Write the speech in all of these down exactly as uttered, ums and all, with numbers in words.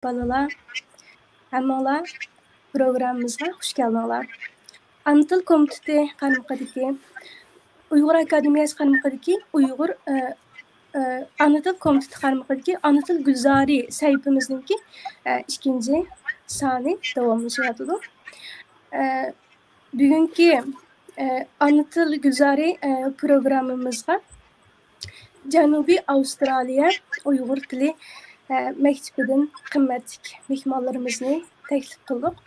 بالىلار، ھەممىڭلار پروگراممىمىزغا خۇش كەلدىڭلار. ئانا تىل كومىتېتى قارمىقىدىكى، ئۇيغۇر ئاكادېمىيەسى قارمىقىدىكى ئۇيغۇر، ئە، ئە، ئانا تىل كومىتېتى قارمىقىدىكى ئانا تىل گۈلزارى سەھىپىمىزنىڭكى، ئە، ئىككىنچى سانى داۋاملىشىۋاتىدۇ. ئە، بۈگۈنكى، ئە، ئانا تىل گۈلزارى، ئە، پروگراممىمىزغا جەنۇبىي ئاۋسترالىيە ئۇيغۇر تىلى، ئە، مەكتىپىدىن قىممەتلىك مېھمانلىرىمىزنى تەكلىپ قىلدۇق.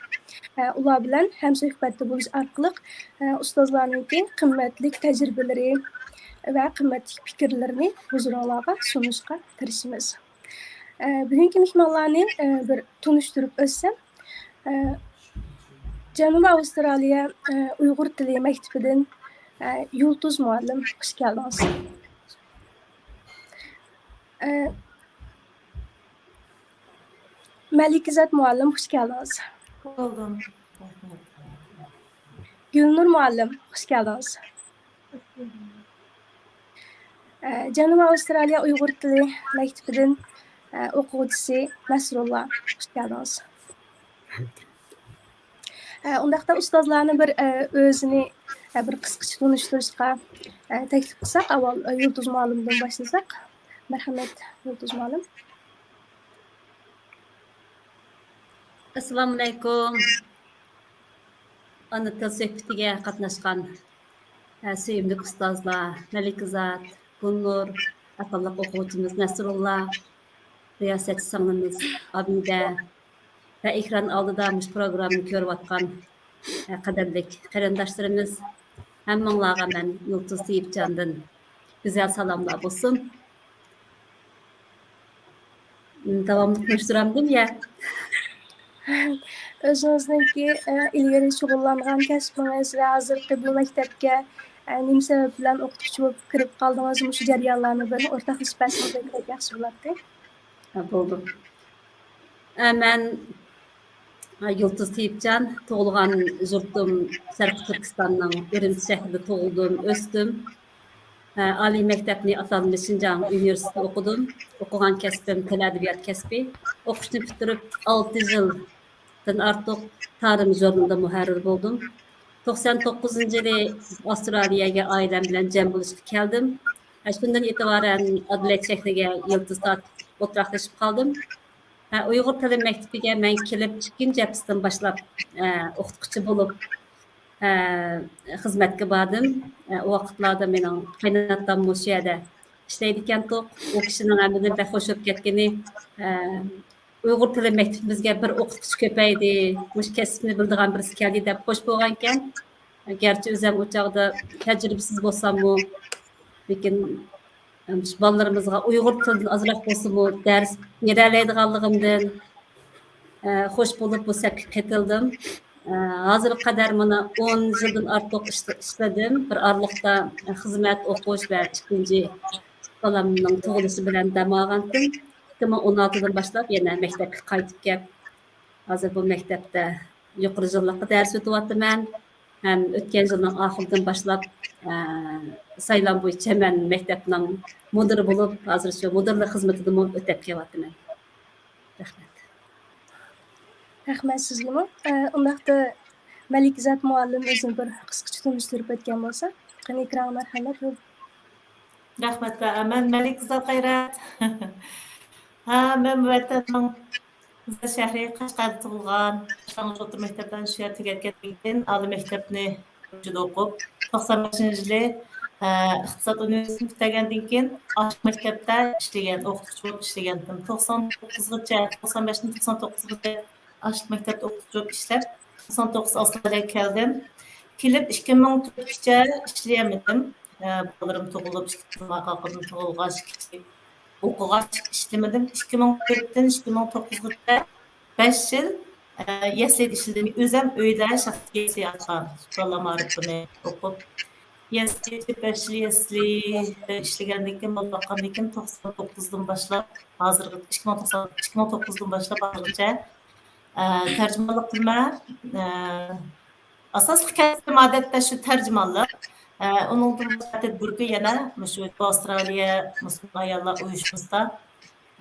ئە، ئۇلار بىلەن ھەمسۆھبەتتە بولۇش ئارقىلىق، ئە، ئۇستازلارنىڭكى قىممەتلىك تەجرىبىلىرى ۋە قىممەتلىك پىكىرلىرىنى ھۇزۇرۇڭلارغا سۇنۇشقا تىرىشىمىز. ئە، بۈگۈنكى مېھمانلارنى، ئە، بىر تونۇشتۇرۇپ ئۆتسەم، ئە، جەنۇبىي ئاۋسترالىيە، ئە، ئۇيغۇر تىلى مەكتىپىدىن، ئە، يۇلتۇز مۇئەللىم، خۇش كەلدىڭىز. ئە، مەلىكىزات مۇئەللىم، خۇش كەلدىڭىز. بولدۇم. گۈلنۇر مۇئەللىم، خۇش كەلدىڭىز. ئە، جەنۇبىي ئاۋسترالىيە ئۇيغۇر تىلى مەكتىپىدىن، ئە، ئوقۇغۇچىسى نەسرۇللا، خۇش كەلدىڭىز. ئە، ئۇنداقتا ئۇستازلارنى بىر، ئە، ئۆزىنى، ئە، بىر قىسقىچە تونۇشتۇرۇشقا، ئە، تەكلىپ قىلساق، ئاۋۋال، ئە، يۇلتۇز مۇئەللىمدىن باشلىساق. مەرھەمەت، يۇلتۇز مۇئەللىم. ئەسسالامۇئەلەيكۇم. ئانا تىل سۆھبىتىگە قاتناشقان، ئە، سۆيۈملۈك ئۇستازلار، مەلىكىزات، گۈلنۇر، ئاقىللىق ئوقۇغۇچىمىز نەسرۇللا، رىياسەتچى سىڭلىمىز ئابىدە ۋە ئېكران ئالدىدا مۇشۇ پروگراممىنى كۆرۈۋاتقان، ئە، قەدىرلىك قېرىنداشلىرىمىز، ھەممىڭلارغا مەن يۇلتۇز تېيىپجاندىن گۈزەل سالاملار بولسۇن. داۋاملىق تونۇشتۇرامدىم يا؟ ئۆزىڭىزنىڭكى، ئە، ئىلگىرى شۇغۇللانغان كەسپىڭىز ۋە ھازىرقى بۇ مەكتەپكە، ئە، نېمە سەۋەب بىلەن ئوقۇتقۇچى بولۇپ كىرىپ قالدىڭىز؟ مۇشۇ جەريانلارنى بىر ئورتاقلىشىپ بەرسىڭىز بەك ياخشى بولاتتى. ھە، بولدى. ئە، مەن يۇلتۇز تېيىپجان، تۇغۇلغان يۇرتۇم شەرقىي تۈركىستاننىڭ ئۈرۈمچى شەھىرىدە تۇغۇلدۇم، ئۆستۈم. ئالىي مەكتەپنى ئاتالمىش شىنجاڭ ئۇنىۋېرسىتېتىدا ئوقۇدۇم. ئوقۇغان كەسپىم تىل ئەدەبىيات كەسپى. ئوقۇشنى پۈتتۈرۈپ، ئالتە يىلدىن ئارتۇق تارىم ژۇرنىلىدا مۇھەررىر بولدۇم. توقسان توققۇزىنچى يىلى ئاۋسترالىيەگە ئائىلەم بىلەن جەم بولۇشقا كەلدىم. شۇندىن ئېتىبارەن ئادېلېيد شەھىرىگە يىلتىز تارتىپ ئولتۇراقلىشىپ قالدىم. ھە، ئۇيغۇر تىلى مەكتىپىگە مەن كېلىپ ئىككىنچى ھەپتىسىدىن باشلاپ، ئە، ئوقۇتقۇچى بولۇپ، ئە، خىزمەتكە باردىم. ئە، ئۇ ۋاقىتلاردا مېنىڭ قېيىنئاتام مۇشۇ يەردە ئىشلەيدىكەنتۇق. ئۇ كىشىنىڭ ھەممىدىن بەك خوش بولۇپ كەتكىنى، ئە، ئۇيغۇر تىلى مەكتىپىمىزگە بىر ئوقۇتقۇچى كۆپەيدى، مۇشۇ كەسىپنى بىلىدىغان بىرسى كەلدى دەپ خوش بولغانىكەن. گەرچە ئۆزۈم ئۇ چاغدا تەجرىبىسىز بولساممۇ، لېكىن مۇشۇ بالىلىرىمىزغا ئۇيغۇر تىلىدىن ئازراق بولسىمۇ دەرس بېرەلەيدىغانلىقىمدىن، ئە، خوش بولۇپ بۇ سەپكە قېتىلدىم. ئە، ھازىرغا قەدەر مانا ئون يىلدىن ئارتۇق ئىشلە-، ئىشلىدىم. بىر ئارىلىقتا خىزمەت، ئوقۇش ۋە ئىككىنچى بالامنىڭ تۇغۇلۇشى بىلەن دەم ئالغانتىم. ئىككى مىڭ ئون ئالتىدىن باشلاپ يەنە مەكتەپكە قايتىپ كەپ، ھازىر بۇ مەكتەپتە يۇقىرى يىللىققا دەرس ئۆتۈۋاتىمەن. ھەم ئۆتكەن يىلنىڭ ئاخىرىدىن باشلاپ، ئە، سايلام بويىچە مەن مەكتەپنىڭ مۇدىرى بولۇپ، ھازىر شۇ مۇدىرلىق خىزمىتىدىمۇ ئۆتەپ كېلىۋاتىمەن. رەھمەت. رەھمەت سىزگىمۇ. ئە، ئۇنداقتا مەلىكزات مۇئەللىم ئۆزىنى بىر قىسقىچە تونۇشتۇرۇپ ئۆتكەن بولسا، قېنى ئېكرانغا مەرھەمەت. رەھمەت، مەن مەلىكزات غەيرەت. ھە، مەن ۋەتەننىڭ گۈزەل شەھىرى قەشقەردە تۇغۇلغان، باشلانغۇچ ئوتتۇرا مەكتەپلەرنى شۇ يەردە تۈگەتكەندىن كېيىن، ئالىي مەكتەپنى ئۈرۈمچىدە ئوقۇپ، توقسان بەشىنچى يىلى، ئە، ئىقتىساد ئۇنىۋېرسىتېتىنى پۈتتۈرگەندىن كېيىن، ئاشۇ مەكتەپتە ئىشلىگەن، ئوقۇتقۇچى بولۇپ ئىشلىگەنتىم. توقسان توققۇزغىچە، توقسان بەشتىن توقسان توققۇزغىچە ئاشۇ مەكتەپتە ئوقۇتقۇچى بولۇپ ئىشلەپ، توقسان توققۇز ئاۋسترالىيەگە كەلدىم. كېلىپ ئىككى مىڭ تۆتكىچە ئىشلىيەلمىدىم. ئە، بالىلىرىم تۇغۇلۇپ، ئىككى قىزىم ئاقاقىدىن تۇغۇلغاچ، ئوقۇغاچ ئىشلىمىدىم. ئىككى مىڭ تۆتتىن ئىككى مىڭ توققۇزغىچە بەش يىل، ئە، يەسلىدە ئىشلىدىم. ئۆزەم ئۆيدە شەخسىي يەسلى ئاچقان، بالىلار مائارىپىنى ئوقۇپ. يەسلى، بەش يىل يەسلىدە ئىشلىگەندىن كېيىن، بولۇپ باققاندىن كېيىن، توقسان توققۇزدىن باشلاپ، ھازىرغىچە، ئىككى مىڭ توقسان، ئىككى مىڭ توققۇزدىن باشلاپ ھازىرغىچە، ئە، تەرجىمانلىق قىلىمەن. ئە، ئاساسلىق كەسپىم ئادەتتە شۇ تەرجىمانلىق. ئە، ئۇنىڭدىن باشقا ئادەتتە بىر كۈن يەنە مۇشۇ ئاۋسترالىيە مۇسۇلمان ئاياللار ئۇيۇشمىسىدا،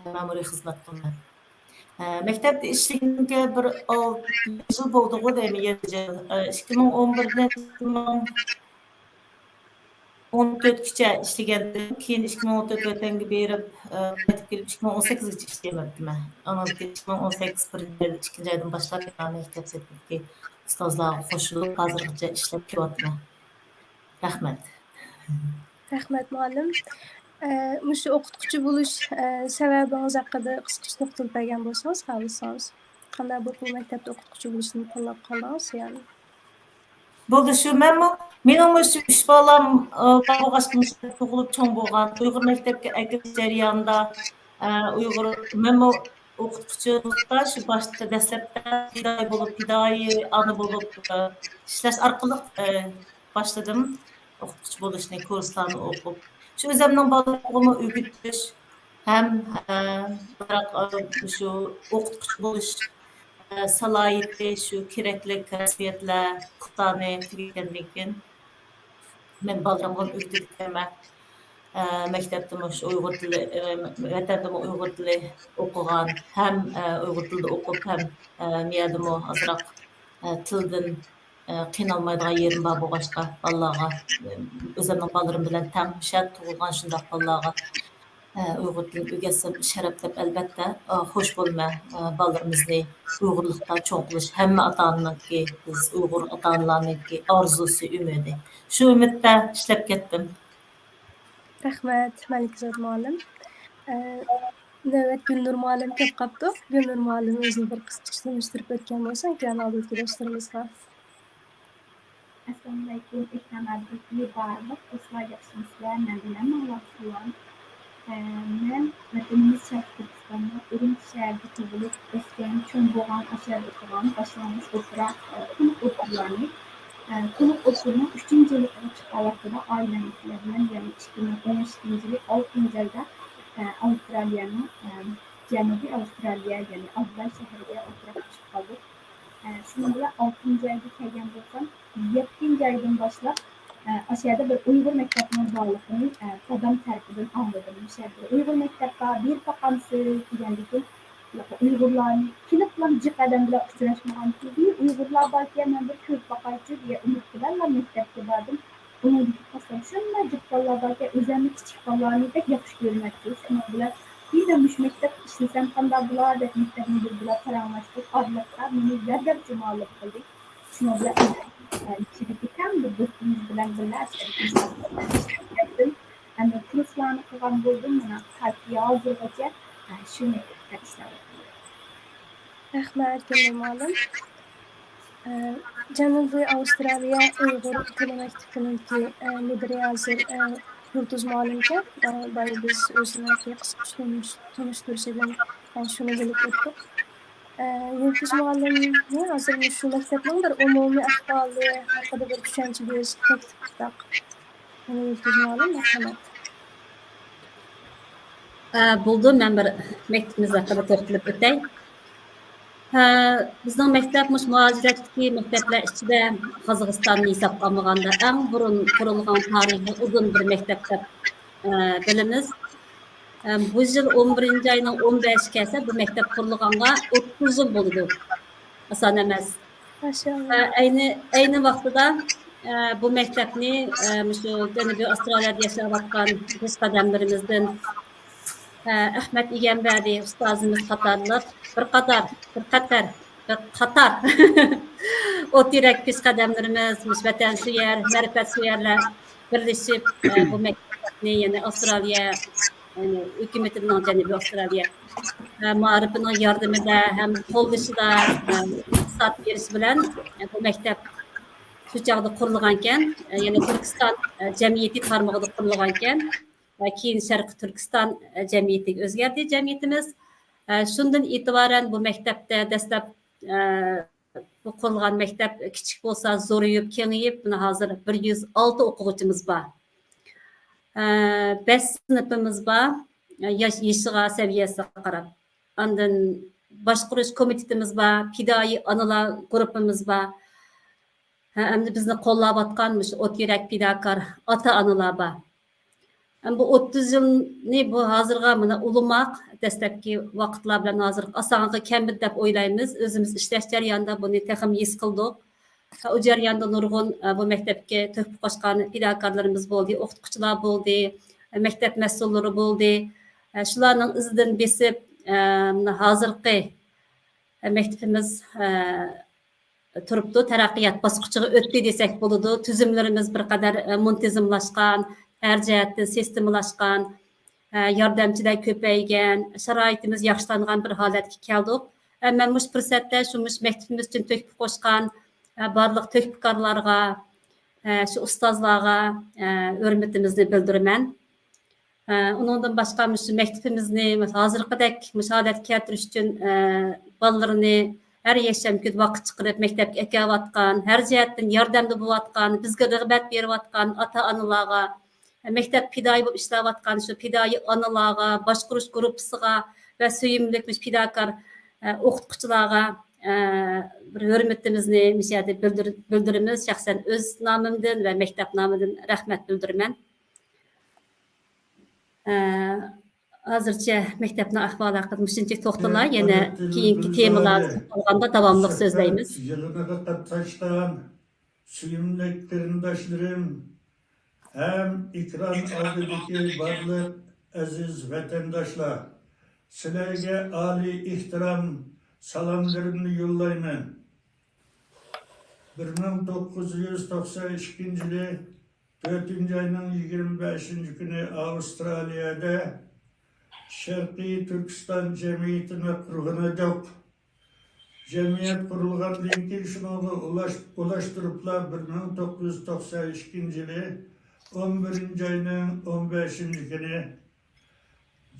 ئە، مەمۇرىي خىزمەت قىلىمەن. مەكتەپتە ئىشلىگىنىمگە بىر ئالتە يىل بولدىغۇ دەيمەن، يەتتە يىل. ئىككى مىڭ ئون بىردىن ئىككى مىڭ ئون تۆتكىچە ئىشلىگەندىم. كېيىن ئىككى مىڭ ئون تۆت ۋەتەنگە بېرىپ، قايتىپ كېلىپ ئىككى مىڭ ئون سەككىزگىچە ئىشلىيەلمەپتىمەن. ئاندىن كېيىن ئىككى مىڭ ئون سەككىز بىرىنچى ئايدا، ئىككىنچى ئايدىن باشلاپ يەنە مەكتەپ سىنىپىدىكى ئۇستازلارغا قوشۇلۇپ، ھازىرغىچە ئىشلەپ كېلىۋاتىمەن. رەھمەت. رەھمەت، مۇئەللىم. ئە، مۇشۇ ئوقۇتقۇچى بولۇش، ئە، سەۋەبىڭىز ھەققىدە قىسقىچە توختىلىپ بەرگەن بولسىڭىز، خالىسىڭىز. قانداق بولۇپ بۇ مەكتەپتە ئوقۇتقۇچى بولۇشنى تاللاپ قالدىڭىز؟ يەنى. بولدى، شۇ مەنمۇ، مېنىڭمۇ شۇ ئۈچ بالام، ئە، بار بولغاچقا، مۇشۇ يەردە تۇغۇلۇپ چوڭ بولغان، ئۇيغۇر مەكتەپكە ئەكىرىش جەريانىدا، ئە، ئۇيغۇر، مەنمۇ ئوقۇتقۇچىلىقتا شۇ باشتا دەسلەپتە پىدائىي بولۇپ، پىدائىي ئانا بولۇپ، ئە، ئىشلەش ئارقىلىق، ئە، باشلىدىم ئوقۇتقۇچى بولۇشنى، كۇرسلارنى ئوقۇپ. شۇ ئۆزۈمنىڭ بالىلىرىمغىمۇ ئۆگىتىش ھەم، ئە، بىراق، ئە، شۇ ئوقۇتقۇچى بولۇش، ئە، سالاھىيىتى، شۇ كېرەكلىك رەسمىيەتلەر، كۇتانى تۈگىگەندىن كېيىن، مەن بالىلىرىمغا ئۆگىتىدىكەنمەن. ئە، مەكتەپتىمۇ شۇ ئۇيغۇر تىلى، ئە، ۋەتەندىمۇ ئۇيغۇر تىلى ئوقۇغان، ھەم، ئە، ئۇيغۇر تىلىدا ئوقۇپ، ھەم، ئە، مۇ يەردىمۇ ئازراق، ئە، تىلدىن، ئە، قىينالمايدىغان يېرىم بار بولغاچقا، بالىلارغا، ئە، ئۆزۈمنىڭ بالىلىرىم بىلەن تەڭ شۇ يەردە تۇغۇلغان شۇنداق بالىلارغا، ئە، ئۇيغۇر تىلىنى ئۆگەتسەم شەرەپ دەپ، ئەلۋەتتە، ئە، خوش بولىمەن. ئە، بالىلىرىمىزنى ئۇيغۇرلۇقتا چوڭ قىلىش ھەممە ئاتا-ئانىنىڭكى، بىز ئۇيغۇر ئاتا-ئانىلارنىڭكى ئارزۇسى، ئۈمىدى. شۇ ئۈمىدتە ئىشلەپ كەتتىم. رەھمەت، مەلىكىزات مۇئەللىم. ئە، نۆۋەت گۈلنۇر مۇئەللىم كەپ قاپتۇ. گۈلنۇر مۇئەللىم ئۆزىنى بىر قىسقىچە تونۇشتۇرۇپ ئۆتكەن بولسا، كېيىن ئالدىدىكى دوستلىرىمىزغا. ئەسسالامۇئەلەيكۇم، ئېكران ئالدىدىكى بارلىق دوستلار، ياخشىمۇسىلەر؟ مەندىن ھەممىڭلارغا سالام. ئە، مەن ۋەتىنىمىز شەرقىي تۈركىستاننىڭ ئۈرۈمچى شەھىرىدە تۇغۇلۇپ ئۆسكەن، چوڭ بولغان، ئاشۇ يەردە ئوقۇغان، باشلانغۇچ ئوتتۇرا، ئە، تولۇق ئوتتۇرىلارنى، ئە، تولۇق ئوتتۇرىنىڭ ئۈچىنچى يىللىقىغا چىققان ۋاقتىدا ئائىلەمدىكىلەر بىلەن، يەنى ئىككى مىڭ ئون ئىككىنچى يىلى ئالتىنچى ئايدا، ئە، ئاۋسترالىيەنىڭ، ئە، جەنۇبىي ئاۋسترالىيە، يەنى ئادېلايد شەھىرىگە ئوتتۇرىغا چىقىپ قالدۇق. ئە، شۇنىڭ بىلەن ئالتىنچى ئايدا كەلگەن بولسام، يەتتىنچى ئايدىن باشلاپ، ئە، ئاشۇ يەردە بىر ئۇيغۇر مەكتەپنىڭ بارلىقىنى، ئە، دادام تەرىپىدىن ئاڭلىدىم. مۇشۇ يەردە بىر ئۇيغۇر مەكتەپ بار، بېرىپ باقامسىز دېگەندىكىن، ئۇيغۇرلارنى كېلىپلا جىق ئادەم بىلەن ئۇچراشمىغانتىم. ئۇيغۇرلار باركەن، مەن بىر كۆرۈپ باقايچۇ دېگەن ئۈمىد بىلەنلا مەكتەپكە باردىم. ئۇنىڭدىكى قارىسام شۇنداق جىق بالىلار باركەن، ئۆزۈمنى كىچىك بالىلارنى بەك ياخشى كۆرمەكچى. شۇنىڭ بىلەن يەنە مۇشۇ مەكتەپتە ئىشلىسەم قانداق بولار دەپ مەكتەپ مۇدىرى بىلەن پاراڭلاشتۇق. ئارىلىقتا مېنى ياردەمچى مۇئەللىم قىلدى. شۇنىڭ بىلەن ئىچىدىكى كەڭ بىر دوستىمىز بىلەن بىللە ئەمدى كۇرسلارنى قىلغان بولدۇم. مانا تاكى ھازىرغىچە شۇ مەكتەپتە ئىشلەۋاتىمەن. رەھمەت، گۈلنۇر مۇئەللىم. ئە، جەنۇبىي ئاۋسترالىيە ئۇيغۇر تىلى مەكتىپىنىڭكى، ئە، مۇدىرى ھازىر، ئە، يۇلتۇز مۇئەللىمكەن. ئە، بايا بىز ئۆزىنىڭكى قىسقىچە تونۇش-، تونۇشتۇرۇشىدىن، ئە، شۇنى بىلىپ ئۆتتۇق. ئە، يۇلتۇز مۇئەللىمنى ھازىر مۇشۇ مەكتەپنىڭ بىر ئومۇمىي ئەھۋالى ھەققىدە بىر چۈشەنچە بېرىشكە تەكلىپ قىلساق. يەنە يۇلتۇز مۇئەللىم، مەرھەمەت. ئە، بولدى، مەن بىر مەكتىپىمىز ھەققىدە توختىلىپ ئۆتەي. ئە، بىزنىڭ مەكتەپ مۇشۇ مۇھاجىرەتتىكى مەكتەپلەر ئىچىدە قازاقىستاننى ھېسابقا ئالمىغاندا ئەڭ بۇرۇن قۇرۇلغان، تارىخى ئۇزۇن بىر مەكتەپ دەپ، ئە، بىلىمىز. ئە، بۇ يىل ئون بىرىنچى ئاينىڭ ئون بەشى كەلسە، بۇ مەكتەپ قۇرۇلغانغا ئوتتۇز يىل بولىدۇ. ئاسان ئەمەس. ماشائاللا. ئە، ئەينى، ئەينى ۋاقتىدا، ئە، بۇ مەكتەپنى، ئە، مۇشۇ جەنۇبىي ئاۋسترالىيەدە ياشاۋاتقان پېشقەدەملىرىمىزدىن، ئە، ئەخمەت ئىگەمبەردى ئۇستازىمىز قاتارلىق بىر قاتار، بىر قاتار، بىر قاتار ئوت يۈرەك پېشقەدەملىرىمىز، مۇشۇ ۋەتەنسۆيەر، مەرىپەتسۆيەرلەر بىرلىشىپ، ئە، بۇ مەكتەپنى يەنە ئاۋسترالىيە، يەنى ھۆكۈمىتىنىڭ جەنۇبىي ئاۋسترالىيە، ئە، مائارىپىنىڭ ياردىمىدە ھەم قوللىشىدا، ئە، ئىقتىساد بېرىشى بىلەن، ئە، بۇ مەكتەپ شۇ چاغدا قۇرۇلغانكەن، ئە، يەنى تۈركىستان، ئە، جەمئىيىتى تارمىقىدا قۇرۇلغانكەن. ۋە كېيىن شەرقىي تۈركىستان، ئە، جەمئىيىتىگە ئۆزگەردى جەمئىيىتىمىز. ئە، شۇندىن ئېتىبارەن بۇ مەكتەپتە دەسلەپ، ئە، بۇ قۇرۇلغان مەكتەپ كىچىك بولسا زورىيىپ، كېڭىيىپ، مانا ھازىر بىر يۈز ئالتە ئوقۇغۇچىمىز بار. ئە، بەش سىنىپىمىز بار، ئە، ياش، يېشىغا، سەۋىيەسىگە قاراپ. ئاندىن باشقۇرۇش كومىتېتىمىز بار، پىدائىي ئانىلار گۇرۇپپىمىز بار. ھە، ئەمدى بىزنى قوللاۋاتقان مۇشۇ ئوت يۈرەك پىداكار ئاتا-ئانىلار بار. بۇ ئوتتۇز يىلنى بۇ ھازىرغا مانا ئۇلىماق، دەسلەپكى ۋاقىتلار بىلەن ھازىرقى ئاسانغا كەممىدى دەپ ئويلايمىز. ئۆزىمىز ئىشلەش جەريانىدا بۇنى تېخىمۇ ھېس قىلدۇق. ئۇ جەرياندا نۇرغۇن، ئە، بۇ مەكتەپكە تۆھپە قوشقان پىداكارلىرىمىز بولدى، ئوقۇتقۇچىلار بولدى، مەكتەپ مەسئۇللىرى بولدى. ئە، شۇلارنىڭ ئىزىدىن بېسىپ، ئە، مانا ھازىرقى، ئە، مەكتىپىمىز، ئە، تۇرۇپتۇ، تەرەققىيات باسقۇچىغا ئۆتتى دېسەك بولىدۇ. تۈزۈملىرىمىز بىر قەدەر، ئە، مۇنتىزىملاشقان، ھەر جەھەتتىن سىستېمىلاشقان، ئە، ياردەمچىلەر كۆپەيگەن، شارائىتىمىز ياخشىلانغان بىر ھالەتكە كەلدۇق. ئە، مەن مۇشۇ پۇرسەتتە شۇ مۇشۇ مەكتىپىمىز ئۈچۈن تۆھپە قوشقان، ئە، بارلىق تۆھپىكارلارغا، ئە، شۇ ئۇستازلارغا، ئە، ھۆرمىتىمىزنى بىلدۈرىمەن. ئە، ئۇنىڭدىن باشقا مۇشۇ مەكتىپىمىزنى ھازىرقىدەك مۇشۇ ھالەتكە كەلتۈرۈش ئۈچۈن، ئە، بالىلىرىنى ھەر يەكشەنبە كۈنى ۋاقىت چىقىرىپ مەكتەپكە ئەكەۋاتقان، ھەر جەھەتتىن ياردەمدە بولۇۋاتقان، بىزگە رىغبەت بېرىۋاتقان ئاتا-ئانىلارغا، مەكتەپ پىدائىي بولۇپ ئىشلەۋاتقان شۇ پىدائىي ئانىلارغا، باشقۇرۇش گۇرۇپپىسىغا ۋە سۆيۈملۈك مۇشۇ پىداكار، ئە، ئوقۇتقۇچىلارغا، ئە، بىر ھۆرمىتىمىزنى مۇشۇ يەردە بىلدۈر-، بىلدۈرىمىز. شەخسەن ئۆز نامىمدىن ۋە مەكتەپ نامىدىن رەھمەت بىلدۈرىمەن. ئە، ھازىرچە مەكتەپنىڭ ئەھۋالى ھەققىدە مۇشۇنچىلىك توختىلاي، يەنە كېيىنكى تېمىلار قالغاندا داۋاملىق سۆزلەيمىز. يىغىنىغا قاتناشقان سۆيۈملۈك قېرىنداشلىرىم ھەم ئېكران ئالدىدىكى بارلىق ئەزىز ۋەتەنداشلار، سىلەرگە ئالىي ئېھتىرام سالاملىرىمنى يوللايمەن. بىر مىڭ توققۇز يۈز توقسان ئىككىنچى يىلى تۆتىنچى ئاينىڭ يىگىرمە بەشىنچى كۈنى ئاۋسترالىيەدە شەرقىي تۈركىستان جەمئىيىتىنى قۇرغان ئىدۇق. جەمئىيەت قۇرۇلغاندىن كېيىن شۇنىڭغا ئۇلاش-، ئۇلاشتۇرۇپلا بىر مىڭ توققۇز يۈز توقسان ئىككىنچى يىلى ئون بىرىنچى ئاينىڭ ئون بەشىنچى كۈنى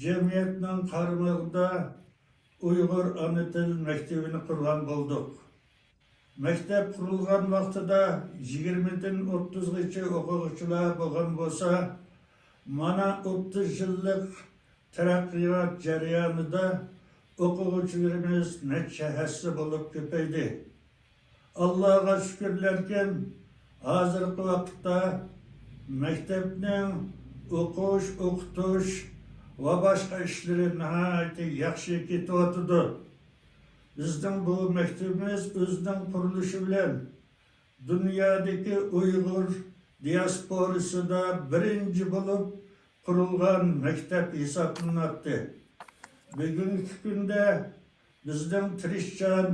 جەمئىيەتنىڭ قارمىقىدا ئۇيغۇر ئانا تىل مەكتىۋىنى قۇرغان بولدۇق. مەكتەپ قۇرۇلغان ۋاقتىدا يىگىرمىدىن ئوتتۇزغىچە ئوقۇغۇچىلار بولغان بولسا، مانا ئوتتۇز يىللىق تەرەققىيات جەريانىدا ئوقۇغۇچىلىرىمىز نەچچە ھەسسە بولۇپ كۆپەيدى. ئاللاغا شۈكۈرلەركىن، ھازىرقى ۋاقىتتا مەكتەپنىڭ ئوقۇش، ئوقۇتۇش ۋە باشقا ئىشلىرى ناھايىتى ياخشى كېتىۋاتىدۇ. بىزنىڭ بۇ مەكتىپىمىز ئۆزىنىڭ قۇرۇلۇشى بىلەن دۇنيادىكى ئۇيغۇر دىياسپورىسىدا بىرىنچى بولۇپ قۇرۇلغان مەكتەپ ھېسابلىناتتى. بۈگۈنكى كۈندە بىزنىڭ تىرىشچان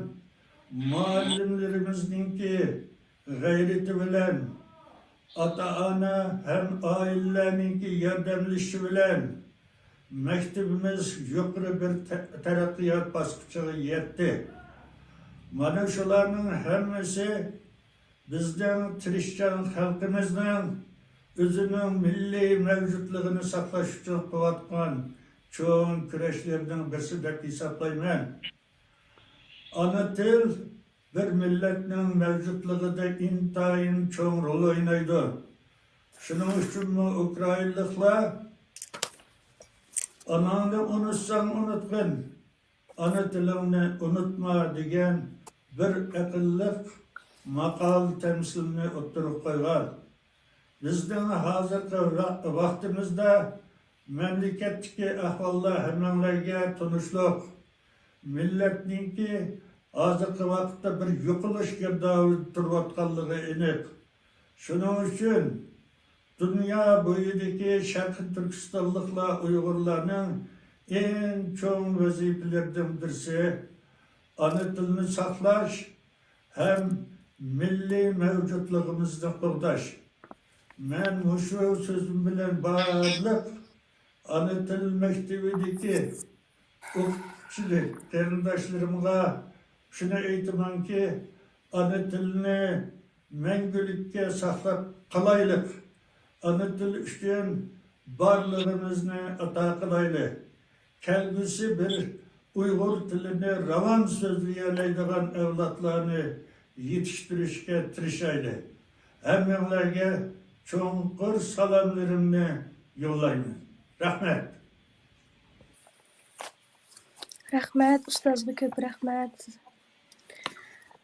مۇئەللىملىرىمىزنىڭكى غەيرىتى بىلەن، ئاتا-ئانا ھەم ئائىلىلەرنىڭكى ياردەملىشىشى بىلەن مەكتىپىمىز يۇقىرى بىر تە-، تەرەققىيات باسقۇچىغا يەتتى. مانا شۇلارنىڭ ھەممىسى بىزنىڭ تىرىشچان خەلقىمىزنىڭ ئۆزىنىڭ مىللىي مەۋجۇتلۇقىنى ساقلاش ئۈچۈن قىلىۋاتقان چوڭ كۈرەشلىرىنىڭ بىرسى دەپ ھېسابلايمەن. ئانا تىل بىر مىللەتنىڭ مەۋجۇتلۇقىدا ئىنتايىن چوڭ رول ئوينايدۇ. شۇنىڭ ئۈچۈنمۇ ئۇكرائىنلىقلار «ئاناڭنى ئۇنتۇساڭ ئۇنتۇغىن، ئانا تىلىڭنى ئۇنتۇما» دېگەن بىر ئەقىللىق ماقال تەمسىلنى ئوتتۇرىغا قويغان. بىزنىڭ ھازىرقى ۋا-، ۋاقتىمىزدا مەملىكەتتىكى ئەھۋاللار ھەممەڭلارگە تونۇشلۇق. مىللەتنىڭكى ھازىرقى ۋاقىتتا بىر يوقىلىش گىردابىدا تۇرۇۋاتقانلىقى ئېنىق. شۇنىڭ ئۈچۈن دۇنيا بويىدىكى شەرقىي تۈركىستانلىقلار ئۇيغۇرلارنىڭ ئەڭ چوڭ ۋەزىپىلىرىدىن بىرسى ئانا تىلنى ساقلاش ھەم مىللىي مەۋجۇتلۇقىمىزنى قوغداش. مەن مۇشۇ سۆزۈم بىلەن بارلىق ئانا تىل مەكتىۋىدىكى ئوقۇتقۇچى قېرىنداشلىرىمغا شۇنى ئېيتىمەنكى، ئانا تىلنى مەڭگۈلۈككە ساقلاپ قالايلىق. ئانا تىل ئۈچۈن بارلىقىمىزنى ئاتا قىلايلى. كەلگۈسى بىر ئۇيغۇر تىلىنى راۋان سۆزلىيەلەيدىغان ئەۋلادلارنى يېتىشتۈرۈشكە تىرىشايلى. ھەممىڭلارگە چوڭقۇر سالاملىرىمنى يوللايمەن. رەھمەت. رەھمەت، ئۇستازغا كۆپ رەھمەت.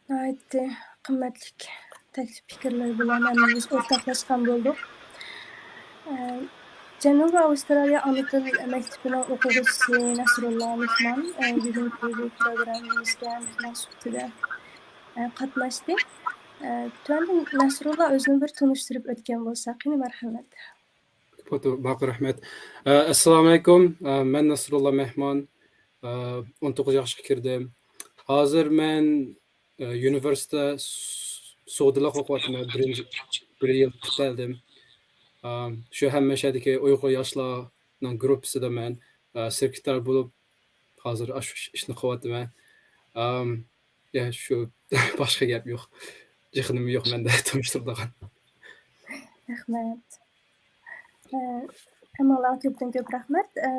ناھايىتى قىممەتلىك تەكلىپ پىكىرلەر بىلەن ھەممىمىز ئورتاقلاشقان بولدۇق. ئە، جەنۇبىي ئاۋسترالىيە ئانا تىل مەكتىپىنىڭ ئوقۇغۇچىسى نەسرۇللا مېھمان، ئە، بۈگۈنكى بۇ پروگراممىمىزغا مېھمان سۈپىتىدە، ئە، قاتناشتى. ئە، تۆۋەندە نەسرۇللا ئۆزىنى بىر تونۇشتۇرۇپ ئۆتكەن بولسا، قېنى، مەرھەمەت. بولدى، باقى رەھمەت. ئە، ئەسسالامۇئەلەيكۇم. ئە، مەن نەسرۇللا مېھمان. ئە، ئون توققۇز ياشقا كىردىم. ھازىر مەن، ئە، يۇنىۋېرسىتېتتا س-، سودىلىق ئوقۇۋاتىمەن. بىرىنچى، بىر يىل پۈتتۈردۈم. ئە، شۇ ھەممە شەھەردىكى ئۇيغۇر ياشلارنىڭ گۇرۇپپىسىدا مەن، ئە، سېكرېتار بولۇپ، ھازىر ئاشۇ ئىش-، ئىشنى قىلىۋاتىمەن. ئەم، يا، شۇ، باشقا گەپ يوق. يېقىنىم يوق مەندە تونۇشتۇرىدىغان. رەھمەت. ئە، ھەممىڭلارغا كۆپتىن كۆپ رەھمەت. ئە،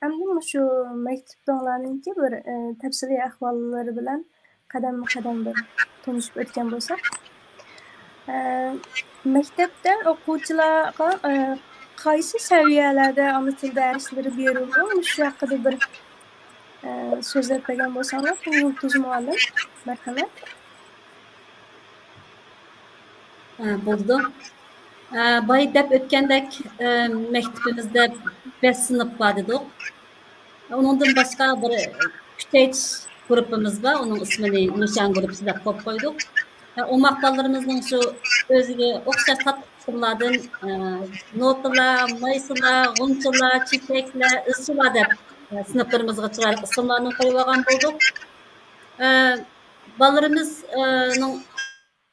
ئەمدى مۇشۇ مەكتۇپىڭلارنىڭكى بىر، ئە، تەپسىلىي ئەھۋاللىرى بىلەن قەدەممۇ قەدەم بىر تونۇشۇپ ئۆتكەن بولساق. ئە، مەكتەپتە ئوقۇغۇچىلارغا، ئە، قايسى سەۋىيەلەردە ئانا تىل دەرسلىرى بېرىلىدۇ؟ مۇشۇ ھەققىدە بىر، ئە، سۆزلەپ بەرگەن بولساڭلار، يۇلتۇز مۇئەللىم، مەرھەمەت. ئە، بولىدۇ. ئە، بايا دەپ ئۆتكەندەك، ئە، مەكتىپىمىزدە بەش سىنىپ بار دېدۇق. ئۇنىڭدىن باشقا بىر كۈچەيتىش گۇرۇپپىمىز بار، ئۇنىڭ ئىسمىنى نىشان گۇرۇپپىسى دەپ قويۇپ قويدۇق. ئە، ئوماق بالىلىرىمىزنىڭ شۇ ئۆزىگە ئوخشاش تاتلىق قىسىملاردىن، ئە، نوتىلار، مايسىلار، غۇنچىلار، چېچەكلەر، ئىزچىلار دەپ، ئە، سىنىپلىرىمىزغا چىرايلىق ئىسىملارنى قويۇۋالغان بولدۇق. ئە، بالىلىرىمىز، ئە، نىڭ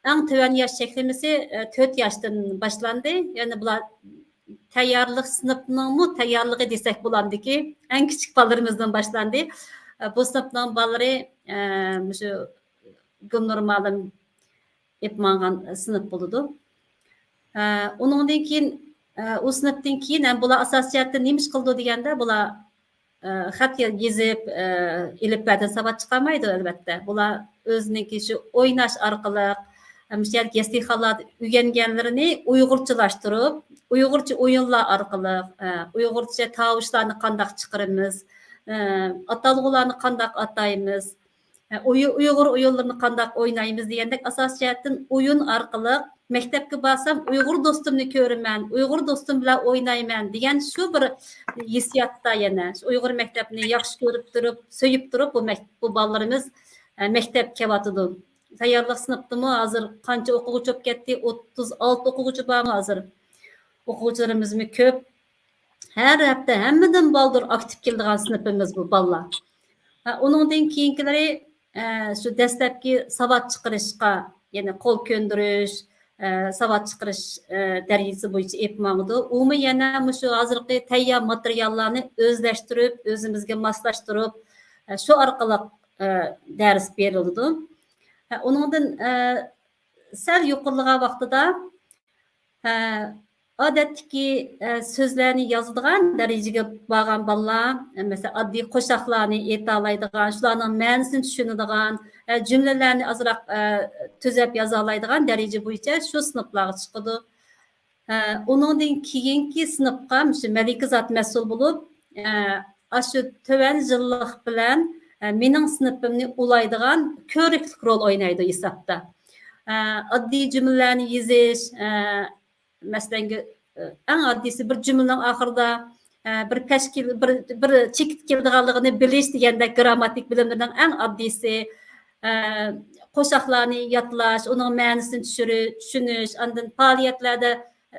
ئەڭ تۆۋەن ياش چەكلىمىسى، ئە، تۆت ياشتىن باشلاندى. يەنى بۇلار تەييارلىق سىنىپنىڭمۇ تەييارلىقى دېسەك بولامدىكى، ئەڭ كىچىك بالىلىرىمىزدىن باشلاندى. ئە، بۇ سىنىپنىڭ بالىلىرى، ئە، مۇشۇ گۈلنۇر مۇئەللىم ئېلىپ ماڭغان سىنىپ بولىدۇ. ئە، ئۇنىڭدىن كېيىن، ئە، ئۇ سىنىپتىن كېيىن ھەم بۇلار ئاساسىي جەھەتتىن نېمە ئىش قىلىدۇ دېگەندە، بۇلار ئە، خەت يا-، يېزىپ، ئە، ئېلىپبەدىن ساۋات چىقارمايدۇ، ئەلۋەتتە. بۇلار ئۆزىنىڭكى شۇ ئويناش ئارقىلىق، ئە، مۇشۇ يەردىكى يەسلىخانىلاردا ئۆگەنگەنلىرىنى ئۇيغۇرچىلاشتۇرۇپ، ئۇيغۇرچە ئويۇنلار ئارقىلىق، ئە، ئۇيغۇرچە تاۋۇشلارنى قانداق چىقىرىمىز، ئە، ئاتالغۇلارنى قانداق ئاتايمىز، ئە، ئۇيۇ-، ئۇيغۇر ئويۇنلىرىنى قانداق ئوينايمىز دېگەندەك ئاساسىي جەھەتتىن ئويۇن ئارقىلىق مەكتەپكە بارسام، ئۇيغۇر دوستۇمنى كۆرىمەن، ئۇيغۇر دوستۇم بىلەن ئوينايمەن دېگەن شۇ بىر ھېسسىياتتا يەنە شۇ ئۇيغۇر مەكتەپنى ياخشى كۆرۈپ تۇرۇپ، سۆيۈپ تۇرۇپ بۇ مەك-، بۇ بالىلىرىمىز، ئە، مەكتەپكە كېلىۋاتىدۇ. تەييارلىق سىنىپتىمۇ ھازىر قانچە ئوقۇغۇچى بولۇپ كەتتى؟ ئوتتۇز ئالتە ئوقۇغۇچى بارمۇ ھازىر؟ ئوقۇغۇچىلىرىمىزمۇ كۆپ. ھەر ھەپتە ھەممىدىن بالدۇر ئاكتىپ كېلىدىغان سىنىپىمىز بۇ بالىلار. ھە، ئۇنىڭدىن كېيىنكىلىرى، ئە، شۇ دەسلەپكى ساۋات چىقىرىشقا، يەنى قول كۆندۈرۈش، ئە، ساۋات چىقىرىش، ئە، دەرىجىسى بويىچە ئېلىپ ماڭىدۇ. ئۇمۇ يەنە مۇشۇ ھازىرقى تەييار ماتېرىياللارنى ئۆزلەشتۈرۈپ، ئۆزىمىزگە ماسلاشتۇرۇپ، ئە، شۇ ئارقىلىق، ئە، دەرس بېرىلىدۇ. ھە، ئۇنىڭدىن، ئە، سەل يۇقىرىلىغان ۋاقتىدا، ھە، ئادەتتىكى، ئە، سۆزلەرنى يازىدىغان دەرىجىگە بارغان بالىلار، ئە، مەسىلەن، ئاددىي قوشاقلارنى ئېيتالايدىغان، شۇلارنىڭ مەنىسىنى چۈشىنىدىغان، ئە، جۈملىلەرنى ئازراق، ئە، تۈزەپ يازالايدىغان دەرىجە بويىچە شۇ سىنىپلارغا چىقىدۇ. ئە، ئۇنىڭدىن كېيىنكى سىنىپقا مۇشۇ مەلىكە زات مەسئۇل بولۇپ، ئە، ئاشۇ تۆۋەن يىللىق بىلەن، ئە، مېنىڭ سىنىپىمنى ئۇلايدىغان كۆرۈكلۈك رول ئوينايدۇ ھېسابتا. ئە، ئاددىي جۈملىلەرنى يېزىش، ئە، مەسىلەن، ئەڭ ئاددىيسى بىر جۈملىنىڭ ئاخىرىدا، ئە، بىر پەش كېلە-، بىر، بىر چېكىت كېلىدىغانلىقىنى بىلىش دېگەندەك گىرامماتىك بىلىملىرىنىڭ ئەڭ ئاددىيسى، ئە، قوشاقلارنى يادلاش، ئۇنىڭ مەنىسىنى چۈشۈرۈ-، چۈشىنىش، ئاندىن پائالىيەتلەردە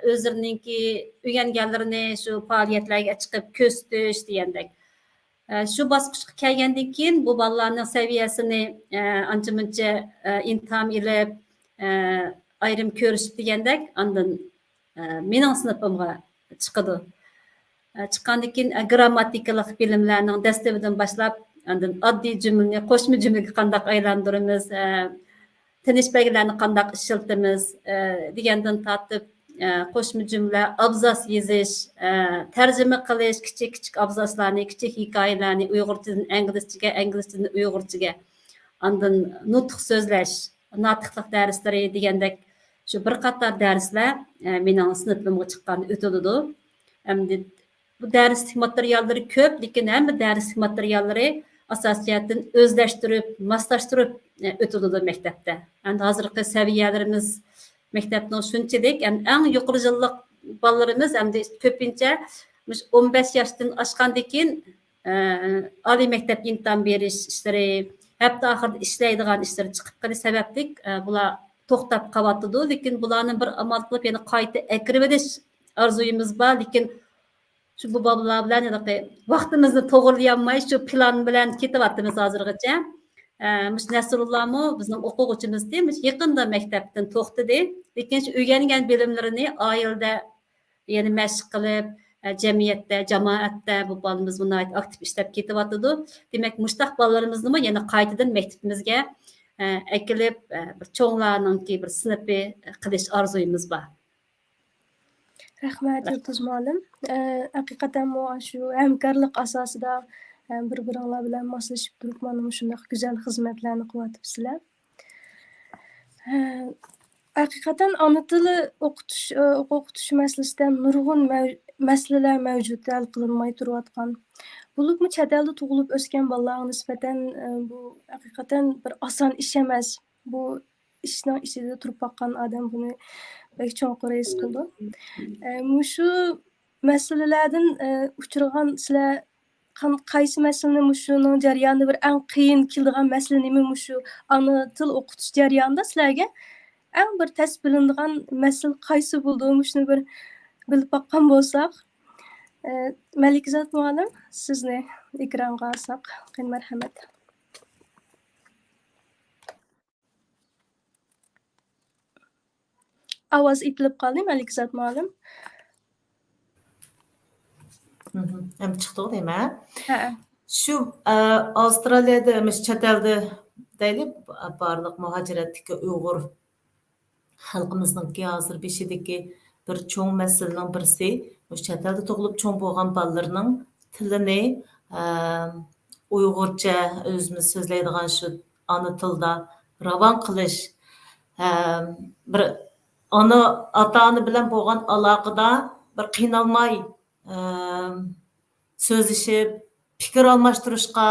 ئۆزلىرىنىڭكى ئۆگەنگەنلىرىنى شۇ پائالىيەتلەرگە چىقىپ كۆرسىتىش دېگەندەك. ئە، شۇ باسقۇچقا كەلگەندىن كېيىن بۇ بالىلارنىڭ سەۋىيەسىنى، ئە، ئانچە مۇنچە، ئە، ئىمتىھان ئېلىپ، ئە، ئايرىم كۆرۈشۈپ دېگەندەك، ئاندىن، ئە، مېنىڭ سىنىپىمغا چىقىدۇ. ئە، چىققاندىن كېيىن، ئە، گىرامماتىكىلىق بىلىملەرنىڭ دەسلىپىدىن باشلاپ، ئاندىن ئاددىي جۈملىنى قوشما جۈملىگە قانداق ئايلاندۇرىمىز، ئە، تىنىش بەلگىلەرنى قانداق ئىشلىتىمىز، ئە، دېگەندىن تارتىپ، ئە، قوشما جۈملە، ئابزاس يېزىش، ئە، تەرجىمە قىلىش، كىچىك، كىچىك ئابزاسلارنى، كىچىك ھېكايىلەرنى ئۇيغۇرچىدىن ئىنگلىزچىگە، ئىنگلىزچىدىن ئۇيغۇرچىگە، ئاندىن نۇتۇق سۆزلەش، ناتىقلىق دەرسلىرى دېگەندەك شۇ بىر قاتار دەرسلەر، ئە، مېنىڭ سىنىپىمغا چىققاندا ئۆتۈلىدۇ. ئەمدى بۇ دەرسلىك ماتېرىياللىرى كۆپ، لېكىن ھەممە دەرسلىك ماتېرىياللىرى ئاساسىي جەھەتتىن ئۆزلەشتۈرۈپ، ماسلاشتۇرۇپ، ئە، ئۆتۈلىدۇ مەكتەپتە. ئەمدى ھازىرقى سەۋىيەلىرىمىز مەكتەپنىڭ شۇنچىلىك، ئەم-، ئەڭ يۇقىرى يىللىق بالىلىرىمىز ئەمدى كۆپىنچە مۇشۇ ئون بەش ياشتىن ئاشقاندىن كېيىن، ئە، ئالىي مەكتەپ ئىمتىھان بېرىش ئىشلىرى، ھەپتە ئاخىرىدا ئىشلەيدىغان ئىشلىرى چىقىپ قېلىش سەۋەبلىك، ئە، بۇلار توختاپ قېلىۋاتىدۇ. لېكىن بۇلارنى بىر ئامال قىلىپ يەنە قايتا ئەكىرىۋېلىش ئارزۇيىمىز بار. لېكىن شۇ بۇ بالىلار بىلەن ھېلىقى ۋاقتىمىزنى توغرىلىيالماي، شۇ پىلان بىلەن كېتىۋاتىمىز ھازىرغىچە. ئە، مۇشۇ نەسرۇللامۇ بىزنىڭ ئوقۇغۇچىمىزدى، مۇشۇ يېقىندا مەكتەپتىن توختىدى. لېكىن شۇ ئۆگەنگەن بىلىملىرىنى ئائىلىدە يەنە مەشىق قىلىپ، ئە، جەمئىيەتتە، جامائەتتە بۇ بالىمىزمۇ ناھايىتى ئاكتىپ ئىشلەپ كېتىۋاتىدۇ. دېمەك، مۇشۇنداق بالىلىرىمىزنىمۇ يەنە قايتىدىن مەكتىپىمىزگە، ئە، ئەكېلىپ، ئە، بىر چوڭلارنىڭكى بىر سىنىپى قىلىش ئارزۇيىمىز بار. رەھمەت، يۇلتۇز مۇئەللىم. ئە، ھەقىقەتەنمۇ شۇ ھەمكارلىق ئاساسىدا، ئە، بىر-بىرىڭلار بىلەن ماسلىشىپ تۇرۇپ، مانا مۇشۇنداق گۈزەل خىزمەتلەرنى قىلىۋاتىپسىلەر. ئە، ھەقىقەتەن ئانا تىلى ئوقۇتۇش، ئە، ئوقۇتۇش مەسىلىسىدە نۇرغۇن مەۋ-، مەسىلىلەر مەۋجۇت، ھەل قىلىنماي تۇرۇۋاتقان. بولۇپمۇ چەت ئەلدە تۇغۇلۇپ ئۆسكەن بالىلارغا نىسبەتەن، ئە، بۇ ھەقىقەتەن بىر ئاسان ئىش ئەمەس. بۇ ئىشنىڭ ئىچىدە تۇرۇپ باققان ئادەم بۇنى بەك چوڭقۇر ھېس قىلىدۇ. ئە، مۇشۇ مەسىلىلەردىن، ئە، ئۇچرىغان سىلەر قان-، قايسى مەسىلىنى مۇشۇنىڭ جەريانىدا بىر ئەڭ قىيىن كېلىدىغان مەسىلە نېمە؟ مۇشۇ ئانا تىل ئوقۇتۇش جەريانىدا سىلەرگە ئەڭ بىر تەس بىلىنىدىغان مەسىلە قايسى بولىدۇ؟ مۇشۇنى بىر بىلىپ باققان بولساق. ئە، مەلىكزات مۇئەللىم، سىزنى ئېكرانغا ئالساق. قېنى، مەرھەمەت. ئاۋاز ئېتىلىپ قالدى، مەلىكزات مۇئەللىم. مھم. ئەمدى چىقتىغۇ دەيمەن. ھەئە. شۇ، ئە، ئاۋسترالىيەدە، مۇشۇ چەت ئەلدە دەيلى، بارلىق مۇھاجىرەتتىكى ئۇيغۇر خەلقىمىزنىڭكى ھازىر بېشىدىكى بىر چوڭ مەسىلىنىڭ بىرسى، مۇشۇ چەت ئەلدە تۇغۇلۇپ چوڭ بولغان بالىلىرىنىڭ تىلىنى، ئە، ئۇيغۇرچە ئۆزىمىز سۆزلەيدىغان شۇ ئانا تىلدا راۋان قىلىش، ئە، بىر ئانا، ئاتا-ئانا بىلەن بولغان ئالاقىدا بىر قىينالماي، ئە، سۆزلىشىپ، پىكىر ئالماشتۇرۇشقا،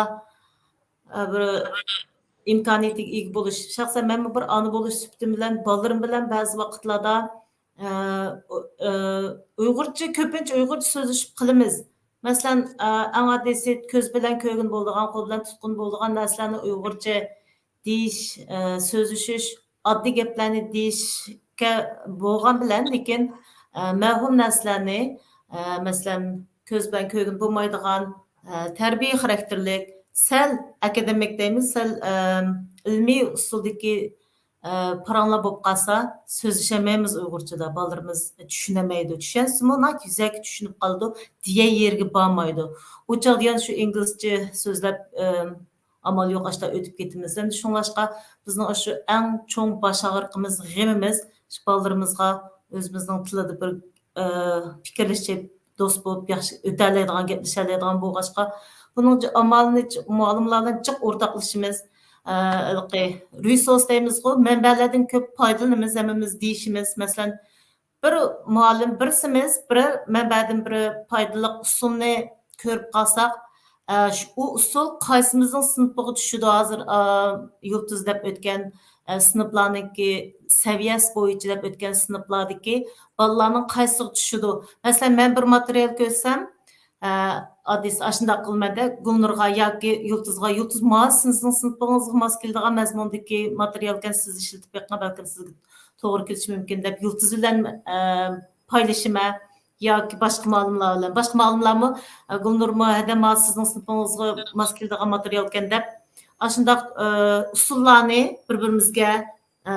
ئە، بىر ئىمكانىيىتىگە ئىگە بولۇش. شەخسەن مەنمۇ بىر ئانا بولۇش سۈپىتىم بىلەن بالىلىرىم بىلەن بەزى ۋاقىتلاردا، ئە، ئۇ-، ئە، ئۇيغۇرچە، كۆپىنچە ئۇيغۇرچە سۆزلىشىپ قالىمىز. مەسىلەن، ئە، ئەڭ ئاددىيسى كۆز بىلەن كۆرگىلى بولىدىغان، قول بىلەن تۇتقىلى بولىدىغان نەرسىلەرنى ئۇيغۇرچە دېيىش، ئە، سۆزلىشىش، ئاددىي گەپلەرنى دېيىشكە بولغان بىلەن، لېكىن، ئە، مەۋھۇم نەرسىلەرنى، ئە، مەسىلەن، كۆز بىلەن كۆرگىلى بولمايدىغان، ئە، تەربىيە خاراكتېرلىك، سەل ئاكادېمىك دەيمىز، سەل، ئە، ئىلمىي ئۇسۇلدىكى، ئە، پاراڭلار بولۇپ قالسا، سۆزلىشەلمەيمىز ئۇيغۇرچىدا. بالىلىرىمىز چۈشىنەلمەيدۇ. چۈشەنسىمۇ، ناھايىتى يۈزەكى چۈشىنىپ قالىدۇ، دېگەن يېرىگە بارمايدۇ. ئۇ چاغدا يەنە شۇ ئىنگلىزچە سۆزلەپ، ئە، ئامال يوق، ئاشۇنداق ئۆتۈپ كېتىمىز. ئەمدى شۇڭلاشقا بىزنىڭ ئاشۇ ئەڭ چوڭ باش ئاغرىقىمىز، غېمىمىز شۇ بالىلىرىمىزغا ئۆزىمىزنىڭ تىلىدا بىر، ئە، پىكىرلىشىپ، دوست بولۇپ، ياخشى ئۆتەلەيدىغان، گەپلىشەلەيدىغان بولغاچقا، بۇنىڭ ئامالىنى مۇئەللىملەر بىلەن جىق ئورتاقلىشىمىز. ئە، ھېلىقى رېسۇرس دەيمىزغۇ، مەنبەلەردىن كۆپ پايدىلىنىمىز، ھەممىمىز دېيىشىمىز. مەسىلەن، بىر مۇئەللىم، بىرسىمىز بىر مەنبەدىن بىر پايدىلىق ئۇسۇلنى كۆرۈپ قالساق، ئە، شۇ، ئۇ ئۇسۇل قايسىمىزنىڭ سىنىپىغا چۈشىدۇ؟ ھازىر، ئە، يۇلتۇز دەپ ئۆتكەن، ئە، سىنىپلارنىڭكى سەۋىيەسى بويىچە دەپ ئۆتكەن سىنىپلاردىكى بالىلارنىڭ قايسىغا چۈشىدۇ؟ مەسىلەن، مەن بىر ماتېرىيال كۆرسەم، ئە، ئاددىيسى ئاشۇنداق قىلىمەندە گۈلنۇرغا ياكى يۇلتۇزغا، يۇلتۇز، مانا سىزنىڭ سىنىپىڭىزغا ماس كېلىدىغان مەزمۇندىكى ماتېرىيالكەن، سىز ئىشلىتىپ بېقىڭ، بەلكىم سىزگە توغرا كېلىشى مۇمكىن دەپ يۇلتۇز بىلەن، ئە، پايلىشىمەن ياكى باشقا مۇئەللىملەر بىلەن. باشقا مۇئەللىملەرمۇ، ئە، گۈلنۇرمۇ، ھەدە، مانا سىزنىڭ سىنىپىڭىزغا ماس كېلىدىغان ماتېرىيالكەن دەپ ئاشۇنداق، ئە، ئۇسۇللارنى بىر-بىرىمىزگە، ئە،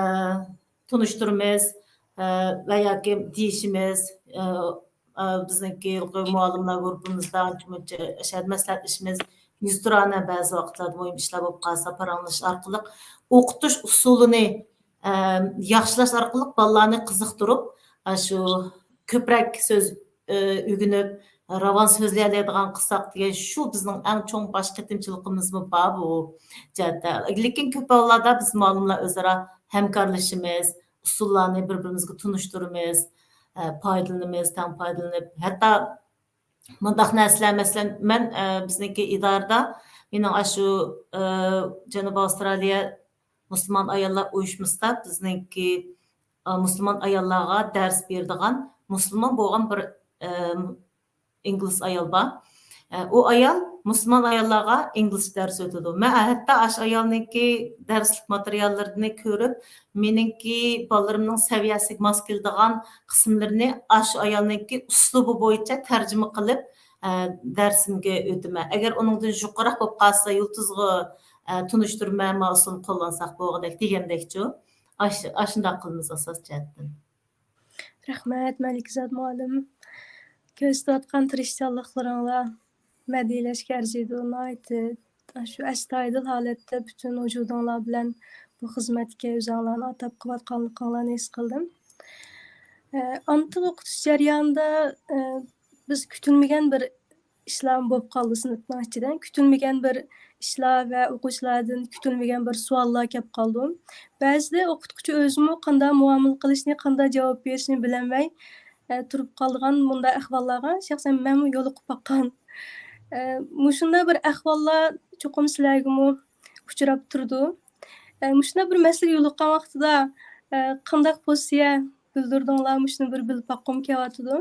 تونۇشتۇرىمىز، ئە، ۋە ياكى دېيىشىمىز، ئە، ئە، بىزنىڭكى مۇئەللىملەر گۇرۇپپىمىزدا ئانچە-مۇنچە شەھەر مەسلىھەتلىشىمىز، يۈزتۇرانە بەزى ۋاقىتلاردا مۇھىم ئىشلار بولۇپ قالسا پاراڭلىشىش ئارقىلىق ئوقۇتۇش ئۇسۇلىنى، ئە، ياخشىلاش ئارقىلىق بالىلارنى قىزىقتۇرۇپ، ئاشۇ كۆپرەك سۆز، ئە، ئۆگىنىپ، راۋان سۆزلىيەلەيدىغان قىلساق دېگەن شۇ بىزنىڭ ئەڭ چوڭ باش قېتىمچىلىقىمىزمۇ بار بۇ جەھەتتە. لېكىن كۆپ ھاللاردا بىز مۇئەللىملەر ئۆزئارا ھەمكارلىشىمىز، ئۇسۇللارنى بىر-بىرىمىزگە تونۇشتۇرىمىز، ئە، پايدىلىنىمىز، تەڭ پايدىلىنىپ، ھەتتا مۇنداق نەرسىلەر، مەسىلەن، مەن، ئە، بىزنىڭكى ئىدارىدە، مېنىڭ ئاشۇ، ئە، جەنۇبىي ئاۋسترالىيە مۇسۇلمان ئاياللار ئۇيۇشمىسىدا بىزنىڭكى، ئە، مۇسۇلمان ئاياللارغا دەرس بېرىدىغان مۇسۇلمان بولغان بىر، ئە، ئىنگلىز ئايال بار. ئە، ئۇ ئايال مۇسۇلمان ئاياللارغا ئىنگلىزچە دەرس ئۆتىدۇ. مەن ھەتتا ئاشۇ ئايالنىڭكى دەرسلىك ماتېرىياللىرىنى كۆرۈپ، مېنىڭكى بالىلىرىمنىڭ سەۋىيەسىگە ماس كېلىدىغان قىسىملىرىنى ئاشۇ ئايالنىڭكى ئۇسلۇبى بويىچە تەرجىمە قىلىپ، ئە، دەرسىمگە ئۆتىمەن. ئەگەر ئۇنىڭدىن يۇقىرىراق بولۇپ قالسا، يۇلتۇزغا، ئە، تونۇشتۇرما ماۋزۇسىنى قوللانساق بولغۇدەك دېگەندەكچۇ. ئاش-، ئاشۇنداق قىلىمىز ئاساس جەھەتتىن. رەھمەت، مەلىكزات مۇئەللىم. كۆرسىتىۋاتقان تىرىشچانلىقلىرىڭلار مەدھىيەلەشكە ئەرزىيدۇ. ناھايىتى شۇ ئەستايىدىل ھالەتتە پۈتۈن ۋۇجۇدۇڭلار بىلەن بۇ خىزمەتكە ئۆزۈڭلارنى ئاتاپ قىلىۋاتقانلىقىڭلارنى ھېس قىلدىم. ئە، ئانا تىل ئوقۇتۇش جەريانىدا، ئە، بىز كۈتۈلمىگەن بىر ئىشلار بولۇپ قالدى سىنىپنىڭ ئىچىدە. كۈتۈلمىگەن بىر ئىشلار ۋە ئوقۇغۇچىلاردىن كۈتۈلمىگەن بىر سوئاللار كەپ قالدى. بەزىدە ئوقۇتقۇچى ئۆزىمۇ قانداق مۇئامىلە قىلىشنى، قانداق جاۋاب بېرىشنى بىلەلمەي، ئە، تۇرۇپ قالىدىغان مۇنداق ئەھۋاللارغا شەخسەن مەنمۇ يولۇقۇپ باققان. ئە، مۇشۇنداق بىر ئەھۋاللار چوقۇم سىلەرگىمۇ ئۇچراپ تۇرىدۇ. ئە، مۇشۇنداق بىر مەسىلىگە يولۇققان ۋاقتىدا، ئە، قانداق پوزىتسىيە بىلدۈردۈڭلار؟ مۇشۇنى بىر بىلىپ باققۇم كېلىۋاتىدۇ.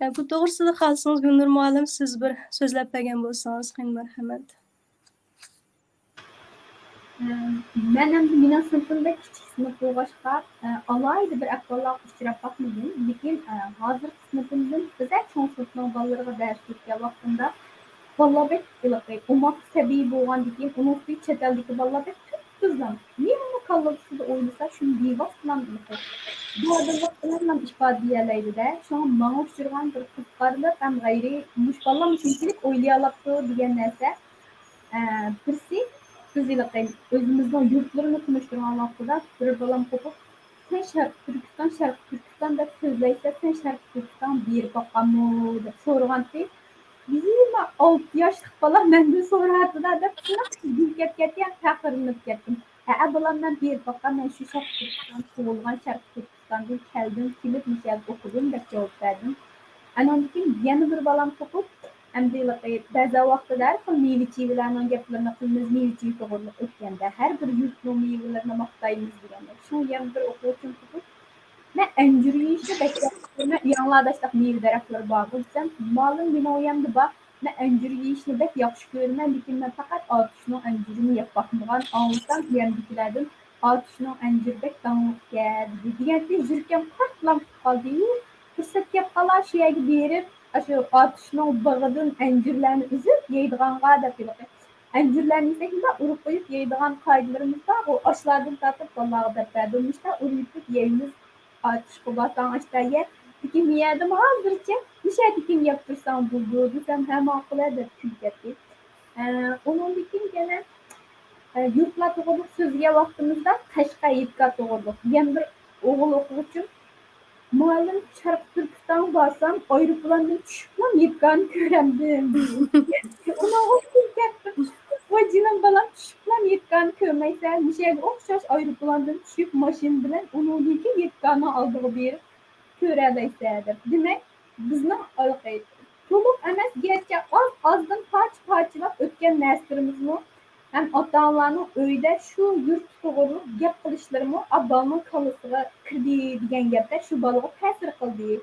ئە، بۇ توغرىسىدا خالىسىڭىز، گۈلنۇر مۇئەللىم، سىز بىر سۆزلەپ بەرگەن بولسىڭىز، خېلى مەرھەمەت. ئە، مەن ئەمدى مېنىڭ سىنىپىم بەك كىچىك سىنىپ بولغاچقا، ئە، ئالاھىدە بىر ئەھۋاللارغا ئۇچراپ باقمىدىم. لېكىن، ئە، ھازىرقى سىنىپىمدىن بىزە چوڭ سىنىپنىڭ بالىلىرىغا دەرس ئۆتكەن ۋاقتىمدا، بالىلار بەك ھېلىقى ئوماق سەبىي بولغاندىكىن، ئۇنىڭ ئۈستىگە چەت ئەلدىكى بالىلار بەك تۈپتۈزلەڭ. نېمىمۇ كاللىسىدا ئويلىسا، شۇنى بىۋاسىتىلا ھېلىقى دادىللىق بىلەنلا ئىپادىلىيەلەيدۇ-دە. شۇڭا ماڭا ئۇچرىغان بىر قىزىقارلىق ھەم غەيرىي، مۇشۇ بالىلارمۇ شۇنچىلىك ئويلىيالاپتۇ دېگەن نەرسە. ئە، بىرسى، بىز ھېلىقى ئۆزىمىزنىڭ يۇرتلىرىنى تونۇشتۇرغان ۋاقتىدا بىر بالام قوپۇپ، «سەن شەرقىي تۈركىستان، شەرقىي تۈركىستان دەپ سۆزلەيسەن، سەن شەرقىي تۈركىستانغا بېرىپ باققانمۇ؟» دەپ سورىغانتى. يەنە ئالتە ياشلىق بالا مەندىن سوراۋاتىدۇ دەپ، شۇنداق گۈل كەپ كەتتى، يەنە پەخىرلىنىپ كەتتىم. ھەئە، بالام، مەن بېرىپ باققان، مەن شۇ شەرقىي تۈركىستاندا تۇغۇلغان، شەرقىي تۈركىستاندىن كەلدىم، كېلىپ مۇشۇ يەردە ئوقۇدۇم دەپ جاۋاب بەردىم. ئانىڭدىن كېيىن يەنە بىر بالام قوپۇپ، ئەمدى ھېلىقى بەزى ۋاقىتتا ھەر خىل مېۋە-چېۋىلەرنىڭ گەپلىرىنى قىلىمىز، مېۋە-چېۋە توغرىلىق ئۆتكەندە، ھەر بىر يۇرتنىڭ مېۋىلىرىنى ماختايمىز دېگەندەك. شۇڭا يەنە بىر ئوقۇغۇچىم قوپۇپ، «مەن ئەنجۈر يېيىشنى بەك ياخشى كۆرىمەن، ئۇياڭلاردا شۇنداق مېۋە دەرەخلىرى بارغۇ؟» دېسەم، «مالىم، مېنىڭ ئۇيامدا بار، مەن ئەنجۈر يېيىشنى بەك ياخشى كۆرىمەن، لېكىن مەن پەقەت ئاتۇشنىڭ ئەنجۈرىنى يەپ باقمىغان، ئاڭلىسام ئۇيامدىكىلەردىن ئاتۇشنىڭ ئەنجۈرى بەك داڭلىقكەن» دېدى. دېگەنتى يۈرىكىم قاتلا تۇتۇپ قالدى. پۇرسەت كەپ قالا شۇ يەرگە بېرىپ، ئاشۇ ئاتۇشنىڭ بېغىدىن ئەنجۈرلەرنى ئۈزۈپ يەيدىغانغا دەپ ھېلىقى ئەنجۈرلەرنى يېسەكمۇ ئۇرۇپ قويۇپ يەيدىغان قائىدىلىرىمىز بار. ئۇ ئاشلاردىن تارتىپ بالىلارغا دەپ بەردۇم. مۇشۇنداق ئۇرۇپ يەيمىز. ئاتۇشقا بارساڭ ئاشتا يە. لېكىن مۇ يەردىمۇ ھازىرچە مۇشۇ يەردىكىن يەپ تۇرساڭ بولىدۇ دېسەم، ھە ماقۇل ھە دەپ كۈلۈپ كەتتى. ئە، ئۇنىڭدىن كېيىن يەنە، ئە، يۇرتلار توغرىلىق سۆزلىگەن ۋاقتىمىزدا قەشقەر يادىكار توغرىلىق يەنە بىر ئوغۇل ئوقۇغۇچىم، مۇئەللىم، شەرقىي تۈركىستانغا بارسام، ئايروپىلاندىن چۈشۈپلا يادىكارنى كۆرەمدىم. ئۇنىڭغا كۈلۈپ كەتتىم. ۋاي جېنىم بالام، چۈشۈپلا يادىكارنى كۆرمەيسەن، مۇشۇ يەرگە ئوخشاش ئايروپىلاندىن چۈشۈپ، ماشىنا بىلەن ئۇنىڭدىن كېيىن يادىكارنىڭ ئالدىغا بېرىپ كۆرەلەيسەن دەپ. دېمەك، بىزنىڭ ھېلىقى تولۇق ئەمەس، گەرچە ئاز-ئازدىن پارچە-پارچىلاپ ئۆتكەن نەرسىلىرىمىزمۇ ھەم ئاتا-ئانىلارنىڭ ئۆيدە شۇ يۇرت توغرۇلۇق گەپ قىلىشلىرىمۇ، «ئا، بالىنىڭ كاللىسىغا كىردى» دېگەن گەپلەر شۇ بالىغا تەسىر قىلدى.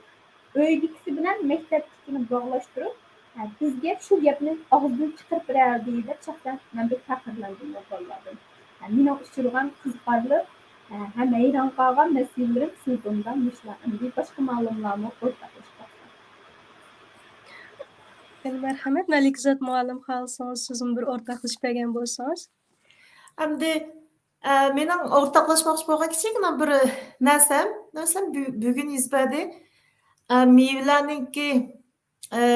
ئۆيدىكىسى بىلەن مەكتەپتىكىنى باغلاشتۇرۇپ، ھە، بىزگە شۇ گەپنى ئاغزىدىن چىقىرىپ بېرەلىدى دەپ شەخسەن مەن بەك پەخىرلەندىم ئۇ بالىلاردىن. ھە، مېنىڭ ئۇچرىغان قىزىقارلىق، ھە، ھەم ھەيران قالغان مەسىلىلىرىم سىنىپىمدا مۇشۇلار. ئەمدى باشقا مۇئەللىملەرمۇ ئورتاقلىشىپ باقسا. خېلى مەرھەمەت، مەلىكزات مۇئەللىم، خالىسىڭىز سىزمۇ بىر ئورتاقلىشىپ بەرگەن بولسىڭىز. ئەمدى، ئە، مېنىڭ ئورتاقلاشماقچى بولغان كىچىككىنە بىر نەرسەم، نەرسەم بۈ-، بۈگۈن يۈز بەردى. ئە، مېۋىلەرنىڭكى، ئە،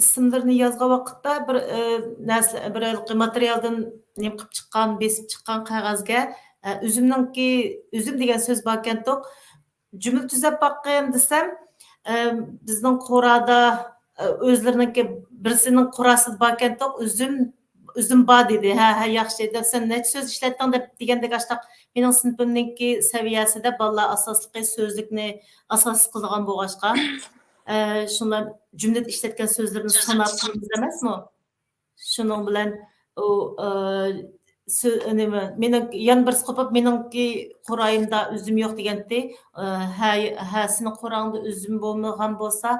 ئىسىملىرىنى يازغان ۋاقىتتا بىر، ئە، نەرسە، بىر ھېلىقى ماتېرىيالدىن نېمە قىلىپ چىققان، بېسىپ چىققان قەغەزگە، ئە، ئۈزۈمنىڭكى، ئۈزۈم دېگەن سۆز باركەنتۇق. جۈملە تۈزەپ باققىن دېسەم، ئە، بىزنىڭ قورادا، ئە، ئۆزلىرىنىڭكى بىرسىنىڭ قوراسىدا باركەنتۇق، ئۈزۈم، ئۈزۈم بار دېدى. ھە، ھە، ياخشى دەپ، سەن نەچچە سۆز ئىشلەتتىڭ دەپ دېگەندەك، ئاشتاق مېنىڭ سىنىپىمنىڭكى سەۋىيەسىدە بالىلار ئاساسلىقى سۆزلۈكنى ئاساس قىلىدىغان بولغاچقا، ئە، شۇنداق جۈملىدە ئىشلەتكەن سۆزلىرىنى ساناپ قىلىمىز ئەمەسمۇ؟ شۇنىڭ بىلەن ئۇ، ئە، سۆ-، نېمە، مېنىڭ يەنە بىرسى قوپۇپ، مېنىڭكى قورايىمدا ئۈزۈم يوق دېگەنتى. ئە، ھە، ھە، سېنىڭ قوراڭدا ئۈزۈم بولمىغان بولسا،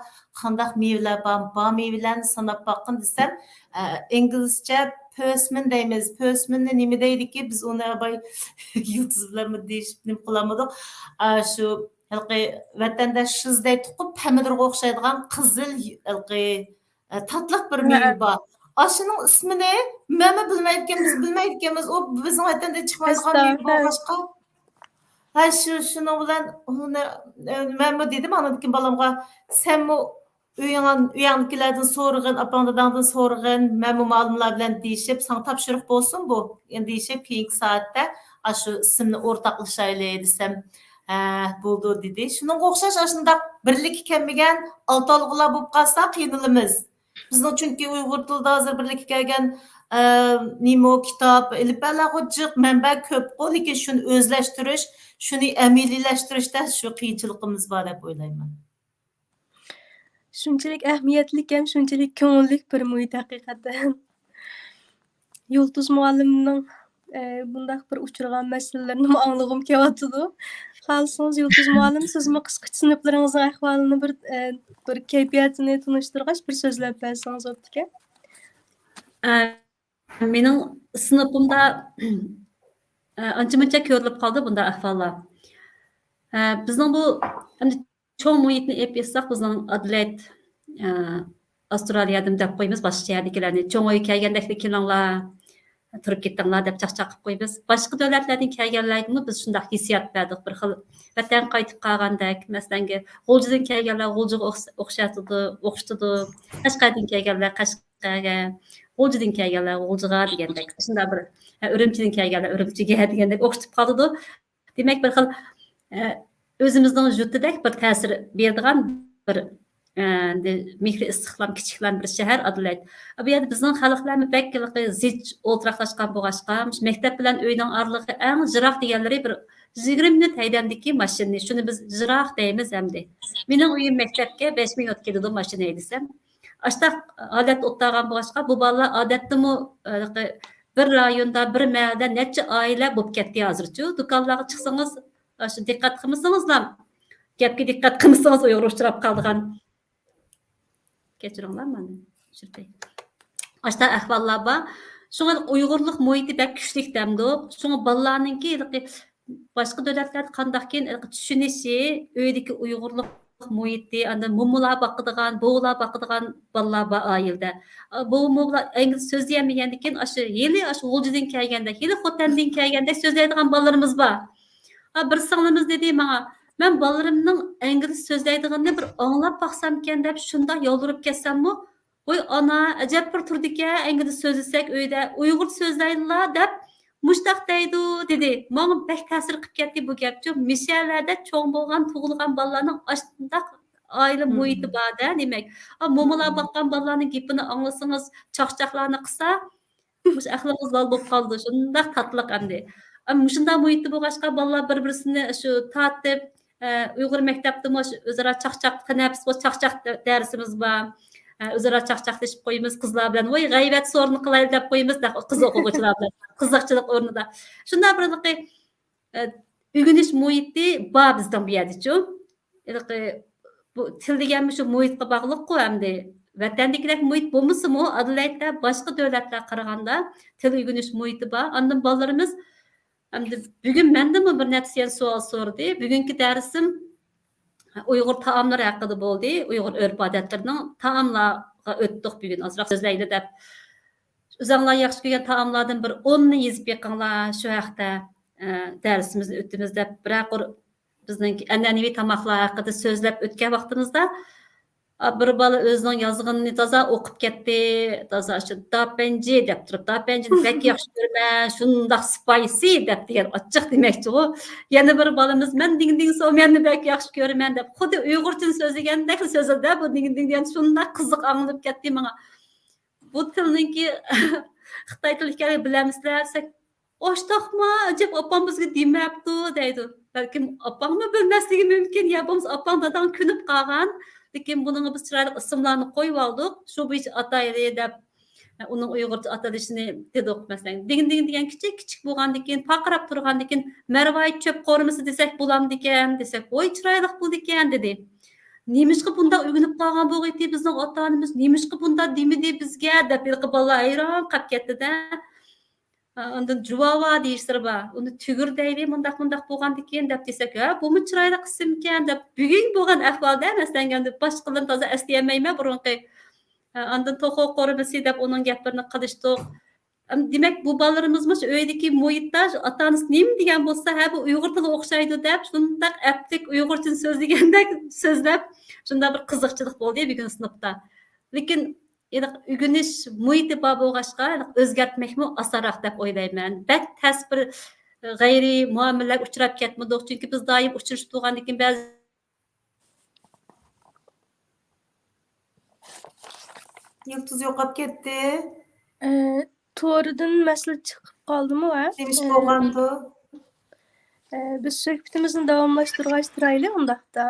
قانداق مېۋىلەر بار؟ بار مېۋىلەرنى ساناپ باققىن دېسەم، ئە، ئىنگلىزچە پۆسمىن دەيمىز. پۆسمىننى نېمە دەيدىكى؟ بىز ئۇنى باي يۇلتۇز بىلەنمۇ دېيىشىپ نېمە قىلالمىدۇق. ئە، شۇ ھېلىقى ۋەتەندە شىز دەيتتۇققۇ، پەمىدۇرغا ئوخشايدىغان قىزىل ھېلىقى، ئە، تاتلىق بىر مېۋە بار. ئاشۇنىڭ ئىسمىنى مەنمۇ بىلمەيدىكەنمىز، بىلمەيدىكەنمىز. ئۇ بىزنىڭ ۋەتەندە چىقمايدىغان مېۋە بولغاچقا. ھە، شۇ، شۇنىڭ بىلەن ئۇنى، ئە، مەنمۇ دېدىم ئاندىن كېيىن بالامغا، سەنمۇ ئۆيۈڭ-، ئۆيۈڭدىكىلەردىن سورىغىن، ئاپاڭ داداڭدىن سورىغىن، مەنمۇ مالىملار بىلەن دېيىشىپ، ساڭا تاپشۇرۇق بولسۇن بۇ، دېيىشىپ، كېيىنكى سائەتتە ئاشۇ ئىسىمنى ئورتاقلىشايلى دېسەم، ھە، بولىدۇ دېدى. شۇنىڭغا ئوخشاش ئاشۇنداق بىرلىككە كەلمىگەن ئالتە ئالغۇلار بولۇپ قالسا قىينىلىمىز. بىزنىڭ چۈنكى ئۇيغۇر تىلىدا ھازىر بىرلىككە كەلگەن، ئە، نېمە، كىتاب، ئېلىپبەلەرغۇ جىق مەنبە كۆپقۇ، لېكىن شۇنى ئۆزلەشتۈرۈش، شۇنى ئەمەلىيلەشتۈرۈشتە شۇ قىيىنچىلىقىمىز بار دەپ ئويلايمەن. شۇنچىلىك ئەھمىيەتلىك ھەم شۇنچىلىك كۆڭۈللۈك بىر مۇھىت ھەقىقەتەن. يۇلتۇز مۇئەللىمنىڭ، ئە، بۇنداق بىر ئۇچرىغان مەسىلىلىرىنىمۇ ئاڭلىغۇم كېلىۋاتىدۇ. خالىسىڭىز، يۇلتۇز مۇئەللىم، سىزمۇ قىسقىچە سىنىپلىرىڭىزنىڭ ئەھۋالىنى بىر، ئە، بىر كەيپىياتىنى تونۇشتۇرغاچ، بىر سۆزلەپ بەرسىڭىز بوپتىكەن. ئە، مېنىڭ سىنىپىمدا، ئە، ئانچە-مۇنچە كۆرۈلۈپ قالدى بۇنداق ئەھۋاللار. ئە، بىزنىڭ بۇ، ئەمدى چوڭ مۇھىتنى ئېلىپ ئېيتساق، بىزنىڭ ئادېلېيد، ئە، ئاسترالىيەدىن دەپ قويىمىز، باشقا شەھەردىكىلەرنى، چوڭ ئۆيگە كەلگەندەكلا كېلىڭلار، تۇرۇپ كېتىڭلار دەپ چاقچاق قىلىپ قويىمىز. باشقا دۆلەتلەردىن كەلگەنلەرگىمۇ بىز شۇنداق ھېسسىيات بەردۇق، بىر خىل ۋەتەنگە قايتىپ قالغاندەك. مەسىلەن، غۇلجىدىن كەلگەنلەر غۇلجىغا ئوخش-، ئوخشىتىدۇ، ئوخشىتىدۇ. قەشقەردىن كەلگەنلەر قەشقەرگە، غۇلجىدىن كەلگەنلەر غۇلجىغا دېگەندەك. شۇنداق بىر، ئە، ئۈرۈمچىدىن كەلگەنلەر ئۈرۈمچىگە دېگەندەك ئوخشىتىپ قالىدۇ. دېمەك، بىر خىل، ئە، ئۆزىمىزنىڭ يۇرتىدەك بىر تەسىر بېرىدىغان بىر، ئە، مېھرى ئىسسىقلام، كىچىكلام بىر شەھەر ئادېلېيد. بۇ يەردە بىزنىڭ خەلقلەرمۇ بەك ھېلىقى زىچ ئولتۇراقلاشقان بولغاچقا، مۇشۇ مەكتەپ بىلەن ئۆينىڭ ئارىلىقى ئەڭ يىراق دېگەنلىرى بىر يىگىرمە مىنۇت ھەيدەمدىكى ماشىنىنى، شۇنى بىز يىراق دەيمىز ئەمدى. مېنىڭ ئۆيۈم مەكتەپكە بەش مىنۇت كېتىدۇ ماشىنا ھەيدىسەم. ئاشتاق ھالەتتە ئولتۇرغان بولغاچقا، بۇ بالىلار ئادەتتىمۇ، ھېلىقى بىر رايوندا، بىر مەھەللىدە نەچچە ئائىلە بولۇپ كەتتى ھازىرچۇ. دۇكانلارغا چىقسىڭىز، ئاشۇ دىققەت قىلمىسىڭىزلا، گەپكە دىققەت قىلمىسىڭىز ئۇيغۇر ئۇچراپ قالىدىغان. كەچۈرۈڭلار مانا، چۈشۈرتەي. ئاشۇنداق ئەھۋاللار بار. شۇڭا ئۇيغۇرلۇق مۇھىتى بەك كۈچلۈك دەمدۇق. شۇڭا بالىلارنىڭكى ھېلىقى باشقا دۆلەتلەردە قانداقكىن ھېلىقى چۈشىنىشى، ئۆيدىكى ئۇيغۇرلۇق مۇھىتى، ئاندىن مومىلار باقىدىغان، بوۋىلار باقىدىغان بالىلار بار ئائىلىدە. ئا، بوۋا مومىلار ئىنگلىز سۆزلىيەلمىگەندىكىن، ئاشۇ ھېلى ئاشۇ غۇلجىدىن كەلگەندەك، ھېلى خوتەندىن كەلگەندەك سۆزلەيدىغان بالىلىرىمىز بار. ھا، بىر سىڭلىمىز دېدى ماڭا، مەن بالىلىرىمنىڭ ئىنگلىز سۆزلەيدىغىنىنى بىر ئاڭلاپ باقسامكەن دەپ شۇنداق يالۋۇرۇپ كەتسەممۇ، ۋوي ئانا، ئەجەب بىر تۇرىدىكەن، ئىنگلىز سۆزلىسەك ئۆيدە، ئۇيغۇر سۆزلەيدىلا دەپ مۇشتاق دەيدۇ، دېدى. ماڭا بەك تەسىر قىلىپ كەتتى بۇ گەپچۇ. مىشەلەردە چوڭ بولغان، تۇغۇلغان بالىلارنىڭ ئاشۇنداق ئائىلە مۇھىتى بار-دە، دېمەك. ئا، مومىلار باققان بالىلارنىڭ گېپىنى ئاڭلىسىڭىز، چاقچاقلارنى قىلسا، مۇشۇ ئەقلىڭىز لال بولۇپ قالىدۇ. شۇنداق تاتلىق ئەمدى. ئەم، مۇشۇنداق مۇھىتتا بولغاچقا، بالىلار بىر-بىرسىنى شۇ تارتىپ، ئە، ئۇيغۇر مەكتەپتىمۇ شۇ ئۆزئارا چاقچاق، تەنەپپۇس بولسا چاقچاق دە-، دەرسىمىز بار. ئە، ئۆزئارا چاقچاقلىشىپ قويىمىز قىزلار بىلەن. ۋاي، غەيۋەت سورۇنى قىلايلى دەپ قويىمىز، قىز ئوقۇغۇچىلار بىلەن. قىزىقچىلىق ئورنىدا. شۇنداق بىر ھېلىقى، ئە، ئۆگىنىش مۇھىتى بار بىزنىڭ بۇ يەردىچۇ. ھېلىقى بۇ تىل دېگەنمۇ شۇ مۇھىتقا باغلىققۇ ئەمدى. ۋەتەندىكىدەك مۇھىت بولمىسىمۇ، ئادېلېيدتا باشقا دۆلەتلەرگە قارىغاندا تىل ئۆگىنىش مۇھىتى بار. ئاندىن بالىلىرىمىز، ئەمدى بۈگۈن مەندىنمۇ بىر نەچچە يەنە سوئال سورىدى. بۈگۈنكى دەرسىم ئۇيغۇر تائاملىرى ھەققىدە بولدى. ئۇيغۇر ئۆرپ-ئادەتلىرىنىڭ تائاملارغا ئۆتتۇق بۈگۈن. ئازراق سۆزلەيلى دەپ. ئۆزۈڭلار ياخشى كۆرگەن تائاملاردىن بىر ئوننى يېزىپ بېقىڭلار، شۇ ھەقتە، ئە، دەرسىمىزنى ئۆتىمىز دەپ بىرەر قۇر بىزنىڭكى ئەنئەنىۋى تاماقلار ھەققىدە سۆزلەپ ئۆتكەن ۋاقتىمىزدا، ئا، بىر بالا ئۆزىنىڭ يازغىنىنى تازا ئوقۇپ كەتتى. تازا شۇ داپەنجى دەپ تۇرۇپ، داپەنجىنى بەك ياخشى كۆرىمەن، شۇنداق سپايسى دەپ دېگەن ئاچچىق دېمەكچىغۇ. يەنە بىر بالىمىز مەن دىڭدىڭ سوميەننى بەك ياخشى كۆرىمەن دەپ خۇددى ئۇيغۇرچىنى سۆزلىگەندەك سۆزلىدى بۇ دىڭدىڭ دېگەن، شۇنداق قىزىق ئاڭلىنىپ كەتتى ماڭا. بۇ تىلنىڭكى خىتاي تىلى ئىكەنلىكىنى بىلەمسىلەر دېسەك، ئاشتاقما، ئەجەب ئاپام بىزگە دېمەپتۇ دەيدۇ. بەلكىم ئاپاڭمۇ بىلمەسلىكى مۇمكىن، يا بولمىسا ئاپاڭ داداڭ كۆنۈپ قالغان. لېكىن بۇنىڭغا بىز چىرايلىق ئىسىملارنى قويۇۋالدۇق. شۇ بويىچە ئاتايلى دەپ، ئۇنىڭ ئۇيغۇرچە ئاتىلىشىنى دېدۇق، مەسىلەن، دىڭ دىڭ دېگەن كىچىك، كىچىك بولغاندىن كېيىن، پارقىراپ تۇرغاندىن كېيىن، مەرۋايىت چۆپ قورۇمىسى دېسەك بولامدىكەن؟ دېسەك، ۋاي، چىرايلىق بولىدىكەن، دېدى. نېمىشقا بۇنداق ئۆگىنىپ قالغان بولغىيتى بىزنىڭ ئاتا-ئانىمىز؟ نېمىشقا بۇنداق دېمىدى بىزگە؟ دەپ، ھېلىقى بالىلار ھەيران قاپ كەتتى-دە. ئاندىن جۇۋاۋا دېيىشلىرى بار. ئۇنى تۈگۈر دەيلى، مۇنداق، مۇنداق بولغاندىكىن دەپ دېسەك، ھە، بۇمۇ چىرايلىق ئىسىمكەن دەپ، بۈگۈنكى بولغان ئەھۋالدا، مەسىلەن، ئەمدى باشقىلىرىنى تازا ئەسلىيەلمەيمەن بۇرۇنقى. ئاندىن توخۇ قورۇمىسى دەپ ئۇنىڭ گەپلىرىنى قىلىشتۇق. ئەم، دېمەك، بۇ بالىلىرىمىزمۇ شۇ ئۆيدىكى مۇھىتتا شۇ ئاتا-ئانىسى نېمە دېگەن بولسا، ھە، بۇ ئۇيغۇر تىلى ئوخشايدۇ دەپ، شۇنداق ئەپلىك ئۇيغۇرچىنى سۆزلىگەندەك سۆزلەپ، شۇنداق بىر قىزىقچىلىق بولدى بۈگۈن سىنىپتا. لېكىن، ئېنىق ئۆگىنىش مۇھىتى بار بولغاچقا، ئېنىق ئۆزگەرتمەكمۇ ئاسانراق دەپ ئويلايمەن. بەك تەس بىر، غەيرىي مۇئامىلىلەرگە ئۇچراپ كەتمىدۇق. چۈنكى بىز دائىم ئۇچرىشىپ تۇرغاندىن كېيىن بەزى يۇلتۇز يوقاپ كەتتى. ئە، توردىن مەسىلە چىقىپ قالدىمۇ، ھە؟ نېمە ئىش ئە، بولغاندۇ؟ ئە، بىز سۆھبىتىمىزنى داۋاملاشتۇرغاچ تۇرايلى ئۇنداقتا.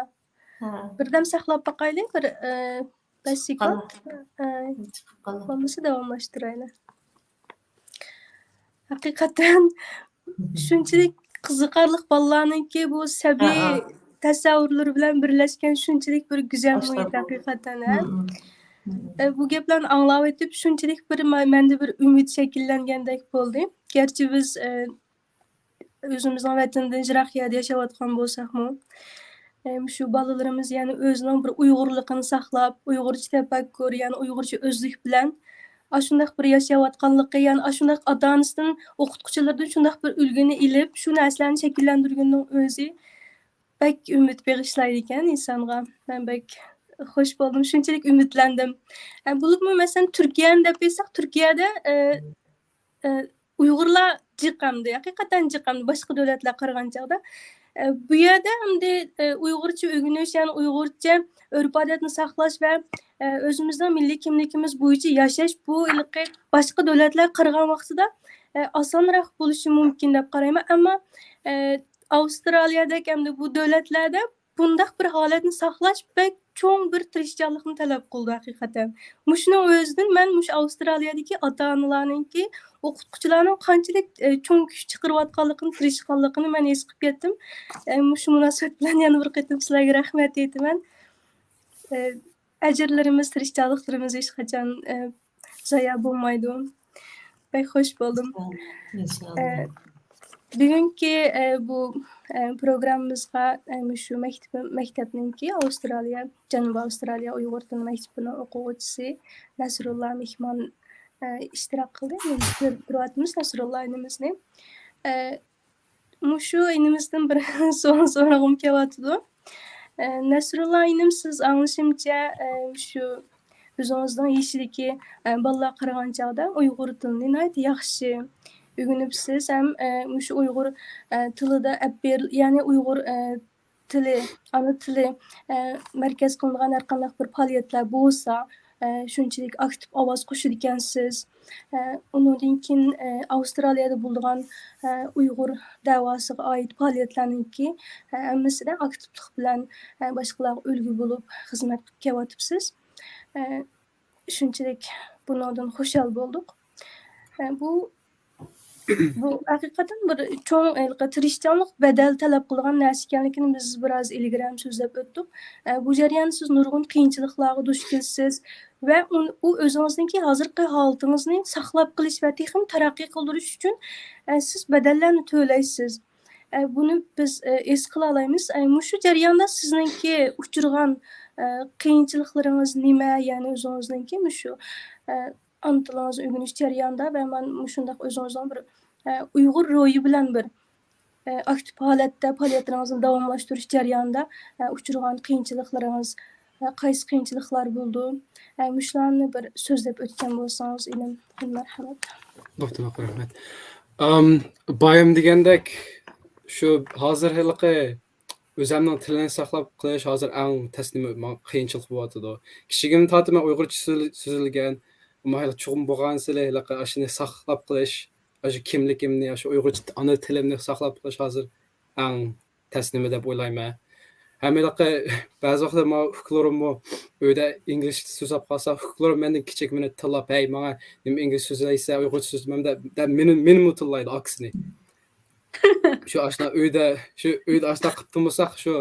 ھە. بىردەم ساقلاپ باقايلى، بىر، ئە، بەش چىقىپ قالدى. سېكۇنت. ئە، چىقىپ قالدى. بولمىسا داۋاملاشتۇرايلى. ھەقىقەتەن شۇنچىلىك قىزىقارلىق بالىلارنىڭكى بۇ سەبىي ھە، ھە. تەسەۋۋۇرلىرى بىلەن بىرلەشكەن شۇنچىلىك بىر گۈزەل مۇھىت ئەستەغپۇرۇللا. ھەقىقەتەن، ھە. مم، مم. ئە، بۇ گەپلەرنى ئاڭلاۋېتىپ شۇنچىلىك بىر ما-، مەندە بىر ئۈمىد شەكىللەنگەندەك بولدى. گەرچە بىز، ئە، ئۆزىمىزنىڭ ۋەتىنىدىن يىراق يەردە ياشاۋاتقان بولساقمۇ، ئە، مۇشۇ بالىلىرىمىز يەنە ئۆزىنىڭ بىر ئۇيغۇرلۇقىنى ساقلاپ، ئۇيغۇرچە تەپەككۇر، يەنى ئۇيغۇرچە ئۆزلۈك بىلەن ئاشۇنداق بىر ياشاۋاتقانلىقى، يەنى ئاشۇنداق ئاتا-ئانىسىدىن، ئوقۇتقۇچىلىرىدىن شۇنداق بىر ئۈلگىنى ئېلىپ، شۇ نەرسىلەرنى شەكىللەندۈرگىنىنىڭ ئۆزى بەك ئۈمىد بېغىشلايدىكەن ئىنسانغا. مەن بەك خوش بولدۇم، شۇنچىلىك ئۈمىدلەندىم. ئە، بولۇپمۇ، مەسىلەن، تۈركىيەنى دەپ ئېيتساق، تۈركىيەدە، ئە، ئە، ئۇيغۇرلار جىق ئەمدى، ھەقىقەتەن جىق ئەمدى، باشقا دۆلەتلەرگە قارىغان چاغدا. ئە، بۇ يەردە ئەمدى، ئە، ئۇيغۇرچە ئۆگىنىش، يەنى ئۇيغۇرچە ئۆرپ-ئادەتنى ساقلاش ۋە، ئە، ئۆزىمىزنىڭ مىللىي كىملىكىمىز بويىچە ياشاش، بۇ ھېلىقى باشقا دۆلەتلەرگە قارىغان ۋاقتىدا، ئە، ئاسانراق بولۇشى مۇمكىن دەپ قارايمەن. ئەمما، ئە، ئاۋسترالىيەدەك ئەمدى بۇ دۆلەتلەردە بۇنداق بىر ھالەتنى ساقلاش بەك چوڭ بىر تىرىشچانلىقنى تەلەپ قىلىدۇ ھەقىقەتەن. مۇشۇنىڭ ئۆزىدىن مەن مۇشۇ ئاۋسترالىيەدىكى ئاتا-ئانىلارنىڭكى، ئوقۇتقۇچىلارنىڭ قانچىلىك، ئە، چوڭ كۈچ چىقىرىۋاتقانلىقىنى، تىرىشقانلىقىنى مەن ھېس قىلىپ كەتتىم. ئە، مۇشۇ مۇناسىۋەت بىلەن يەنە بىر قېتىم سىلەرگە رەھمەت ئېيتىمەن. ئە، ئەجىرلىرىمىز، تىرىشچانلىقلىرىمىز ھېچقاچان، ئە، زايا بولمايدۇ. بەك خوش بولدۇم. ئىنشاللا. ئە، بۈگۈنكى، ئە، بۇ، ئە، پروگراممىمىزغا، ئە، مۇشۇ مەكتىپىم-، مەكتەپنىڭكى ئاۋسترالىيە، جەنۇبىي ئاۋسترالىيە ئۇيغۇر تىلى مەكتىپىنىڭ ئوقۇغۇچىسى نەسرۇللا مېھمان، ئە، ئىشتىراك قىلدى. كۆرۈپ تۇرۇۋاتىمىز نەسرۇللا ئىنىمىزنى. ئە، مۇشۇ ئىنىمىزدىن بىر سوئال سورىغۇم كېلىۋاتىدۇ. ئە، نەسرۇللا ئىنىم، سىز ئاڭلىشىمچە، ئە، مۇشۇ ئۆزىڭىزنىڭ يېشىدىكى، ئە، بالىلارغا قارىغان چاغدا ئۇيغۇر تىلىنى ناھايىتى ياخشى ئۆگىنىپسىز ھەم، ئە، مۇشۇ ئۇيغۇر، ئە، تىلىدا ئەپ بېرىل-، يەنى ئۇيغۇر، ئە، تىلى، ئانا تىلى، ئە، مەركەز قىلىنغان ھەر قانداق بىر پائالىيەتلەر بولسا، ئە، شۇنچىلىك ئاكتىپ ئاۋاز قوشىدىكەنسىز. ئە، ئۇنىڭدىن كېيىن، ئە، ئاۋسترالىيەدە بولىدىغان، ئە، ئۇيغۇر دەۋاسىغا ئائىت پائالىيەتلەرنىڭكى، ئە، ھەممىسىدە ئاكتىپلىق بىلەن، ئە، باشقىلارغا ئۈلگە بولۇپ خىزمەت قىلىپ كېلىۋاتىپسىز. ئە، شۇنچىلىك بۇنىڭدىن خۇشال بولدۇق. ئە، بۇ بۇ ھەقىقەتەن بىر چوڭ ھېلىقى تىرىشچانلىق، بەدەل تەلەپ قىلىدىغان نەرسە ئىكەنلىكىنى بىز بىر ئاز ئىلگىرى ھەم سۆزلەپ ئۆتتۇق. ئە، بۇ جەرياندا سىز نۇرغۇن قىيىنچىلىقلارغا دۇچ كېلىسىز ۋە ئۇن-، ئۇ ئۆزىڭىزنىڭكى ھازىرقى ھالىتىڭىزنى ساقلاپ قېلىش ۋە تېخىمۇ تەرەققىي قىلدۇرۇش ئۈچۈن، ئە، سىز بەدەللەرنى تۆلەيسىز. ئە، بۇنى بىز، ئە، ھېس قىلالايمىز. ئە، مۇشۇ جەرياندا سىزنىڭكى ئۇچرىغان، ئە، قىيىنچىلىقلىرىڭىز نېمە؟ يەنى ئۆزىڭىزنىڭكى مۇشۇ، ئە، ئانا تىلىڭىزنى ئۆگىنىش جەريانىدا ۋە مانا مۇشۇنداق ئۆزىڭىزنىڭ بىر، ئە، ئۇيغۇر روھى بىلەن بىر، ئە، ئاكتىپ ھالەتتە پائالىيەتلىرىڭىزنى داۋاملاشتۇرۇش جەريانىدا، ئە، ئۇچرىغان قىيىنچىلىقلىرىڭىز، ئە، قايسى قىيىنچىلىقلار بولىدۇ؟ ئە، مۇشۇلارنى بىر سۆزلەپ ئۆتكەن بولسىڭىز، ئىنىم، مەرھەمەت. بوپتۇ، رەھمەت. ئام، بايام دېگەندەك، شۇ ھازىر ھېلىقى ئۆزەمنىڭ تىلىنى ساقلاپ قېلىش ھازىر ئەڭ تەسنىمە، ماڭا قىيىنچىلىق بولۇۋاتىدۇ. كىچىكىمدىن تارتىپ مەن ئۇيغۇرچە سۆزل-، سۆزلىگەن، ئەمما ھېلى چوقۇم بولغانسېرى ھېلىقى ئاشۇنى ساقلاپ قېلىش، ئاشۇ كىملىكىمنى، ئاشۇ ئۇيغۇرچە ئانا تىلىمنى ساقلاپ قېلىش ھازىر ئەڭ تەسنىمە دەپ ئويلايمەن. ھەم ھېلىقى بەزى ۋاقىتتا مانا ئۇكىلىرىممۇ ئۆيدە ئىنگلىزچە سۆزلەپ قالسا، ئۇكىلىرىم مەندىن كىچىك مېنى تىللاپ، «ھەي، ماڭا نېمە ئىنگلىزچە سۆزلەيسەن، ئۇيغۇرچە سۆزلىمەم» دەپ، دەپ مېنى، مېنىمۇ تىللايدۇ ئاكىسىنى. شۇ ئاشۇنداق ئۆيدە، شۇ ئۆيدە ئاشۇنداق قىلىپ تۇرمىساق، شۇ